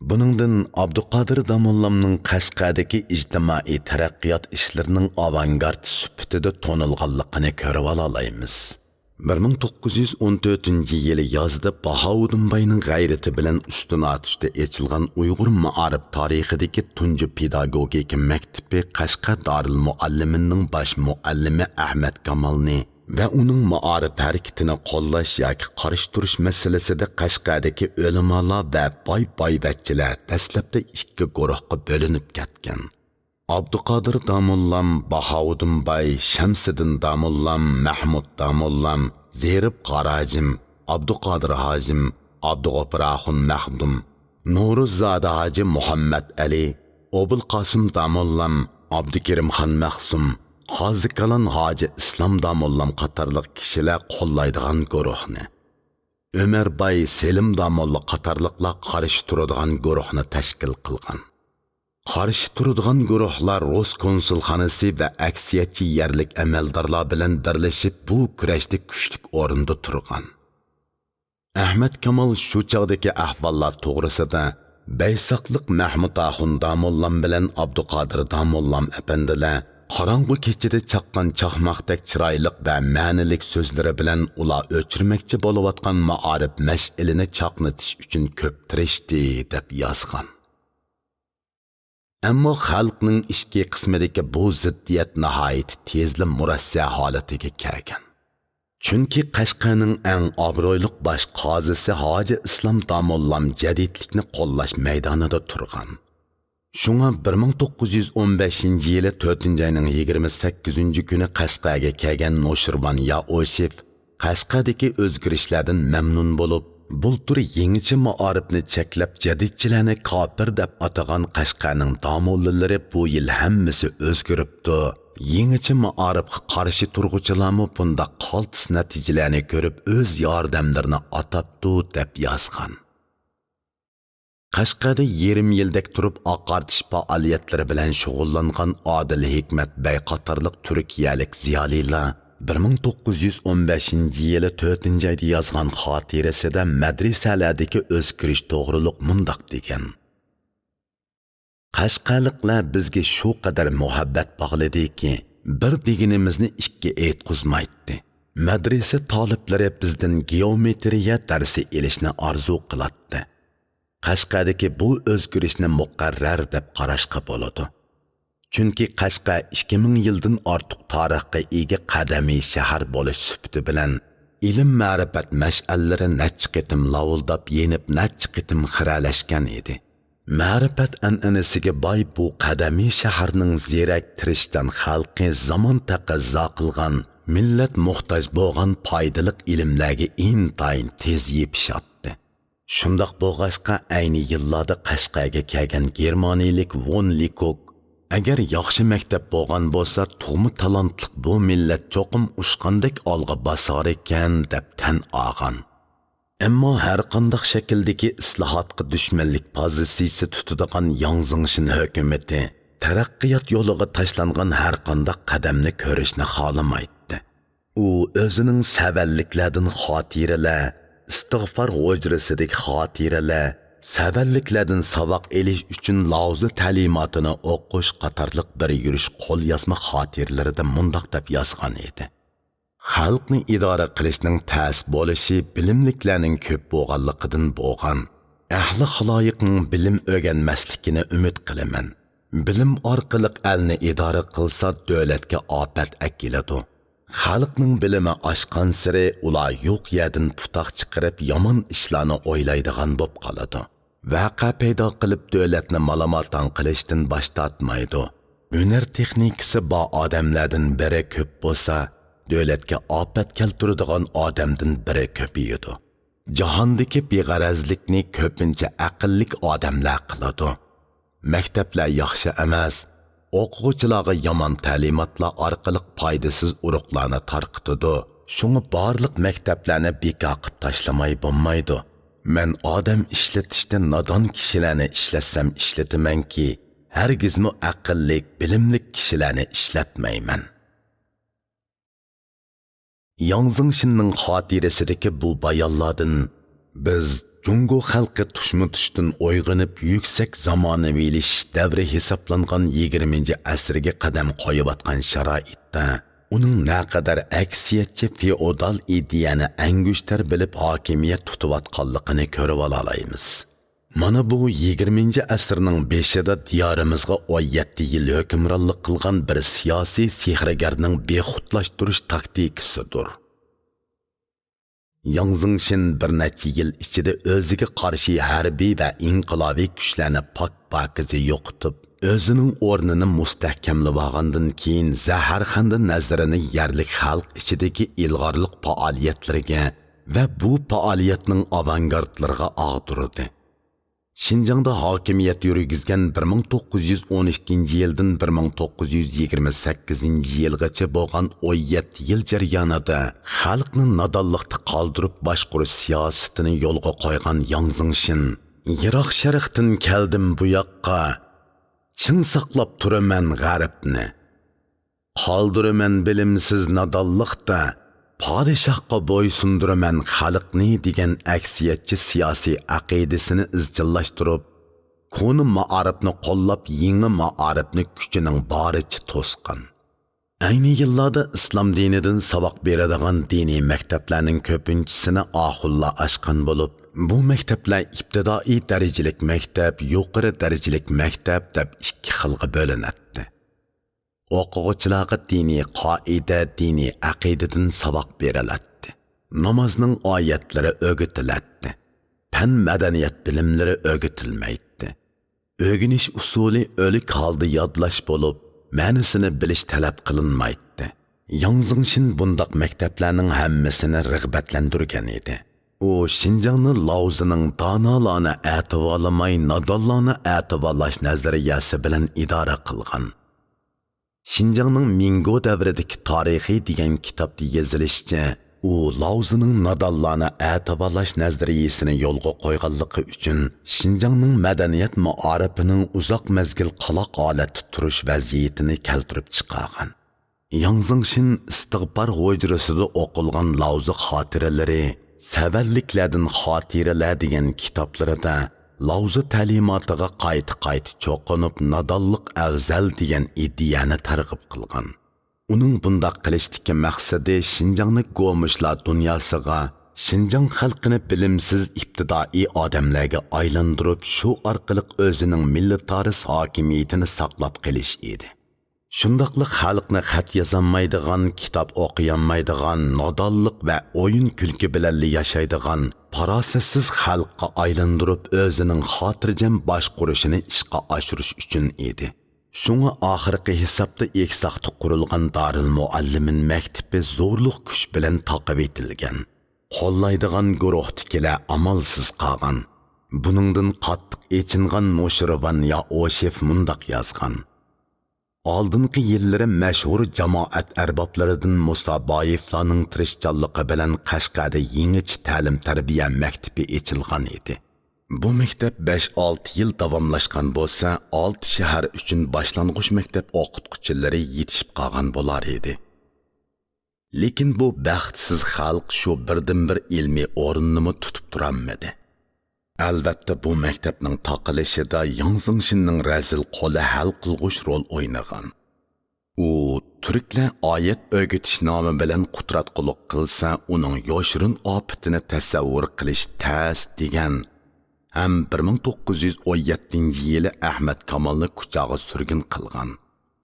بۇنىڭدىن ئابدۇقادىر داموللامنىڭ قەشقەردىكى ئىجتىمائىي تەرەققىيات ئىشلىرىنىڭ ئاۋانگارت سۈپىتىدە تونۇلغانلىقىنى كۆرۈۋالالايمىز. بىر مىڭ توققۇز يۈز ئون تۆتىنچى يىلى يازدا باھاۋۇدۇن باينىڭ غەيرىتى بىلەن ئۈستۈن ئاتۇشتا ئېچىلغان ئۇيغۇر مائارىپ تارىخىدىكى تۇنجى پېداگوگىكا مەكتىپى قەشقەر دارىلمۇئەللىمىنىڭ باش مۇئەللىمى ئەھمەد كامالنى ۋە ئۇنىڭ مائارىپ ھەرىكىتىنى قوللاش ياكى قارشى تۇرۇش مەسىلىسىدە قەشقەردىكى ئۆلىمالار ۋە باي بايۋەچچىلەر دەسلەپتە ئىككى گۇرۇھقا بۆلۈنۈپ كەتكەن. ئابدۇقادىر داموللام، باھاۋۇدۇن باي، شەمسىدىن داموللام، مەھمۇد داموللام، زېرىپ قارا ھاجىم، ئابدۇقادىر ھاجىم، ئابدۇغوپۇر ئاخۇن مەخدۇم، نورۇززادە ھاجى مۇھەممەد ئەلى، ئوبۇلقاسىم داموللام، ئابدۇكېرىمخان مەخسۇم، قازىكالان ھاجى ئىسلام داموللام قاتارلىق كىشىلەر قوللايدىغان گۇرۇھنى، ئۆمەر باي، سېلىم داموللا قاتارلىقلار قارشى تۇرىدىغان گۇرۇھنى تەشكىل قىلغان. قارشى تۇرىدىغان گۇرۇھلار رۇس كونسۇلخانىسى ۋە ئەكسىيەتچى يەرلىك ئەمەلدارلار بىلەن بىرلىشىپ، بۇ كۈرەشتە كۈچلۈك ئورۇندا تۇرغان. ئەھمەد كامال شۇ چاغدىكى ئەھۋاللار توغرىسىدا بەيساقلىق مەھمۇد ئاخۇن داموللام بىلەن ئابدۇقادىر داموللام ئەپەندىلەر قاراڭغۇ كېچىدە چاققان چاقماقتەك چىرايلىق ۋە مەنىلىك سۆزلىرى بىلەن ئۇلار ئۆچۈرمەكچى بولۇۋاتقان مائارىپ مەشئىلىنى چاقنىتىش ئۈچۈن كۆپ تىرىشتى، دەپ يازغان. ئەمما خەلقنىڭ ئىچكى قىسمىدىكى بۇ زىددىيەت ناھايىتى تېزلا مۇرەسسە ھالىتىگە كەلگەن. چۈنكى قەشقەرنىڭ ئەڭ ئابرۇيلۇق باش قازىسى ھاجى ئىسلام داموللام جەدىدلىكنى قوللاش مەيدانىدا تۇرغان. شۇڭا بىر مىڭ توققۇز يۈز ئون بەشىنچى يىلى تۆتىنچى ئاينىڭ يىگىرمە سەككىزىنچى كۈنى قەشقەرگە كەلگەن نوشىرۋان يائوشېف قەشقەردىكى ئۆزگىرىشلەردىن مەمنۇن بولۇپ، بۇلتۇر يېڭىچە مائارىپنى چەكلەپ، جەدىدچىلەرنى كاپىر دەپ ئاتىغان قەشقەرنىڭ داموللىلىرى بۇ يىل ھەممىسى ئۆزگىرىپتۇ. يېڭىچە مائارىپقا قارشى تۇرغۇچىلارمۇ بۇنداق قالتىس نەتىجىلەرنى كۆرۈپ، ئۆز ياردەملىرىنى ئاتاپتۇ، دەپ يازغان. قەشقەردە يېرىم يىلدەك تۇرۇپ، ئاقارتىش پائالىيەتلىرى بىلەن شۇغۇللانغان ئادىل ھېكمەت بەگ قاتارلىق تۈركىيەلىك زىيالىيلار بىر مىڭ توققۇز يۈز ئون بەشىنچى يىلى تۆتىنچى ئايدا يازغان خاتىرىسىدە مەدرىسەلەردىكى ئۆزگىرىش توغرۇلۇق مۇنداق دېگەن: قەشقەرلىكلەر بىزگە شۇ قەدەر مۇھەببەت باغلىدىكى، بىر دېگىنىمىزنى ئىككى ئېيتقۇزمايتتى. مەدرىسە تالىپلىرى بىزدىن گېئومېترىيە دەرسى ئېلىشنى ئارزۇ قىلاتتى. قەشقەردىكى بۇ ئۆزگىرىشنى مۇقەررەر دەپ قاراشقا بولىدۇ. چۈنكى قەشقەر ئىككى مىڭ يىلدىن ئارتۇق تارىخقا ئىگە قەدىمىي شەھەر بولۇش سۈپىتى بىلەن، ئىلىم-مەرىپەت مەشئەللىرى نەچچە قېتىم لاۋۇلداپ يېنىپ، نەچچە قېتىم خىرەلەشكەن ئىدى. مەرىپەت ئەنئەنىسىگە باي بۇ قەدىمىي شەھەرنىڭ زېرەك، تىرىشچان خەلقى زامان تەقەززا قىلغان، مىللەت موھتاج بولغان پايدىلىق ئىلىملەرگە ئىنتايىن تېز يېپىشاتتى. شۇنداق بولغاچقا، ئەينى يىللاردا قەشقەرگە كەلگەن گېرمانىيىلىك ۋون لىكوك، «ئەگەر ياخشى مەكتەپ بولغان بولسا، تۇغما تالانتلىق بۇ مىللەت چوقۇم ئۇچقاندەك ئالغا باساركەن» دەپ تەن ئالغان. ئەمما ھەرقانداق شەكىلدىكى ئىسلاھاتقا دۈشمەنلىك پوزىتسىيىسى تۇتىدىغان ياڭ زېڭشىن ھۆكۈمىتى تەرەققىيات يولىغا تاشلانغان ھەرقانداق قەدەمنى كۆرۈشنى خالىمايتتى. ئۇ ئۆزىنىڭ سەۋەنلىكلەردىن خاتىرىلەر، ئىستىغپار ھۇجرىسىدىكى خاتىرىلەر، سەۋەنلىكلەردىن ساۋاق ئېلىش ئۈچۈن لاۋزا تەلىماتىنى ئوقۇش قاتارلىق بىر يۈرۈش قوليازما خاتىرىلىرىدە مۇنداق دەپ يازغان ئىدى: خەلقنى ئىدارە قىلىشنىڭ تەس بولۇشى بىلىملىكلەرنىڭ كۆپ بولغانلىقىدىن بولغان. ئەھلى خالايىقنىڭ بىلىم ئۆگەنمەسلىكىنى ئۈمىد قىلىمەن. بىلىم ئارقىلىق ئەلنى ئىدارە قىلسا، دۆلەتكە ئاپەت ئەكېلىدۇ. خەلقنىڭ بىلىمى ئاشقانسېرى ئۇلار يوق يەردىن پۇتاق چىقىرىپ، يامان ئىشلارنى ئويلايدىغان بوپ قالىدۇ. ۋەقە پەيدا قىلىپ، دۆلەتنى مالاماتاڭ قىلىشتىن باش تارتمايدۇ. ھۈنەر تېخنىكىسى بار ئادەملەردىن بىرى كۆپ بولسا، دۆلەتكە ئاپەت كەلتۈرىدىغان ئادەمدىن بىرى كۆپىيىدۇ. جاھاندىكى بىغەرەزلىكنى كۆپىنچە ئەقىللىك ئادەملەر قىلىدۇ. مەكتەپلەر ياخشى ئەمەس، ئوقۇغۇچىلارغا يامان تەلىماتلار ئارقىلىق پايدىسىز ئۇرۇقلارنى تارقىتىدۇ. شۇڭا بارلىق مەكتەپلەرنى بىكار قىلىپ تاشلىماي بولمايدۇ. مەن ئادەم ئىشلىتىشتە نادان كىشىلەرنى ئىشلەتسەم ئىشلىتىمەنكى، ھەرگىزمۇ ئەقىللىك، بىلىملىك كىشىلەرنى ئىشلەتمەيمەن. ياڭ زېڭشىننىڭ خاتىرىسىدىكى بۇ بايانلاردىن بىز جۇڭگو خەلقى تۇشمۇتۇشتىن ئويغىنىپ، يۈكسەك زامانىۋىلىشىش دەۋرى ھېسابلانغان يىگىرمىنچى ئەسىرگە قەدەم قويۇۋاتقان شارائىتتا، ئۇنىڭ نەقەدەر ئەكسىيەتچى فېئودال ئىدىيەنى ئەڭگۈشتەر بىلىپ ھاكىمىيەت تۇتۇۋاتقانلىقىنى كۆرۈۋالالايمىز. مانا بۇ يىگىرمىنچى ئەسىرنىڭ بېشىدا دىيارىمىزغا ئون يەتتە يىل ھۆكۈمرانلىق قىلغان بىر سىياسىي سېھىرگەرنىڭ بىخۇدلاشتۇرۇش تاكتىكىسىدۇر. ياڭ زېڭشىن بىر نەچچە يىل ئىچىدە ئۆزىگە قارشى ھەربىي ۋە ئىنقىلابىي كۈچلەرنى پاك-پاكىزە يوقىتىپ، ئۆزىنىڭ ئورنىنى مۇستەھكەملىۋالغاندىن كېيىن، زەھەرخەندە نەزىرىنى يەرلىك خەلق ئىچىدىكى ئىلغارلىق پائالىيەتلىرىگە ۋە بۇ پائالىيەتنىڭ ئاۋانگارتلىرىغا ئاغدۇردى. شىنجاڭدا ھاكىمىيەت يۈرگۈزگەن بىر مىڭ توققۇز يۈز ئون ئىككىنچى يىلدىن بىر مىڭ توققۇز يۈز يىگىرمە سەككىزىنچى يىلغىچە بولغان ئون يەتتە يىل جەريانىدا خەلقنى نادانلىقتا قالدۇرۇپ باشقۇرۇش سىياسىتىنى يولغا قويغان ياڭ زېڭشىن، يىراق شەرقتىن كەلدىم بۇ ياققا، چىڭ ساقلاپ تۇرىمەن غەربنى. قالدۇرىمەن بىلىمسىز نادانلىقتا، پادىشاھقا بويسۇندۇرىمەن خەلقنى دېگەن ئەكسىيەتچى سىياسىي ئەقىدىسىنى ئىزچىللاشتۇرۇپ، كونا مائارىپنى قوللاپ، يېڭى مائارىپنى كۈچىنىڭ بارىچە توسقان. ئەينى يىللاردا ئىسلام دىنىدىن ساۋاق بېرىدىغان دىنىي مەكتەپلەرنىڭ كۆپىنچىسىنى ئاخۇنلار ئاچقان بولۇپ، بۇ مەكتەپلەر ئىپتىدائىي دەرىجىلىك مەكتەپ، يۇقىرى دەرىجىلىك مەكتەپ دەپ ئىككى خىلغا بۆلۈنەتتى. ئوقۇغۇچىلارغا دىنىي قائىدە، دىنىي ئەقىدىدىن ساۋاق بېرىلەتتى. نامازنىڭ ئايەتلىرى ئۆگىتىلەتتى. پەن، مەدەنىيەت بىلىملىرى ئۆگىتىلمەيتتى. ئۆگىنىش ئۇسۇلى ئۆلۈك ھالدا يادلاش بولۇپ، مەنىسىنى بىلىش تەلەپ قىلىنمايتتى. ياڭ زېڭشىن بۇنداق مەكتەپلەرنىڭ ھەممىسىنى رىغبەتلەندۈرگەن ئىدى. ئۇ شىنجاڭنى لاۋزىنىڭ دانالارنى ئەتىۋارلىماي، نادانلارنى ئەتىۋارلاش نەزەرىيەسى بىلەن ئىدارە قىلغان. شىنجاڭنىڭ مىڭگو دەۋرىدىكى تارىخى دېگەن كىتابتا يېزىلىشىچە، ئۇ لاۋزىنىڭ نادانلارنى ئەتىۋارلاش نەزەرىيىسىنى يولغا قويغانلىقى ئۈچۈن شىنجاڭنىڭ مەدەنىيەت مائارىپىنىڭ ئۇزاق مەزگىل قالاق ھالەتتە تۇرۇش ۋەزىيىتىنى كەلتۈرۈپ چىقارغان. ياڭ زېڭشىن ئىستىغپار ھۇجرىسىدا ئوقۇلغان لاۋزا خاتىرىلىرى سەۋەنلىكلەردىن خاتىرىلەر دېگەن كىتابلىرىدا لاۋزا تەلىماتىغا قايتا-قايتا چوقۇنۇپ، نادانلىق ئەۋزەل دېگەن ئىدىيەنى تەرغىب قىلغان. ئۇنىڭ بۇنداق قىلىشتىكى مەقسىتى شىنجاڭنى گومۇشلار دۇنياسىغا، شىنجاڭ خەلقىنى بىلىمسىز ئىپتىدائىي ئادەملەرگە ئايلاندۇرۇپ، شۇ ئارقىلىق ئۆزىنىڭ مىللىتارىس ھاكىمىيىتىنى ساقلاپ قېلىش ئىدى. شۇنداقلا خەلقنى خەت يازالمايدىغان، كىتاب ئوقۇيالمايدىغان، نادانلىق ۋە ئويۇن-كۈلكە بىلەنلا ياشايدىغان، پاراسەتسىز خەلققە ئايلاندۇرۇپ، ئۆزىنىڭ خاتىرجەم باشقۇرۇشىنى ئىشقا ئاشۇرۇش ئۈچۈن ئىدى. شۇڭا ئاخىرقى ھېسابتا ئېكساقتا قۇرۇلغان دارىل مۇئەللىمىن مەكتىپى زورلۇق كۈچ بىلەن تاقىۋېتىلگەن. قوللايدىغان گۇرۇھتىكىلەر ئامالسىز قالغان. بۇنىڭدىن قاتتىق ئېچىنغان نوشىرۋان يائوشېف مۇنداق يازغان: ئالدىنقى يىللىرى مەشھۇر جامائەت ئەربابلىرىدىن مۇسا بايېۋلارنىڭ تىرىشچانلىقى بىلەن قەشقەردە يېڭىچە تەلىم-تەربىيە مەكتىپى ئېچىلغان ئىدى. بۇ مەكتەپ بەش-ئالتە يىل داۋاملاشقان بولسا، ئالتە شەھەر ئۈچۈن باشلانغۇچ مەكتەپ ئوقۇتقۇچىلىرى يېتىشىپ قالغان بولار ئىدى. لېكىن بۇ بەختسىز خەلق شۇ بىردىنبىر ئىلمىي ئورۇننىمۇ تۇتۇپ تۇرالمىدى. ئەلۋەتتە، بۇ مەكتەپنىڭ تاقىلىشىدا ياڭ زېڭشىننىڭ رەزىل قولى ھەل قىلغۇچ رول ئوينىغان. ئۇ تۈركلەر ئايەت ئۆگىتىش نامى بىلەن قۇتراتقۇلۇق قىلسا، ئۇنىڭ يوشۇرۇن ئاپىتىنى تەسەۋۋۇر قىلىش تەس دېگەن ھەم بىر مىڭ توققۇز يۈز ئون يەتتىنچى يىلى ئەھمەد كامالنى كۇچاغا سۈرگۈن قىلغان.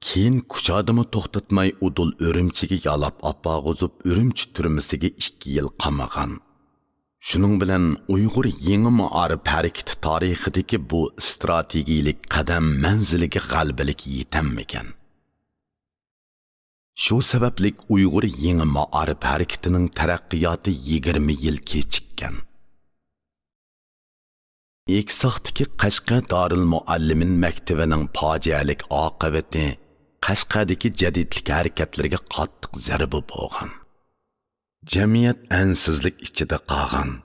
كېيىن كۇچادىمۇ توختاتماي ئۇدۇل ئۈرۈمچىگە يالاپ ئاپارغۇزۇپ، ئۈرۈمچى تۈرمىسىگە ئىككى يىل قامىغان. شۇنىڭ بىلەن ئۇيغۇر يېڭى مائارىپ ھەرىكىتى تارىخىدىكى بۇ ئىستراتېگىيىلىك قەدەم مەنزىلىگە غەلىبىلىك يېتەلمىگەن. شۇ سەۋەبلىك ئۇيغۇر يېڭى مائارىپ ھەرىكىتىنىڭ تەرەققىياتى يىگىرمە يىل كېچىككەن. ئېكساقتىكى قەشقەر دارىلمۇئەللىمىن مەكتىۋىنىڭ پاجىئەلىك ئاقىۋىتى قەشقەردىكى جەدىدلىك ھەرىكەتلىرىگە قاتتىق زەربە بولغان. جەمئىيەت ئەنسىزلىك ئىچىدە قالغان.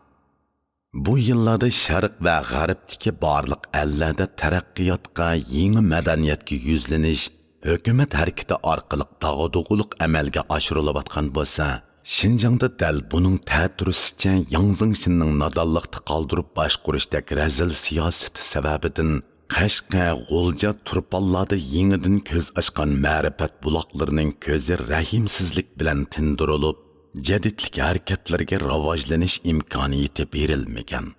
بۇ يىللاردا شەرق ۋە غەربتىكى بارلىق ئەللەردە تەرەققىياتقا، يېڭى مەدەنىيەتكە يۈزلىنىش، ھۆكۈمەت ھەرىكىتى ئارقىلىق داغدۇغىلىق ئەمەلگە ئاشۇرۇلۇۋاتقان بولسا، شىنجاڭدا دەل بۇنىڭ تەتۈرىسىچە ياڭ زېڭشىننىڭ نادانلىقتا قالدۇرۇپ باشقۇرۇشتەك رەزىل سىياسىتى سەۋەبىدىن، قەشقەر، غۇلجا، تۇرپانلاردا يېڭىدىن كۆز ئاچقان مەرىپەت بۇلاقلىرىنىڭ كۆزى رەھىمسىزلىك بىلەن تىندۇرۇلۇپ، جەدىدلىك ھەرىكەتلىرىگە راۋاجلىنىش ئىمكانىيىتى بېرىلمىگەن.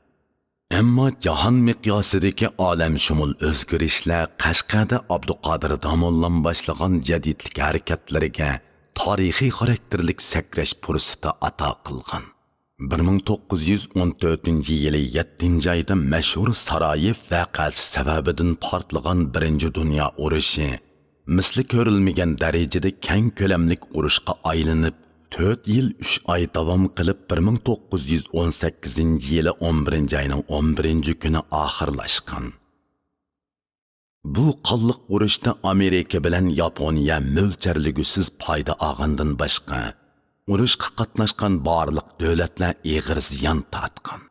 ئەمما جاھان مىقياسىدىكى ئالەمشۇمۇل ئۆزگىرىشلەر قەشقەردە ئابدۇقادىر داموللام باشلىغان جەدىدلىك ھەرىكەتلىرىگە تارىخىي خاراكتېرلىك سەكرەش پۇرسىتى ئاتا قىلغان. بىر مىڭ توققۇز يۈز ئون تۆتىنچى يىلى يەتتىنچى ئايدا مەشھۇر سارايېف ۋەقەسى سەۋەبىدىن پارتلىغان بىرىنچى دۇنيا ئۇرۇشى مىسلى كۆرۈلمىگەن دەرىجىدە كەڭ كۆلەملىك ئۇرۇشقا ئايلىنىپ، تۆت يىل ئۈچ ئاي داۋام قىلىپ، بىر مىڭ توققۇز يۈز ئون سەككىزىنچى يىلى ئون بىرىنچى ئاينىڭ ئون بىرىنچى كۈنى ئاخىرلاشقان. بۇ قانلىق ئۇرۇشتا ئامېرىكا بىلەن ياپونىيە مۆلچەرلىگۈسىز پايدا ئالغاندىن باشقا، ئۇرۇشقا قاتناشقان بارلىق دۆلەتلەر ئېغىر زىيان تارتقان.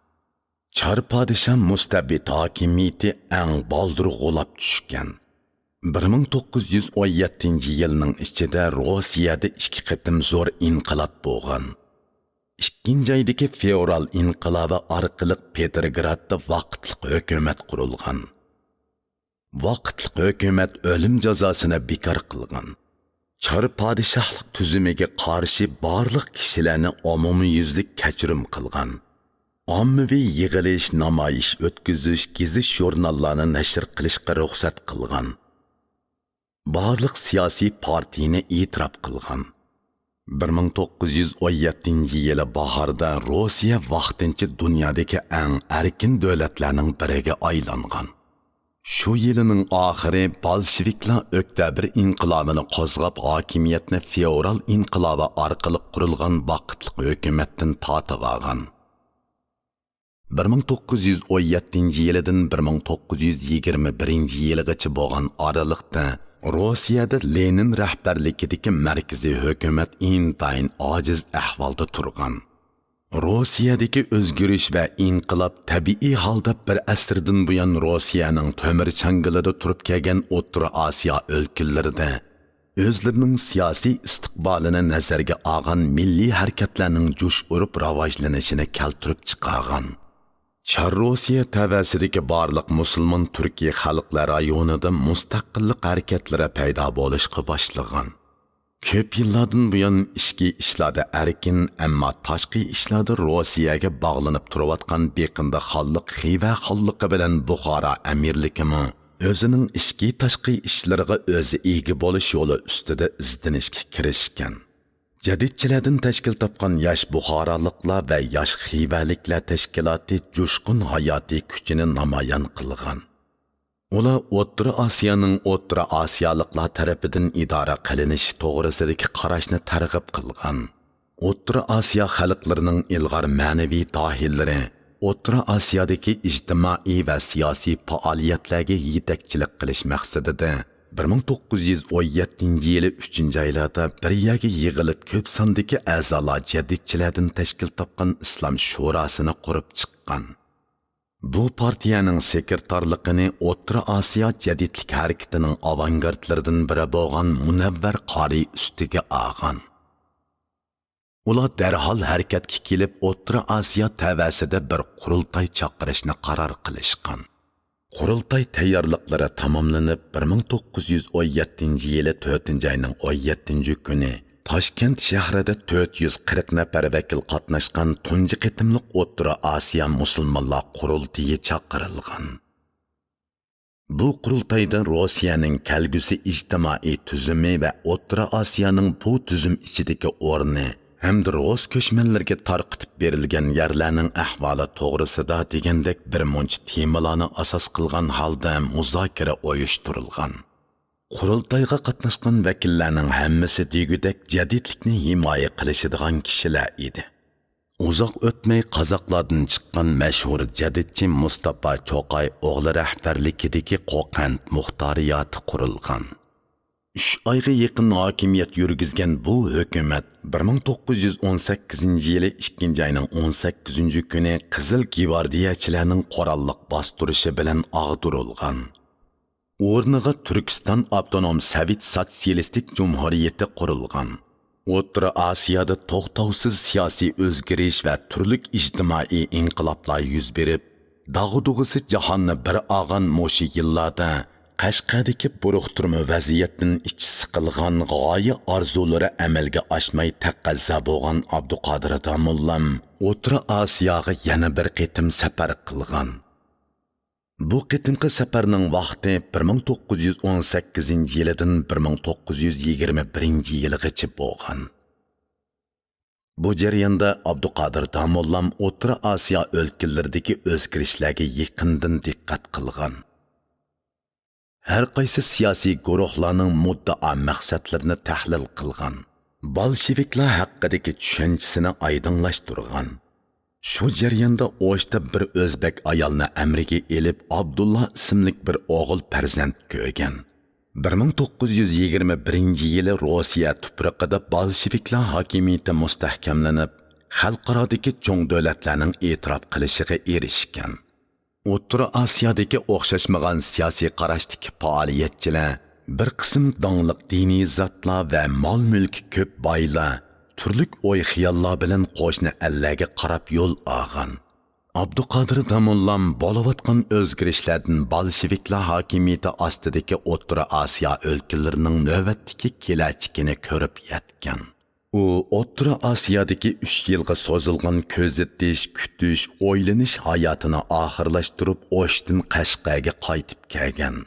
چار پادىشاھ مۇستەبىت ھاكىمىيىتى ئەڭ بالدۇر غۇلاپ چۈشكەن. بىر مىڭ توققۇز يۈز ئون يەتتىنچى يىلنىڭ ئىچىدە روسىيەدە ئىككى قېتىم زور ئىنقىلاب بولغان. ئىككىنچى ئايدىكى فېۋرال ئىنقىلابى ئارقىلىق پېتىرگرادتا ۋاقىتلىق ھۆكۈمەت قۇرۇلغان. ۋاقىتلىق ھۆكۈمەت ئۆلۈم جازاسىنى بىكار قىلغان. چار پادىشاھلىق تۈزۈمىگە قارشى بارلىق كىشىلەرنى ئومۇميۈزلۈك كەچۈرۈم قىلغان. ئاممىۋى يىغىلىش، نامايىش ئۆتكۈزۈش، گېزىت-ژۇرناللارنى نەشر قىلىشقا رۇخسەت قىلغان. بارلىق سىياسىي پارتىيىنى ئېتىراپ قىلغان. بىر مىڭ توققۇز يۈز ئون يەتتىنچى يىلى باھاردا روسىيە ۋاقتىنچە دۇنيادىكى ئەڭ ئەركىن دۆلەتلەرنىڭ بىرىگە ئايلانغان. شۇ يىلىنىڭ ئاخىرى بولشېۋىكلار ئۆكتەبىر ئىنقىلابىنى قوزغاپ، ھاكىمىيەتنى فېۋرال ئىنقىلابى ئارقىلىق قۇرۇلغان ۋاقىتلىق ھۆكۈمەتتىن تارتىۋالغان. بىر مىڭ توققۇز يۈز ئون يەتتىنچى يىلىدىن بىر مىڭ توققۇز يۈز يىگىرمە بىرىنچى يىلىغىچە بولغان ئارىلىقتا روسىيەدە لېنىن رەھبەرلىكىدىكى مەركىزىي ھۆكۈمەت ئىنتايىن ئاجىز ئەھۋالدا تۇرغان. روسىيەدىكى ئۆزگىرىش ۋە ئىنقىلاب تەبىئىي ھالدا بىر ئەسىردىن بۇيان روسىيەنىڭ تۆمۈر چاڭگىلىدا تۇرۇپ كەلگەن ئوتتۇرا ئاسىيا ئۆلكىلىرىدە ئۆزلىرىنىڭ سىياسىي ئىستىقبالىنى نەزەرگە ئالغان مىللىي ھەرىكەتلەرنىڭ جۇش ئۇرۇپ راۋاجلىنىشىنى كەلتۈرۈپ چىقارغان. چار روسىيە تەۋەسىدىكى بارلىق مۇسۇلمان تۈركىي خەلقلەر رايونىدا مۇستەقىللىق ھەرىكەتلىرى پەيدا بولۇشقا باشلىغان. كۆپ يىللاردىن بۇيان ئىچكى ئىشلاردا ئەركىن، ئەمما تاشقى ئىشلاردا روسىيەگە باغلىنىپ تۇرۇۋاتقان بېقىندى خانلىق خىۋە خانلىقى بىلەن بۇخارا ئەمىرلىكىمۇ ئۆزىنىڭ ئىچكى تاشقى ئىشلىرىغا ئۆزى ئىگە بولۇش يولى ئۈستىدە ئىزدىنىشكە كىرىشكەن. جەدىدچىلەردىن تەشكىل تاپقان ياش بۇخارالىقلار ۋە ياش خىۋەلىكلەر تەشكىلاتى جۇشقۇن ھاياتىي كۈچىنى نامايان قىلغان. ئۇلار ئوتتۇرا ئاسىيانىڭ ئوتتۇرا ئاسىيالىقلار تەرىپىدىن ئىدارە قىلىنىشى توغرىسىدىكى قاراشنى تەرغىب قىلغان. ئوتتۇرا ئاسىيا خەلقلىرىنىڭ ئىلغار مەنىۋى داھىيلىرى ئوتتۇرا ئاسىيادىكى ئىجتىمائىي ۋە سىياسىي پائالىيەتلەرگە يېتەكچىلىك قىلىش مەقسىتىدە بىر مىڭ توققۇز يۈز ئون يەتتىنچى يىلى ئۈچىنچى ئايلاردا بىر يەرگە يىغىلىپ، كۆپ ساندىكى ئەزالار جەدىدچىلەردىن تەشكىل تاپقان ئىسلام شوراسىنى قۇرۇپ چىققان. بۇ پارتىيەنىڭ سېكرېتارلىقىنى ئوتتۇرا ئاسىيا جەدىدلىك ھەرىكىتىنىڭ ئاۋانگارتلىرىدىن بىرى بولغان مۇنەۋۋەر قارىي ئۈستىگە ئالغان. ئۇلار دەرھال ھەرىكەتكە كېلىپ، ئوتتۇرا ئاسىيا تەۋەسىدە بىر قۇرۇلتاي چاقىرىشنى قارار قىلىشقان. قۇرۇلتاي تەييارلىقلىرى تاماملىنىپ، بىر مىڭ توققۇز يۈز ئون يەتتىنچى يىلى تۆتىنچى ئاينىڭ ئون يەتتىنچى كۈنى تاشكەنت شەھىرىدە تۆت يۈز قىرىق نەپەر ۋەكىل قاتناشقان تۇنجى قېتىملىق ئوتتۇرا ئاسىيا مۇسۇلمانلار قۇرۇلتىيى چاقىرىلغان. بۇ قۇرۇلتايدا روسىيەنىڭ كەلگۈسى ئىجتىمائىي تۈزۈمى ۋە ئوتتۇرا ئاسىيانىڭ بۇ تۈزۈم ئىچىدىكى ئورنى ھەمدە رۇس كۆچمەنلىرىگە تارقىتىپ بېرىلگەن يەرلەرنىڭ ئەھۋالى توغرىسىدا دېگەندەك بىر مۇنچە تېمىلارنى ئاساس قىلغان ھالدا مۇزاكىرە ئۇيۇشتۇرۇلغان. قۇرۇلتايغا قاتناشقان ۋەكىللەرنىڭ ھەممىسى دېگۈدەك جەدىدلىكنى ھىمايە قىلىشىدىغان كىشىلەر ئىدى. ئۇزاق ئۆتمەي قازاقلاردىن چىققان مەشھۇر جەدىدچى مۇستاپا چوقاي ئوغلى رەھبەرلىكىدىكى قوقەنت مۇختارىياتى قۇرۇلغان. ئۈچ ئايغا يېقىن ھاكىمىيەت يۈرگۈزگەن بۇ ھۆكۈمەت بىر مىڭ توققۇز يۈز ئون سەككىزىنچى يىلى ئىككىنچى ئاينىڭ ئون سەككىزىنچى كۈنى قىزىل گۋاردىيەچىلەرنىڭ قوراللىق باستۇرۇشى بىلەن ئاغدۇرۇلغان. ئورنىغا تۈركىستان ئاپتونوم سوۋېت سوتسىيالىستىك جۇمھۇرىيىتى قۇرۇلغان. ئوتتۇرا ئاسىيادا توختاۋسىز سىياسىي ئۆزگىرىش ۋە تۈرلۈك ئىجتىمائىي ئىنقىلابلار يۈز بېرىپ، داغدۇغىسى جاھاننى بىر ئالغان مۇشۇ يىللاردا قەشقەردىكى بۇرۇقتۇرما ۋەزىيەتتىن ئىچى سىقىلغان، غايە ئارزۇلىرى ئەمەلگە ئاشماي تەقەززا بولغان ئابدۇقادىر داموللام ئوتتۇرا ئاسىياغا يەنە بىر قېتىم سەپەر قىلغان. بۇ قېتىمقى سەپەرنىڭ ۋاقتى بىر مىڭ توققۇز يۈز ئون سەككىزىنچى يىلىدىن بىر مىڭ توققۇز يۈز يىگىرمە بىرىنچى يىلىغىچە بولغان. بۇ جەرياندا ئابدۇقادىر داموللام ئوتتۇرا ئاسىيا ئۆلكىلىرىدىكى ئۆزگىرىشلەرگە يېقىندىن دىققەت قىلغان. ھەر قايسى سىياسىي گۇرۇھلارنىڭ مۇددىئا مەقسەتلىرىنى تەھلىل قىلغان. بولشېۋىكلار ھەققىدىكى چۈشەنچىسىنى ئايدىڭلاشتۇرغان. شۇ جەرياندا ئوشتا بىر ئۆزبەك ئايالنى ئەمرىگە ئېلىپ، ئابدۇللا ئىسىملىك بىر ئوغۇل پەرزەنت كۆرگەن. بىر مىڭ توققۇز يۈز يىگىرمە بىرىنچى يىلى روسىيە تۇپرىقىدا بولشېۋىكلار ھاكىمىيىتى مۇستەھكەملىنىپ، خەلقئارادىكى چوڭ دۆلەتلەرنىڭ ئېتىراپ قىلىشىغا ئېرىشكەن. ئوتتۇرا ئاسىيادىكى ئوخشاشمىغان سىياسىي قاراشتىكى پائالىيەتچىلەر، بىر قىسىم داڭلىق دىنىي زاتلار ۋە مال-مۈلكى كۆپ بايلار تۈرلۈك ئوي-خىياللار بىلەن قوشنا ئەللەرگە قاراپ يول ئالغان. ئابدۇقادىر داموللام بولۇۋاتقان ئۆزگىرىشلەردىن بولشېۋىكلار ھاكىمىيىتى ئاستىدىكى ئوتتۇرا ئاسىيا ئۆلكىلىرىنىڭ نۆۋەتتىكى كېلەچىكىنى كۆرۈپ يەتكەن. ئۇ ئوتتۇرا ئاسىيادىكى ئۈچ يىلغا سوزۇلغان كۆزىتىش، كۈتۈش، ئويلىنىش ھاياتىنى ئاخىرلاشتۇرۇپ، ئوشتىن قەشقەرگە قايتىپ كەلگەن.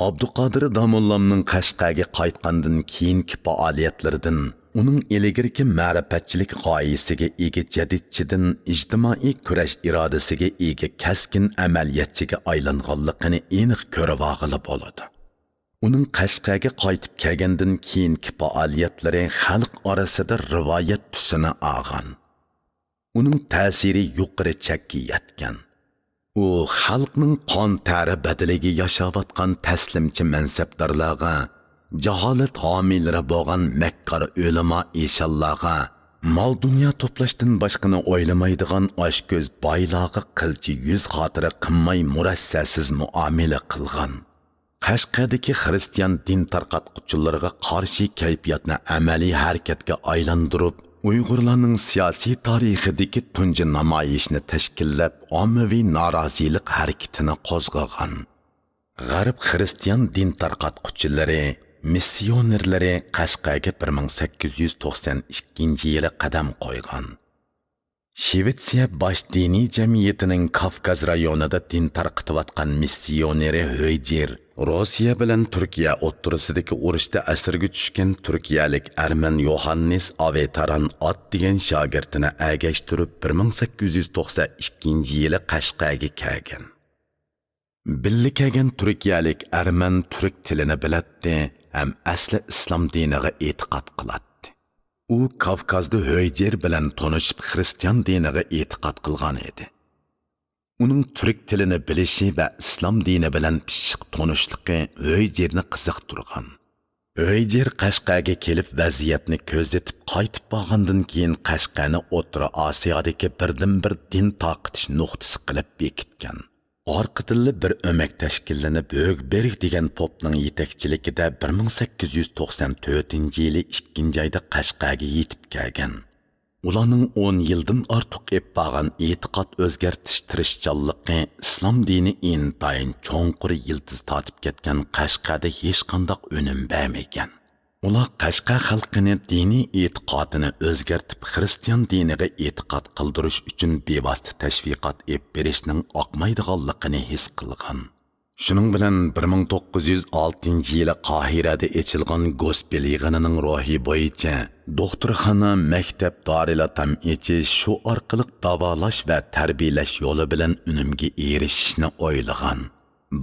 ئابدۇقادىر داموللامنىڭ قەشقەرگە قايتقاندىن كېيىنكى پائالىيەتلىرىدىن ئۇنىڭ ئىلگىرىكى مەرىپەتچىلىك غايىسىگە ئىگە جەدىدچىدىن ئىجتىمائىي كۈرەش ئىرادىسىگە ئىگە كەسكىن ئەمەلىيەتچىگە ئايلانغانلىقىنى ئېنىق كۆرۈۋالغىلى بولىدۇ. ئۇنىڭ قەشقەرگە قايتىپ كەلگەندىن كېيىنكى پائالىيەتلىرى خەلق ئارىسىدا رىۋايەت تۈسىنى ئالغان. ئۇنىڭ تەسىرى يۇقىرى چەككە يەتكەن. ئۇ خەلقنىڭ قان تەرى بەدىلىگە ياشاۋاتقان تەسلىمچى مەنسەپدارلارغا، جاھالەت ھامىيلىرى بولغان مەككار ئۆلىما ئىشانلارغا، مال-دۇنيا توپلاشتىن باشقىنى ئويلىمايدىغان ئاچكۆز بايلارغا قىلچە يۈز خاتىرە قىلماي مۇرەسسەسىز مۇئامىلە قىلغان. قەشقەردىكى خىرىستىيان دىن تارقاتقۇچىلىرىغا قارشى كەيپىياتنى ئەمەلىي ھەرىكەتكە ئايلاندۇرۇپ، ئۇيغۇرلارنىڭ سىياسىي تارىخىدىكى تۇنجى نامايىشنى تەشكىللەپ، ئاممىۋى نارازىلىق ھەرىكىتىنى قوزغىغان. غەرب خىرىستىيان دىن تارقاتقۇچىلىرى، مىسسىيونېرلىرى قەشقەرگە بىر مىڭ سەككىز يۈز توقسەن ئىككىنچى يىلى قەدەم قويغان. شىۋېتسىيە باش دىنىي جەمئىيىتىنىڭ كاۋكاز رايونىدا دىن تارقىتىۋاتقان مىسسىيونېرى ھۆيجېر روسىيە بىلەن تۈركىيە ئوتتۇرىسىدىكى ئۇرۇشتا ئەسىرگە چۈشكەن تۈركىيەلىك ئەرمەن يوھاننېس ئاۋېتاران ئات دېگەن شاگىرتىنى ئەگەشتۈرۈپ، بىر مىڭ سەككىز يۈز توقسەن ئىككىنچى يىلى قەشقەرگە كەلگەن. بىللە كەلگەن تۈركىيەلىك ئەرمەن تۈرك تىلىنى بىلەتتى ھەم ئەسلى ئىسلام دىنىغا ئېتىقاد قىلاتتى. ئۇ كاۋكازدا ھۆيجېر بىلەن تونۇشۇپ، خىرىستىيان دىنىغا ئېتىقاد قىلغان ئىدى. ئۇنىڭ تۈرك تىلىنى بىلىشى ۋە ئىسلام دىنى بىلەن پىششىق تونۇشلۇقى ھۆيجىرنى قىزىقتۇرغان. ھۆيجىر قەشقەرگە كېلىپ ۋەزىيەتنى كۆزىتىپ قايتىپ بارغاندىن كېيىن، قەشقەرنى ئوتتۇرا ئاسىيادىكى بىردىنبىر دىن تارقىتىش نۇقتىسى قىلىپ بېكىتكەن. ئارقىدىنلا بىر ئۆمەك تەشكىللىنىپ، ھۆگبېرگ دېگەن توپنىڭ يېتەكچىلىكىدە بىر مىڭ سەككىز يۈز توقسان تۆتىنچى يىلى ئىككىنچى ئايدا قەشقەرگە يېتىپ كەلگەن. ئۇلارنىڭ ئون يىلدىن ئارتۇق ئېلىپ بارغان ئېتىقاد ئۆزگەرتىش تىرىشچانلىقى ئىسلام دىنى ئىنتايىن چوڭقۇر يىلتىز تارتىپ كەتكەن قەشقەردە ھېچقانداق ئۈنۈم بەرمىگەن. ئۇلار قەشقەر خەلقىنى دىنىي ئېتىقادىنى ئۆزگەرتىپ، خىرىستىيان دىنىغا ئېتىقاد قىلدۇرۇش ئۈچۈن بىۋاسىتە تەشۋىقات ئېلىپ بېرىشنىڭ ئاقمايدىغانلىقىنى ھېس قىلغان. شۇنىڭ بىلەن بىر مىڭ توققۇز يۈز ئالتىنچى يىلى قاھىرەدە ئېچىلغان گوسپېل يىغىنىنىڭ روھى بويىچە دوختۇرخانا، مەكتەپ، دارىلئېتام ئېچىش، شۇ ئارقىلىق داۋالاش ۋە تەربىيەلەش يولى بىلەن ئۈنۈمگە ئېرىشىشنى ئويلىغان.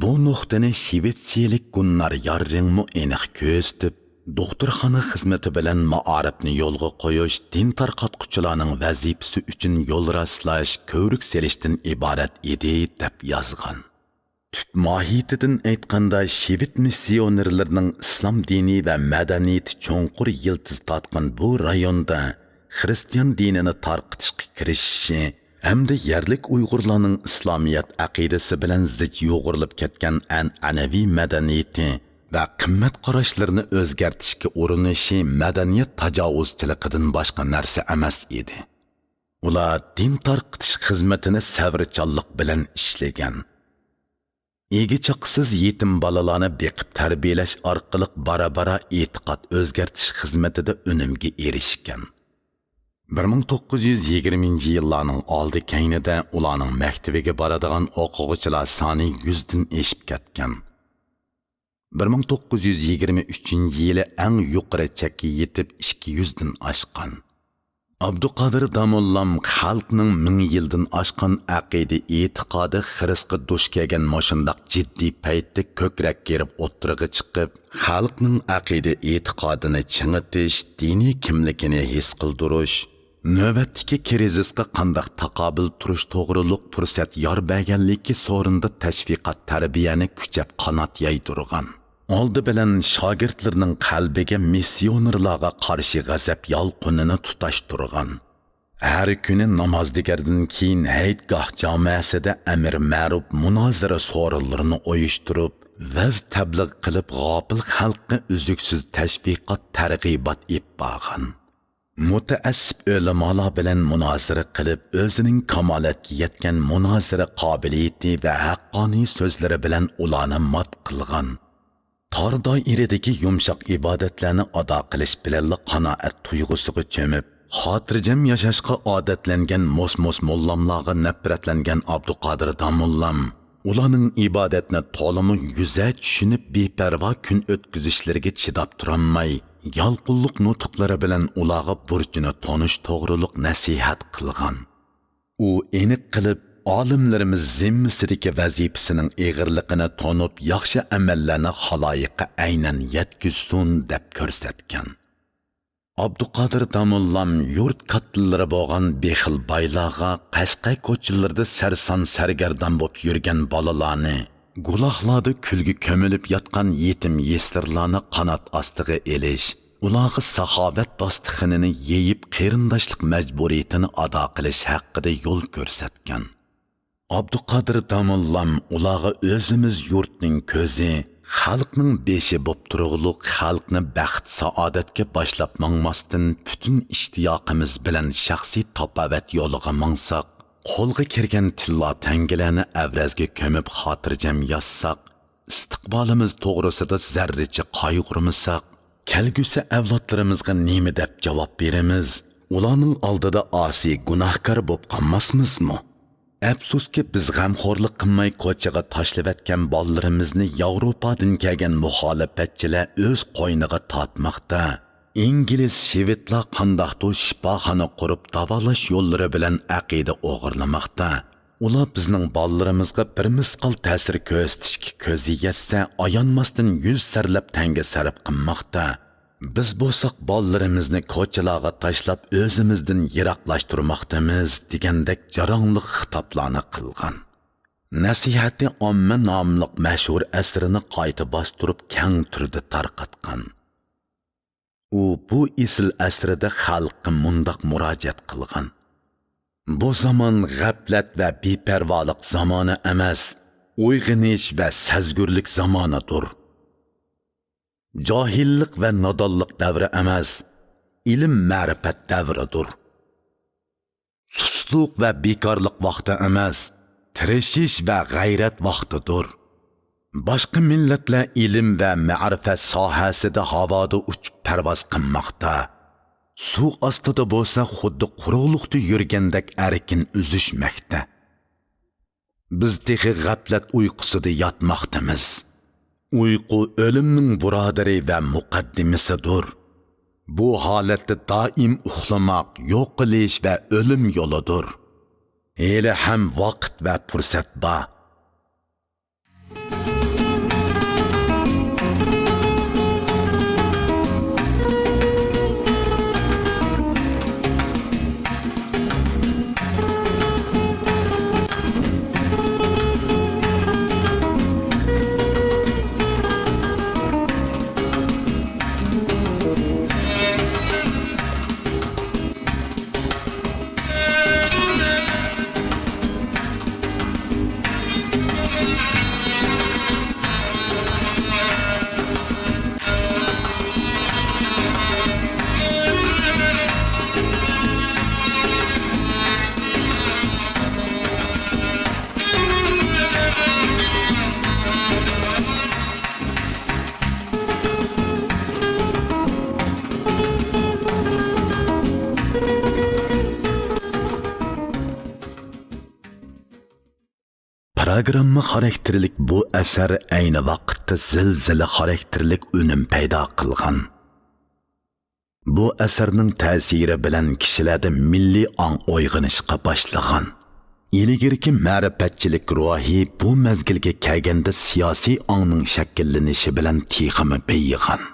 بۇ نۇقتىنى شىۋېتسىيەلىك گۇننار ياررىڭمۇ ئېنىق كۆرسىتىپ، دوختۇرخانا خىزمىتى بىلەن مائارىپنى يولغا قويۇش دىن تارقاتقۇچىلارنىڭ ۋەزىپىسى ئۈچۈن يول راسلاش، كۆۋرۈك سېلىشتىن ئىبارەت ئىدى، دەپ يازغان. تۈپ ماھىيىتىدىن ئېيتقاندا، شىۋېت مىسسىيونېرلىرىنىڭ ئىسلام دىنى ۋە مەدەنىيىتى چوڭقۇر يىلتىز تارتقان بۇ رايوندا خىرىستىيان دىنىنى تارقىتىشقا كىرىشىشى ھەمدە يەرلىك ئۇيغۇرلارنىڭ ئىسلامىيەت ئەقىدىسى بىلەن زىچ يۇغۇرۇلۇپ كەتكەن ئەنئەنىۋى مەدەنىيىتى ۋە قىممەت قاراشلىرىنى ئۆزگەرتىشكە ئۇرۇنۇشى مەدەنىيەت تاجاۋۇزچىلىقىدىن باشقا نەرسە ئەمەس ئىدى. ئۇلار دىن تارقىتىش خىزمىتىنى سەۋرچانلىق بىلەن ئىشلىگەن. ئىگە-چاقىسىز يېتىم بالىلارنى بېقىپ تەربىيەلەش ئارقىلىق بارا-بارا ئېتىقاد ئۆزگەرتىش خىزمىتىدە ئۈنۈمگە ئېرىشكەن. بىر مىڭ توققۇز يۈز يىگىرمىنچى يىللارنىڭ ئالدى كەينىدە ئۇلارنىڭ مەكتىۋىگە بارىدىغان ئوقۇغۇچىلار سانى يۈزدىن ئېشىپ كەتكەن. بىر مىڭ توققۇز يۈز يىگىرمە ئۈچىنچى يىلى ئەڭ يۇقىرى چەككە يېتىپ، ئىككى يۈزدىن ئاشقان. ئابدۇقادىر داموللام خەلقنىڭ مىڭ يىلدىن ئاشقان ئەقىدە ئېتىقادى خىرىسقا دۇچ كەلگەن مۇشۇنداق جىددىي پەيتتە كۆكرەك كېرىپ ئوتتۇرىغا چىقىپ، خەلقنىڭ ئەقىدە ئېتىقادىنى چىڭىتىش، دىنىي كىملىكىنى ھېس قىلدۇرۇش، نۆۋەتتىكى كىرىزىسقا قانداق تاقابىل تۇرۇش توغرۇلۇق پۇرسەت يار بەرگەنلىكى سورۇندا تەشۋىقات تەربىيەنى كۈچەپ قانات يايدۇرغان. ئالدى بىلەن شاگىرتلىرىنىڭ قەلبىگە مىسسىيونېرلارغا قارشى غەزەپ يالقۇنىنى تۇتاشتۇرغان. ھەر كۈنى نامازدىگەردىن كېيىن ھېيتگاھ جامەسىدە ئەمىر مەرۇپ مۇنازىرە سورۇنلىرىنى ئۇيۇشتۇرۇپ، ۋەز تەبلىغ قىلىپ، غاپىل خەلققە ئۈزلۈكسىز تەشۋىقات، تەرغىبات ئېلىپ بارغان. مۇتەئەسسىپ ئۆلىمالار بىلەن مۇنازىرە قىلىپ، ئۆزىنىڭ كامالەتكە يەتكەن مۇنازىرە قابىلىيىتى ۋە ھەققانىي سۆزلىرى بىلەن ئۇلارنى مات قىلغان. تار دائىرىدىكى يۇمشاق ئىبادەتلەرنى ئادا قىلىش بىلەنلا قانائەت تۇيغۇسىغا چۆمۈپ، خاتىرجەم ياشاشقا ئادەتلەنگەن موس-موس موللاملارغا نەپرەتلەنگەن ئابدۇقادىر داموللام ئۇلارنىڭ ئىبادەتنى تولىمۇ يۈزە چۈشىنىپ، بىپەرۋا كۈن ئۆتكۈزۈشلىرىگە چىداپ تۇرالماي، يالقۇنلۇق نۇتۇقلىرى بىلەن ئۇلارغا بۇرچىنى تونۇش توغرۇلۇق نەسىھەت قىلغان. ئۇ ئېنىق قىلىپ، ئالىملىرىمىز زىممىسىدىكى ۋەزىپىسىنىڭ ئېغىرلىقىنى تونۇپ، ياخشى ئەمەللەرنى خالايىققا ئەينەن يەتكۈزسۇن، دەپ كۆرسەتكەن. ئابدۇقادىر داموللام يۇرت كاتتىلىرى بولغان بېخىل بايلارغا، قەشقەر كوچىلىرىدا سەرسان-سەرگەردان بولۇپ يۈرگەن بالىلارنى، گۇلاغلاردا كۈلگە كۆمۈلۈپ ياتقان يېتىم-يېسىرلارنى قانات ئاستىغا ئېلىش، ئۇلارغا ساخاۋەت داستىخىنىنى يېيىپ، قېرىنداشلىق مەجبۇرىيىتىنى ئادا قىلىش ھەققىدە يول كۆرسەتكەن. ئابدۇقادىر داموللام ئۇلارغا ئۆزىمىز يۇرتنىڭ كۆزى، خەلقنىڭ بېشى بوپ تۇرغۇلۇق، خەلقنى بەخت-سائادەتكە باشلاپ ماڭماستىن، پۈتۈن ئىشتىياقىمىز بىلەن شەخسىي تاپاۋەت يولىغا ماڭساق، قولغا كىرگەن تىللا تەڭگىلەرنى ئەۋرەزگە كۆمۈپ خاتىرجەم ياتساق، ئىستىقبالىمىز توغرىسىدا زەررىچە قايغۇرمىساق، كەلگۈسى ئەۋلادلىرىمىزغا نېمە دەپ جاۋاب بېرىمىز؟ ئۇلارنىڭ ئالدىدا ئاسىي گۇناھكار بولۇپ قالماسمىزمۇ؟ ئەپسۇسكى، بىز غەمخورلۇق قىلماي كوچىغا تاشلىۋەتكەن بالىلىرىمىزنى ياۋروپادىن كەلگەن مۇخالىپەتچىلەر ئۆز قوينىغا تارتماقتا. ئىنگلىز، شىۋېدلار قانداقتۇر شىپاخانا قۇرۇپ، داۋالاش يوللىرى بىلەن ئەقىدە ئوغرىلىماقتا. ئۇلار بىزنىڭ بالىلىرىمىزغا بىر مىسقال تەسىر كۆرسىتىشكە كۆزى يەتسە، ئايانماستىن يۈز سەرلەپ تەڭگە سەرپ قىلماقتا. بىز بولساق بالىلىرىمىزنى كوچىلارغا تاشلاپ، ئۆزىمىزدىن يىراقلاشتۇرماقتىمىز، دېگەندەك جاراڭلىق خىتابلارنى قىلغان. نەسىھەتى ئاممە ناملىق مەشھۇر ئەسىرىنى قايتا باستۇرۇپ، كەڭ تۈردە تارقاتقان. ئۇ بۇ ئېسىل ئەسىرىدە خەلققە مۇنداق مۇراجىئەت قىلغان: بۇ زامان غەپلەت ۋە بىپەرۋالىق زامانى ئەمەس، ئويغىنىش ۋە سەزگۈرلۈك زامانىدۇر. جاھىللىق ۋە نادانلىق دەۋرى ئەمەس، ئىلىم-مەرىپەت دەۋرىدۇر. سۇسلۇق ۋە بىكارلىق ۋاقتى ئەمەس، تىرىشىش ۋە غەيرەت ۋاقتىدۇر. باشقا مىللەتلەر ئىلىم ۋە مەرىپەت ساھەسىدە ھاۋادا ئۇچۇپ پەرۋاز قىلماقتا. سۇ ئاستىدا بولسا خۇددى قۇرۇقلۇقتا يۈرگەندەك ئەركىن ئۈزۈشمەكتە. بىز تېخى غەپلەت ئۇيقۇسىدا ياتماقتىمىز. ئۇيقۇ ئۆلۈمنىڭ بۇرادىرى ۋە مۇقەددىمىسىدۇر. بۇ ھالەتتە دائىم ئۇخلىماق يوقىلىش ۋە ئۆلۈم يولىدۇر. ھېلىھەم ۋاقىت ۋە پۇرسەت بار. پىروگرامما خاراكتېرلىك بۇ ئەسەر ئەينى ۋاقىتتا زىلزىلە خاراكتېرلىك ئۈنۈم پەيدا قىلغان. بۇ ئەسەرنىڭ تەسىرى بىلەن كىشىلەردە مىللىي ئاڭ ئويغىنىشقا باشلىغان. ئىلگىرىكى مەرىپەتچىلىك روھى بۇ مەزگىلگە كەلگەندە سىياسىي ئاڭنىڭ شەكىللىنىشى بىلەن تېخىمۇ بېيىغان.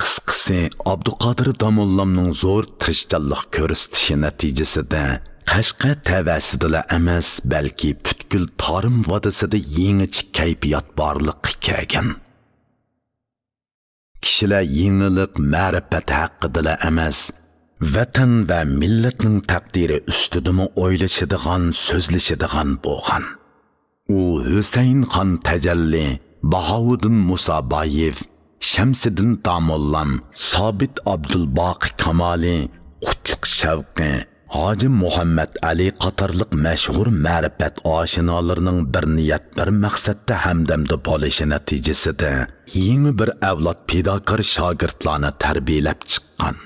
قىسقىسى، ئابدۇقادىر داموللامنىڭ زور تىرىشچانلىق كۆرسىتىشى نەتىجىسىدە قەشقەر تەۋەسىدىلا ئەمەس، بەلكى پۈتكۈل تارىم ۋادىسىدا يېڭىچە كەيپىيات بارلىققا كەلگەن. كىشىلەر يېڭىلىق، مەرىپەت ھەققىدىلا ئەمەس، ۋەتەن ۋە مىللەتنىڭ تەقدىرى ئۈستىدىمۇ ئويلىشىدىغان، سۆزلىشىدىغان بولغان. ئۇ ھۈسەيىن خان تەجەللى، باھاۋۇدۇن مۇسابايېۋ، شەمسىدىن داموللام، سابىت ئابدۇلباقى كامالى، قۇتلۇق شەۋقى، ھاجى مۇھەممەد ئەلى قاتارلىق مەشھۇر مەرىپەت ئاشنالىرىنىڭ بىر نىيەت، بىر مەقسەتتە ھەمدەمدە بولۇشى نەتىجىسىدە، يېڭى بىر ئەۋلاد پىداكار شاگىرتلارنى تەربىيەلەپ چىققان.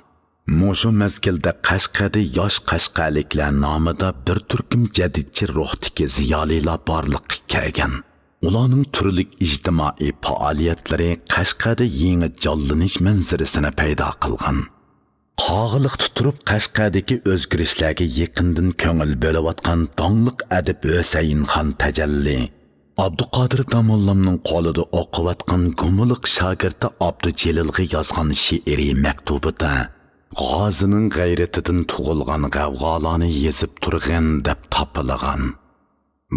مۇشۇ مەزگىلدە قەشقەردە ياش قەشقەرلىكلەر نامىدا بىر تۈركۈم جەدىدچى روھتىكى زىيالىيلار بارلىققا كەلگەن. ئۇلارنىڭ تۈرلۈك ئىجتىمائىي پائالىيەتلىرى قەشقەردە يېڭى جانلىنىش مەنزىرىسىنى پەيدا قىلغان. قاغىلىقتا تۇرۇپ قەشقەردىكى ئۆزگىرىشلەرگە يېقىندىن كۆڭۈل بۆلۈۋاتقان داڭلىق ئەدىب ھۈسەيىن خان تەجەللى، ئابدۇقادىر داموللامنىڭ قولىدا ئوقۇۋاتقان گۇمىلىق شاگىرتى ئابدۇجېلىلغا يازغان شېئىرىي مەكتۇبىدا، غازىنىڭ غەيرىتىدىن تۇغۇلغان غەۋغالارنى يېزىپ تۇرغىن، دەپ تاپىلىغان.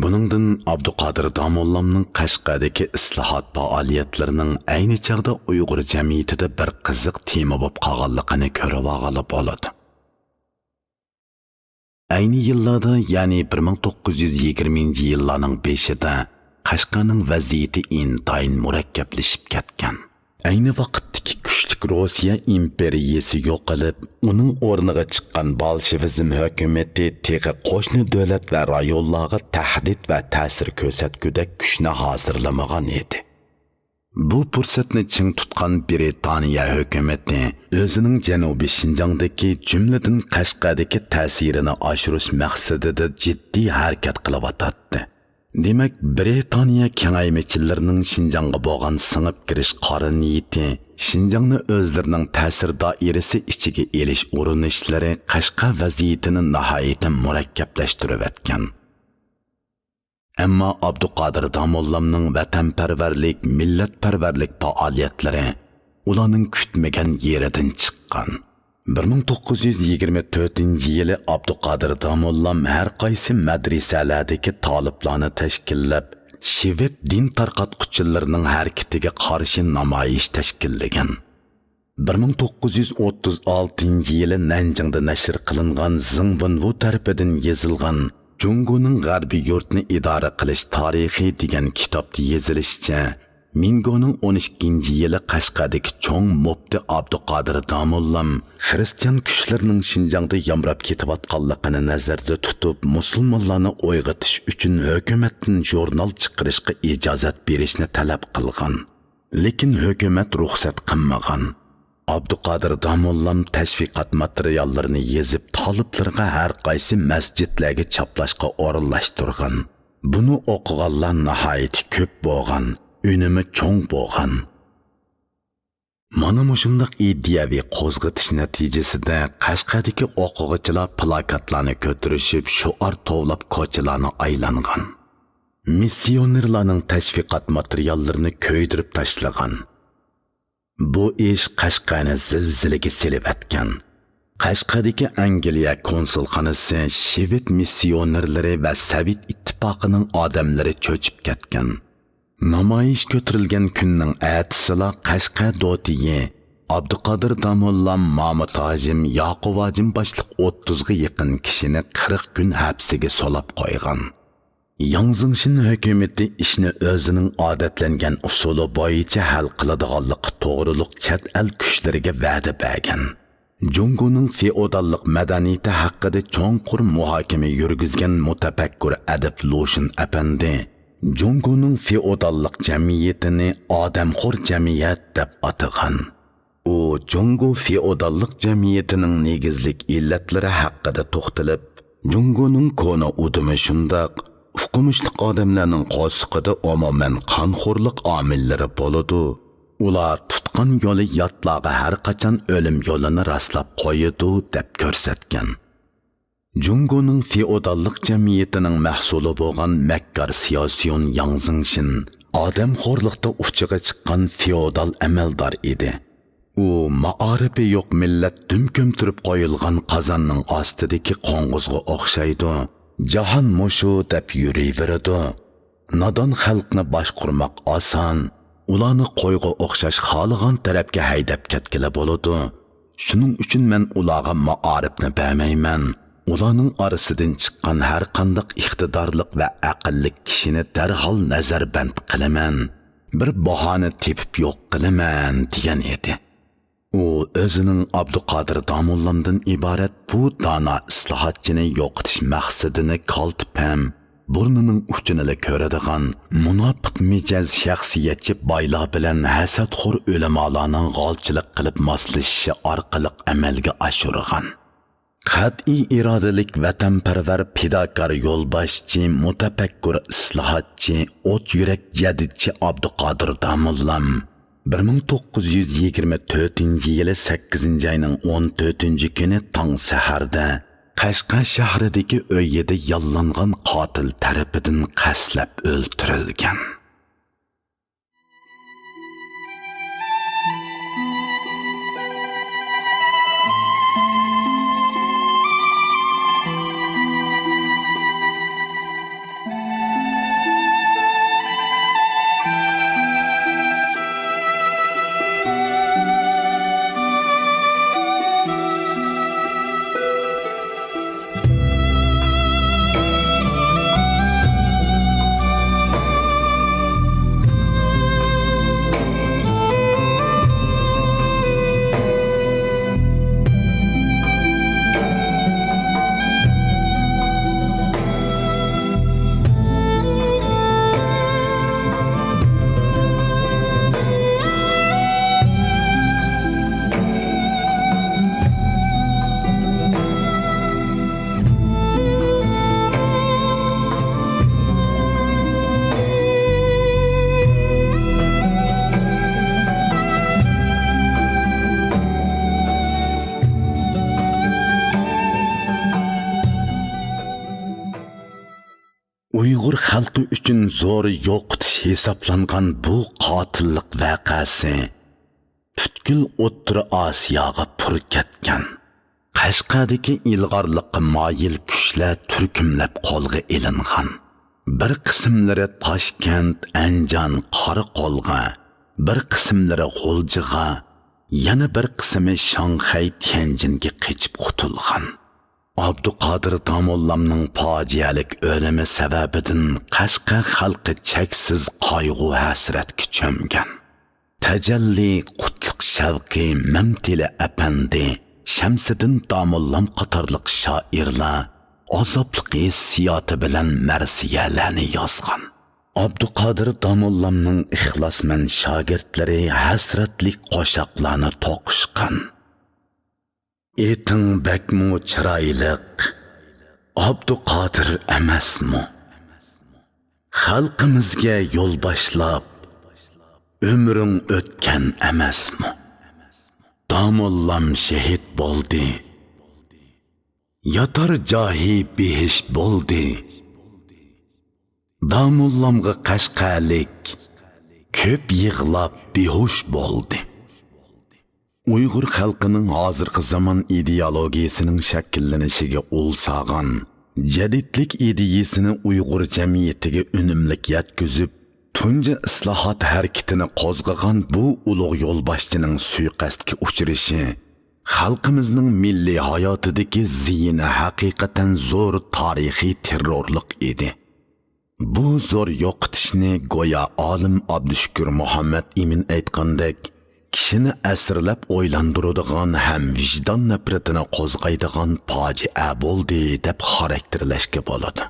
بۇنىڭدىن ئابدۇقادىر داموللامنىڭ قەشقەردىكى ئىسلاھات پائالىيەتلىرىنىڭ ئەينى چاغدا ئۇيغۇر جەمئىيىتىدە بىر قىزىق تېما بولۇپ قالغانلىقىنى كۆرۈۋالغىلى بولىدۇ. ئەينى يىللاردا، يەنى بىر مىڭ توققۇز يۈز يىگىرمىنچى يىللارنىڭ بېشىدا قەشقەرنىڭ ۋەزىيىتى ئىنتايىن مۇرەككەپلىشىپ كەتكەن. ئەينى ۋاقىتتىكى كۈچلۈك روسىيە ئىمپېرىيىسى يوقىلىپ، ئۇنىڭ ئورنىغا چىققان بولشېۋىزم ھۆكۈمىتى تېخى قوشنا دۆلەت ۋە رايونلارغا تەھدىت ۋە تەسىر كۆرسەتكۈدەك كۈچنى ھازىرلىمىغان ئىدى. بۇ پۇرسەتنى چىڭ تۇتقان برىتانىيە ھۆكۈمىتى ئۆزىنىڭ جەنۇبىي شىنجاڭدىكى، جۈملىدىن قەشقەردىكى تەسىرىنى ئاشۇرۇش مەقسىتىدە جىددىي ھەرىكەت قىلىۋاتاتتى. دېمەك، برىتانىيە كېڭەيمىچىلىرىنىڭ شىنجاڭغا بولغان سىڭىپ كىرىش قارا نىيىتى، شىنجاڭنى ئۆزلىرىنىڭ تەسىر دائىرىسى ئىچىگە ئېلىش ئۇرۇنۇشلىرى قەشقەر ۋەزىيىتىنى ناھايىتى مۇرەككەپلەشتۈرۈۋەتكەن. ئەمما ئابدۇقادىر داموللامنىڭ ۋەتەنپەرۋەرلىك، مىللەتپەرۋەرلىك پائالىيەتلىرى ئۇلارنىڭ كۈتمىگەن يېرىدىن چىققان. بىر مىڭ توققۇز يۈز يىگىرمە تۆتىنچى يىلى ئابدۇقادىر داموللام ھەر قايسى مەدرىسەلەردىكى تالىپلارنى تەشكىللەپ، شىۋېت دىن تارقاتقۇچىلىرىنىڭ ھەرىكىتىگە قارشى نامايىش تەشكىللىگەن. بىر مىڭ توققۇز يۈز ئوتتۇز ئالتىنچى يىلى نەنجىڭدە نەشر قىلىنغان زېڭ ۋېنۋۇ تەرىپىدىن يېزىلغان جۇڭگونىڭ غەربىي يۇرتنى ئىدارە قىلىش تارىخى دېگەن كىتابتا يېزىلىشىچە، مىڭگونىڭ ئون ئىككىنچى يىلى قەشقەردىكى چوڭ مۇپتى ئابدۇقادىر داموللام خىرىستىيان كۈچلىرىنىڭ شىنجاڭدا يامراپ كېتىۋاتقانلىقىنى نەزەردە تۇتۇپ، مۇسۇلمانلارنى ئويغىتىش ئۈچۈن ھۆكۈمەتتىن ژۇرنال چىقىرىشقا ئىجازەت بېرىشنى تەلەپ قىلغان. لېكىن ھۆكۈمەت رۇخسەت قىلمىغان. ئابدۇقادىر داموللام تەشۋىقات ماتېرىياللىرىنى يېزىپ، تالىپلىرىغا ھەر قايسى مەسچىتلەرگە چاپلاشقا ئورۇنلاشتۇرغان. بۇنى ئوقۇغانلار ناھايىتى كۆپ بولغان، ئۈنۈمى چوڭ بولغان. مانا مۇشۇنداق ئىدىيەۋى قوزغىتىش نەتىجىسىدە قەشقەردىكى ئوقۇغۇچىلار پلاكاتلارنى كۆتۈرۈشۈپ، شوئار توۋلاپ كوچىلارنى ئايلانغان. مىسسىيونېرلارنىڭ تەشۋىقات ماتېرىياللىرىنى كۆيدۈرۈپ تاشلىغان. بۇ ئىش قەشقەرنى زىلزىلىگە سېلىۋەتكەن. قەشقەردىكى ئەنگلىيە كونسۇلخانىسى شىۋېت مىسسىيونېرلىرى ۋە سوۋېت ئىتتىپاقىنىڭ ئادەملىرى چۆچۈپ كەتكەن. نامايىش كۆتۈرۈلگەن كۈننىڭ ئەتىسىلا قەشقەر دوتىيى ئابدۇقادىر داموللام، مامۇت ھاجىم، ياقۇپ ھاجىم باشلىق ئوتتۇزغا يېقىن كىشىنى قىرىق كۈن ھەپسىگە سولاپ قويغان. ياڭ زېڭشىن ھۆكۈمىتى ئىشنى ئۆزىنىڭ ئادەتلەنگەن ئۇسۇلى بويىچە ھەل قىلىدىغانلىقى توغرۇلۇق چەت ئەل كۈچلىرىگە ۋەدە بەرگەن. جۇڭگونىڭ فېئوداللىق مەدەنىيىتى ھەققىدە چوڭقۇر مۇھاكىمە يۈرگۈزگەن مۇتەپەككۇر ئەدىب لۇشۈن ئەپەندى جۇڭگونىڭ فېئوداللىق جەمئىيىتىنى ئادەمخور جەمئىيەت دەپ ئاتىغان. ئۇ جۇڭگو فېئوداللىق جەمئىيىتىنىڭ نېگىزلىك ئىللەتلىرى ھەققىدە توختىلىپ، جۇڭگونىڭ كونا ئۇدۇمى شۇنداق، ئوقۇمۇشلۇق ئادەملەرنىڭ قورسىقىدا ئومۇمەن قانخورلۇق ئامىللىرى بولىدۇ. ئۇلار تۇتقان يولى ياتلارغا ھەرقاچان ئۆلۈم يولىنى راسلاپ قويىدۇ، دەپ كۆرسەتكەن. جۇڭگونىڭ فېئوداللىق جەمئىيىتىنىڭ مەھسۇلى بولغان مەككار سياسيون ياڭ زېڭشىن ئادەمخورلۇقتا ئۇچىغا چىققان فېئودال ئەمەلدار ئىدى. ئۇ مائارىپى يوق مىللەت دۈم كۆمتۈرۈپ قويۇلغان قازاننىڭ ئاستىدىكى قوڭغۇزغا ئوخشايدۇ. جاھان مۇشۇ دەپ يۈرۈۋېرىدۇ. نادان خەلقنى باشقۇرماق ئاسان، ئۇلارنى قويغا ئوخشاش خالىغان تەرەپكە ھەيدەپ كەتكىلى بولىدۇ. شۇنىڭ ئۈچۈن مەن ئۇلارغا مائارىپنى بەرمەيمەن. ئۇلارنىڭ ئارىسىدىن چىققان ھەرقانداق ئىقتىدارلىق ۋە ئەقىللىك كىشىنى دەرھال نەزەربەند قىلىمەن. بىر باھانە تېپىپ يوق قىلىمەن، دېگەن ئىدى. ئۇ ئۆزىنىڭ ئابدۇقادىر داموللامدىن ئىبارەت بۇ دانا ئىسلاھاتچىنى يوقىتىش مەقسىتىنى كالتە پەم، بۇرنىنىڭ ئۇچىنىلا كۆرىدىغان، مۇناپىق مىجەز شەخسىيەتچى بايلار بىلەن ھەسەتخور ئۆلىمالارنىڭ غالچىلىق قىلىپ ماسلىشىشى ئارقىلىق ئەمەلگە ئاشۇرغان. قەتئىي ئىرادىلىك ۋەتەنپەرۋەر پىداكار يولباشچى، مۇتەپەككۇر ئىسلاھاتچى، ئوت يۈرەك جەدىدچى ئابدۇقادىر داموللام بىر مىڭ توققۇز يۈز يىگىرمە تۆتىنچى يىلى سەككىزىنچى ئاينىڭ ئون تۆتىنچى كۈنى تاڭ سەھەردە قەشقەر شەھىرىدىكى ئۆيىدە ياللانغان قاتىل تەرىپىدىن قەستلەپ ئۆلتۈرۈلگەن. ئۇيغۇر خەلقى ئۈچۈن زور يوقىتىش ھېسابلانغان بۇ قاتىللىق ۋەقەسى پۈتكۈل ئوتتۇرا ئاسىياغا پۇر كەتكەن. قەشقەردىكى ئىلغارلىققا مايىل كۈچلەر تۈركۈملەپ قولغا ئېلىنغان. بىر قىسىملىرى تاشكەنت، ئەنجان، قاراقولغا، بىر قىسىملىرى غۇلجىغا، يەنە بىر قىسمى شاڭخەي، تيەنجىنگە قېچىپ قۇتۇلغان. ئابدۇقادىر داموللامنىڭ پاجىئەلىك ئۆلۈمى سەۋەبىدىن قەشقەر خەلقى چەكسىز قايغۇ-ھەسرەتكە چۆمگەن. تەجەللى قۇتلۇق شەۋقى، مەمتىلى ئەپەندى، شەمسىدىن داموللام قاتارلىق شائىرلار ئازابلىق ھېسسىياتى بىلەن مەرسىيەلەرنى يازغان. ئابدۇقادىر داموللامنىڭ ئىخلاسمەن شاگىرتلىرى ھەسرەتلىك قوشاقلارنى توقۇشقان. ئېتىڭ بەكمۇ چىرايلىق، ئابدۇقادىر ئەمەسمۇ؟ خەلقىمىزگە يول باشلاپ، ئۆمرۈڭ ئۆتكەن ئەمەسمۇ؟ داموللام شېھىت بولدى، ياتار جايى بېھىش بولدى. داموللامغا قەشقەرلىك كۆپ يىغلاپ بىھوش بولدى. ئۇيغۇر خەلقىنىڭ ھازىرقى زامان ئىدېئولوگىيىسىنىڭ شەكىللىنىشىگە ئۇل سالغان، جەدىدلىك ئىدىيىسىنى ئۇيغۇر جەمئىيىتىگە ئۈنۈملۈك يەتكۈزۈپ، تۇنجى ئىسلاھات ھەرىكىتىنى قوزغىغان بۇ ئۇلۇغ يولباشچىنىڭ سۇيىقەستكە ئۇچرىشى خەلقىمىزنىڭ مىللىي ھاياتىدىكى زىيىنى ھەقىقەتەن زور تارىخىي تېررورلۇق ئىدى. بۇ زور يوقىتىشنى گويا ئالىم ئابدۇشۈكۈر مۇھەممەت ئىمىن ئېيتقاندەك، كىشىنى ئەسىرلەپ ئويلاندۇرىدىغان ھەم ۋىجدان نەپرىتىنى قوزغايدىغان پاجىئە بولدى، دەپ خاراكتېرلەشكە بولىدۇ.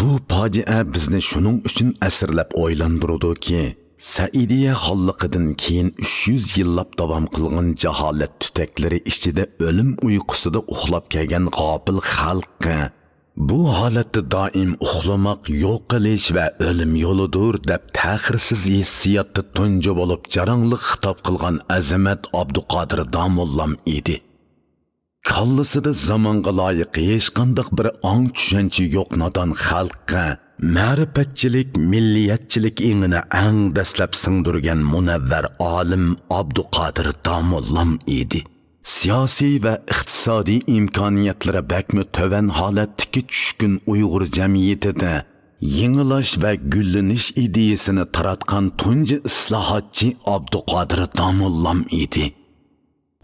بۇ پاجىئە بىزنى شۇنىڭ ئۈچۈن ئەسىرلەپ ئويلاندۇرىدۇكى، سەئىدىيە خانلىقىدىن كېيىن ئۈچ يۈز يىللاپ داۋام قىلغان جاھالەت تۈتەكلىرى ئىچىدە ئۆلۈم ئۇيقۇسىدا ئۇخلاپ كەلگەن غاپىل خەلق بۇ ھالەتتە دائىم ئۇخلىماق، يوقىلىش ۋە ئۆلۈم يولىدۇر، دەپ تەخىرسىز ھېسسىياتتا تۇنجى بولۇپ جاراڭلىق خىتاب قىلغان ئەزىمەت ئابدۇقادىر داموللام ئىدى. كاللىسىدا زامانغا لايىق ھېچقانداق بىر ئاڭ-چۈشەنچە يوق نادان خەلققە مەرىپەتچىلىك، مىللىيەتچىلىك ئېڭىنى ئەڭ دەسلەپ سىڭدۈرگەن مۇنەۋۋەر ئالىم ئابدۇقادىر داموللام ئىدى. سىياسىي ۋە ئىقتىسادىي ئىمكانىيەتلىرى بەكمۇ تۆۋەن ھالەتتىكى چۈشكۈن ئۇيغۇر جەمئىيىتىدە يېڭىلاش ۋە گۈللىنىش ئىدىيىسىنى تاراتقان تۇنجى ئىسلاھاتچى ئابدۇقادىر داموللام ئىدى.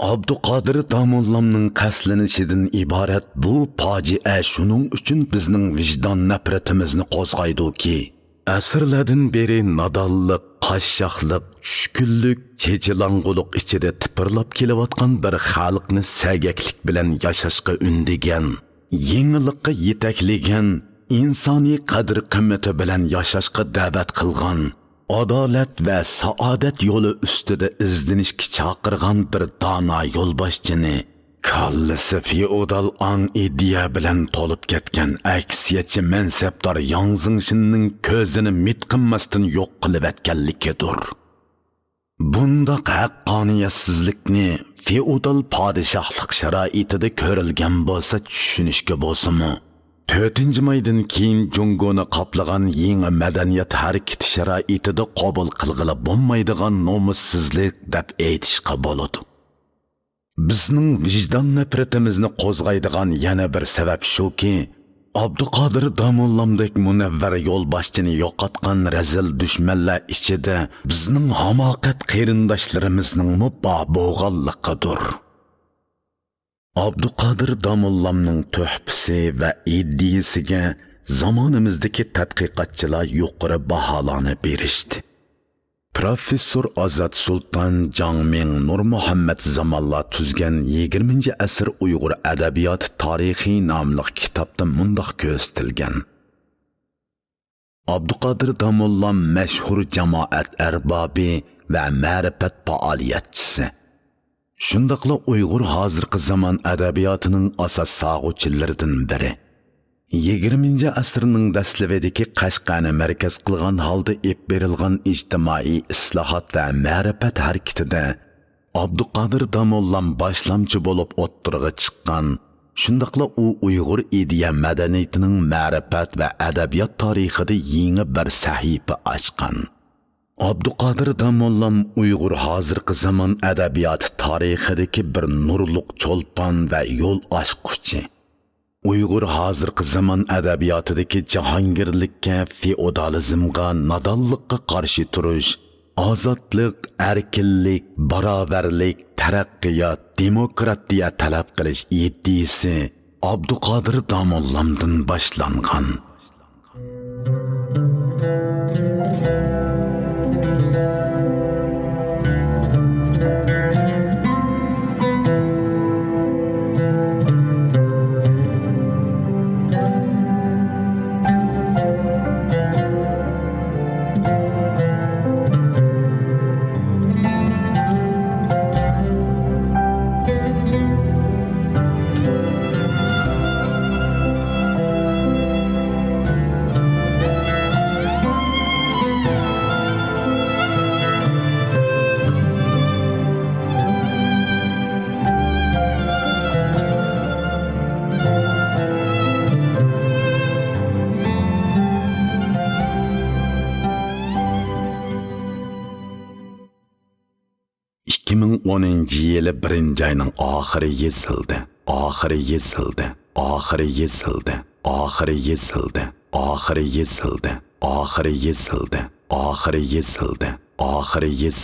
ئابدۇقادىر داموللامنىڭ قەستلىنىشىدىن ئىبارەت بۇ پاجىئە شۇنىڭ ئۈچۈن بىزنىڭ ۋىجدان نەپرىتىمىزنى قوزغايدۇكى، ئەسىرلەردىن بېرى نادانلىق، قاششاقلىق، چۈشكۈنلۈك، چېچىلاڭغۇلۇق ئىچىدە تىپىرلاپ كېلىۋاتقان بىر خەلقنى سەگەكلىك بىلەن ياشاشقا ئۈندىگەن، يېڭىلىققا يېتەكلىگەن، ئىنسانىي قەدىر-قىممىتى بىلەن ياشاشقا دەۋەت قىلغان، ئادالەت ۋە سائادەت يولى ئۈستىدە ئىزدىنىشكە چاقىرغان بىر دانا يولباشچىنى، كاللىسى فېئودال ئاڭ ئىدىيە بىلەن تولۇپ كەتكەن ئەكسىيەتچى مەنسەپدار ياڭ زېڭشىننىڭ كۆزىنى مىت قىمماستىن يوق قىلىۋەتكەنلىكىدۇر. بۇنداق ھەققانىيەتسىزلىكنى فېئودال پادىشاھلىق شارائىتىدا كۆرۈلگەن بولسا چۈشىنىشكە بولسىمۇ، تۆتىنچى مايدىن كېيىن جۇڭگونى قاپلىغان يېڭى مەدەنىيەت ھەرىكىتى شارائىتىدا قوبۇل قىلغىلى بولمايدىغان نومۇسسىزلىق دەپ ئېيتىشقا بولىدۇ. بىزنىڭ ۋىجدان نەپرىتىمىزنى قوزغايدىغان يەنە بىر سەۋەب شۇكى، ئابدۇقادىر داموللامدەك مۇنەۋۋەر يولباشچىنى يوقاتقان رەزىل دۈشمەنلەر ئىچىدە بىزنىڭ ھاماقەت قېرىنداشلىرىمىزنىڭمۇ بار بولغانلىقىدۇر. ئابدۇقادىر داموللامنىڭ تۆھپىسى ۋە ئىدىيىسىگە زامانىمىزدىكى تەتقىقاتچىلار يۇقىرى باھالارنى بېرىشتى. پروفېسسور ئازات سۇلتان، جاڭ مىڭ، نۇرمۇھەممەت زامانلار تۈزگەن يىگىرمىنچى ئەسىر ئۇيغۇر ئەدەبىياتى تارىخى ناملىق كىتابتا مۇنداق كۆرسىتىلگەن: ئابدۇقادىر داموللام مەشھۇر جامائەت ئەربابى ۋە مەرىپەت پائالىيەتچىسى، شۇنداقلا ئۇيغۇر ھازىرقى زامان ئەدەبىياتىنىڭ ئاساس سالغۇچىلىرىدىن بىرى. يىگىرمىنچى ئەسىرنىڭ دەسلىۋىدىكى قەشقەرنى مەركەز قىلغان ھالدا ئېلىپ بېرىلغان ئىجتىمائىي ئىسلاھات ۋە مەرىپەت ھەرىكىتىدە ئابدۇقادىر داموللام باشلامچى بولۇپ ئوتتۇرىغا چىققان، شۇنداقلا ئۇ ئۇيغۇر ئىدىيە مەدەنىيىتىنىڭ مەرىپەت ۋە ئەدەبىيات تارىخىدا يېڭى بىر سەھىپە ئاچقان. ئابدۇقادىر داموللام ئۇيغۇر ھازىرقى زامان ئەدەبىياتى تارىخىدىكى بىر نۇرلۇق چولپان ۋە يول ئاچقۇچى. ئۇيغۇر ھازىرقى زامان ئەدەبىياتىدىكى جاھانگىرلىككە، فېئودالىزمغا، نادانلىققا قارشى تۇرۇش، ئازادلىق، ئەركىنلىك، باراۋەرلىك، تەرەققىيات، دېموكراتىيە تەلەپ قىلىش ئىدىيىسى ئابدۇقادىر داموللامدىن باشلانغان. ئىككى مىڭ ئونىنچى يىلى بىرىنچى ئاينىڭ ئاخىرى يېزىلدى، ئاخىرى يېزىلدى، ئاخىرى يېزىلدى، ئاخىرى يېزىلدى، ئاخىرى يېزىلدى، ئاخىرى يېزىلدى، ئاخىرى يېزىلدى، ئاخىرى يېزىلدى.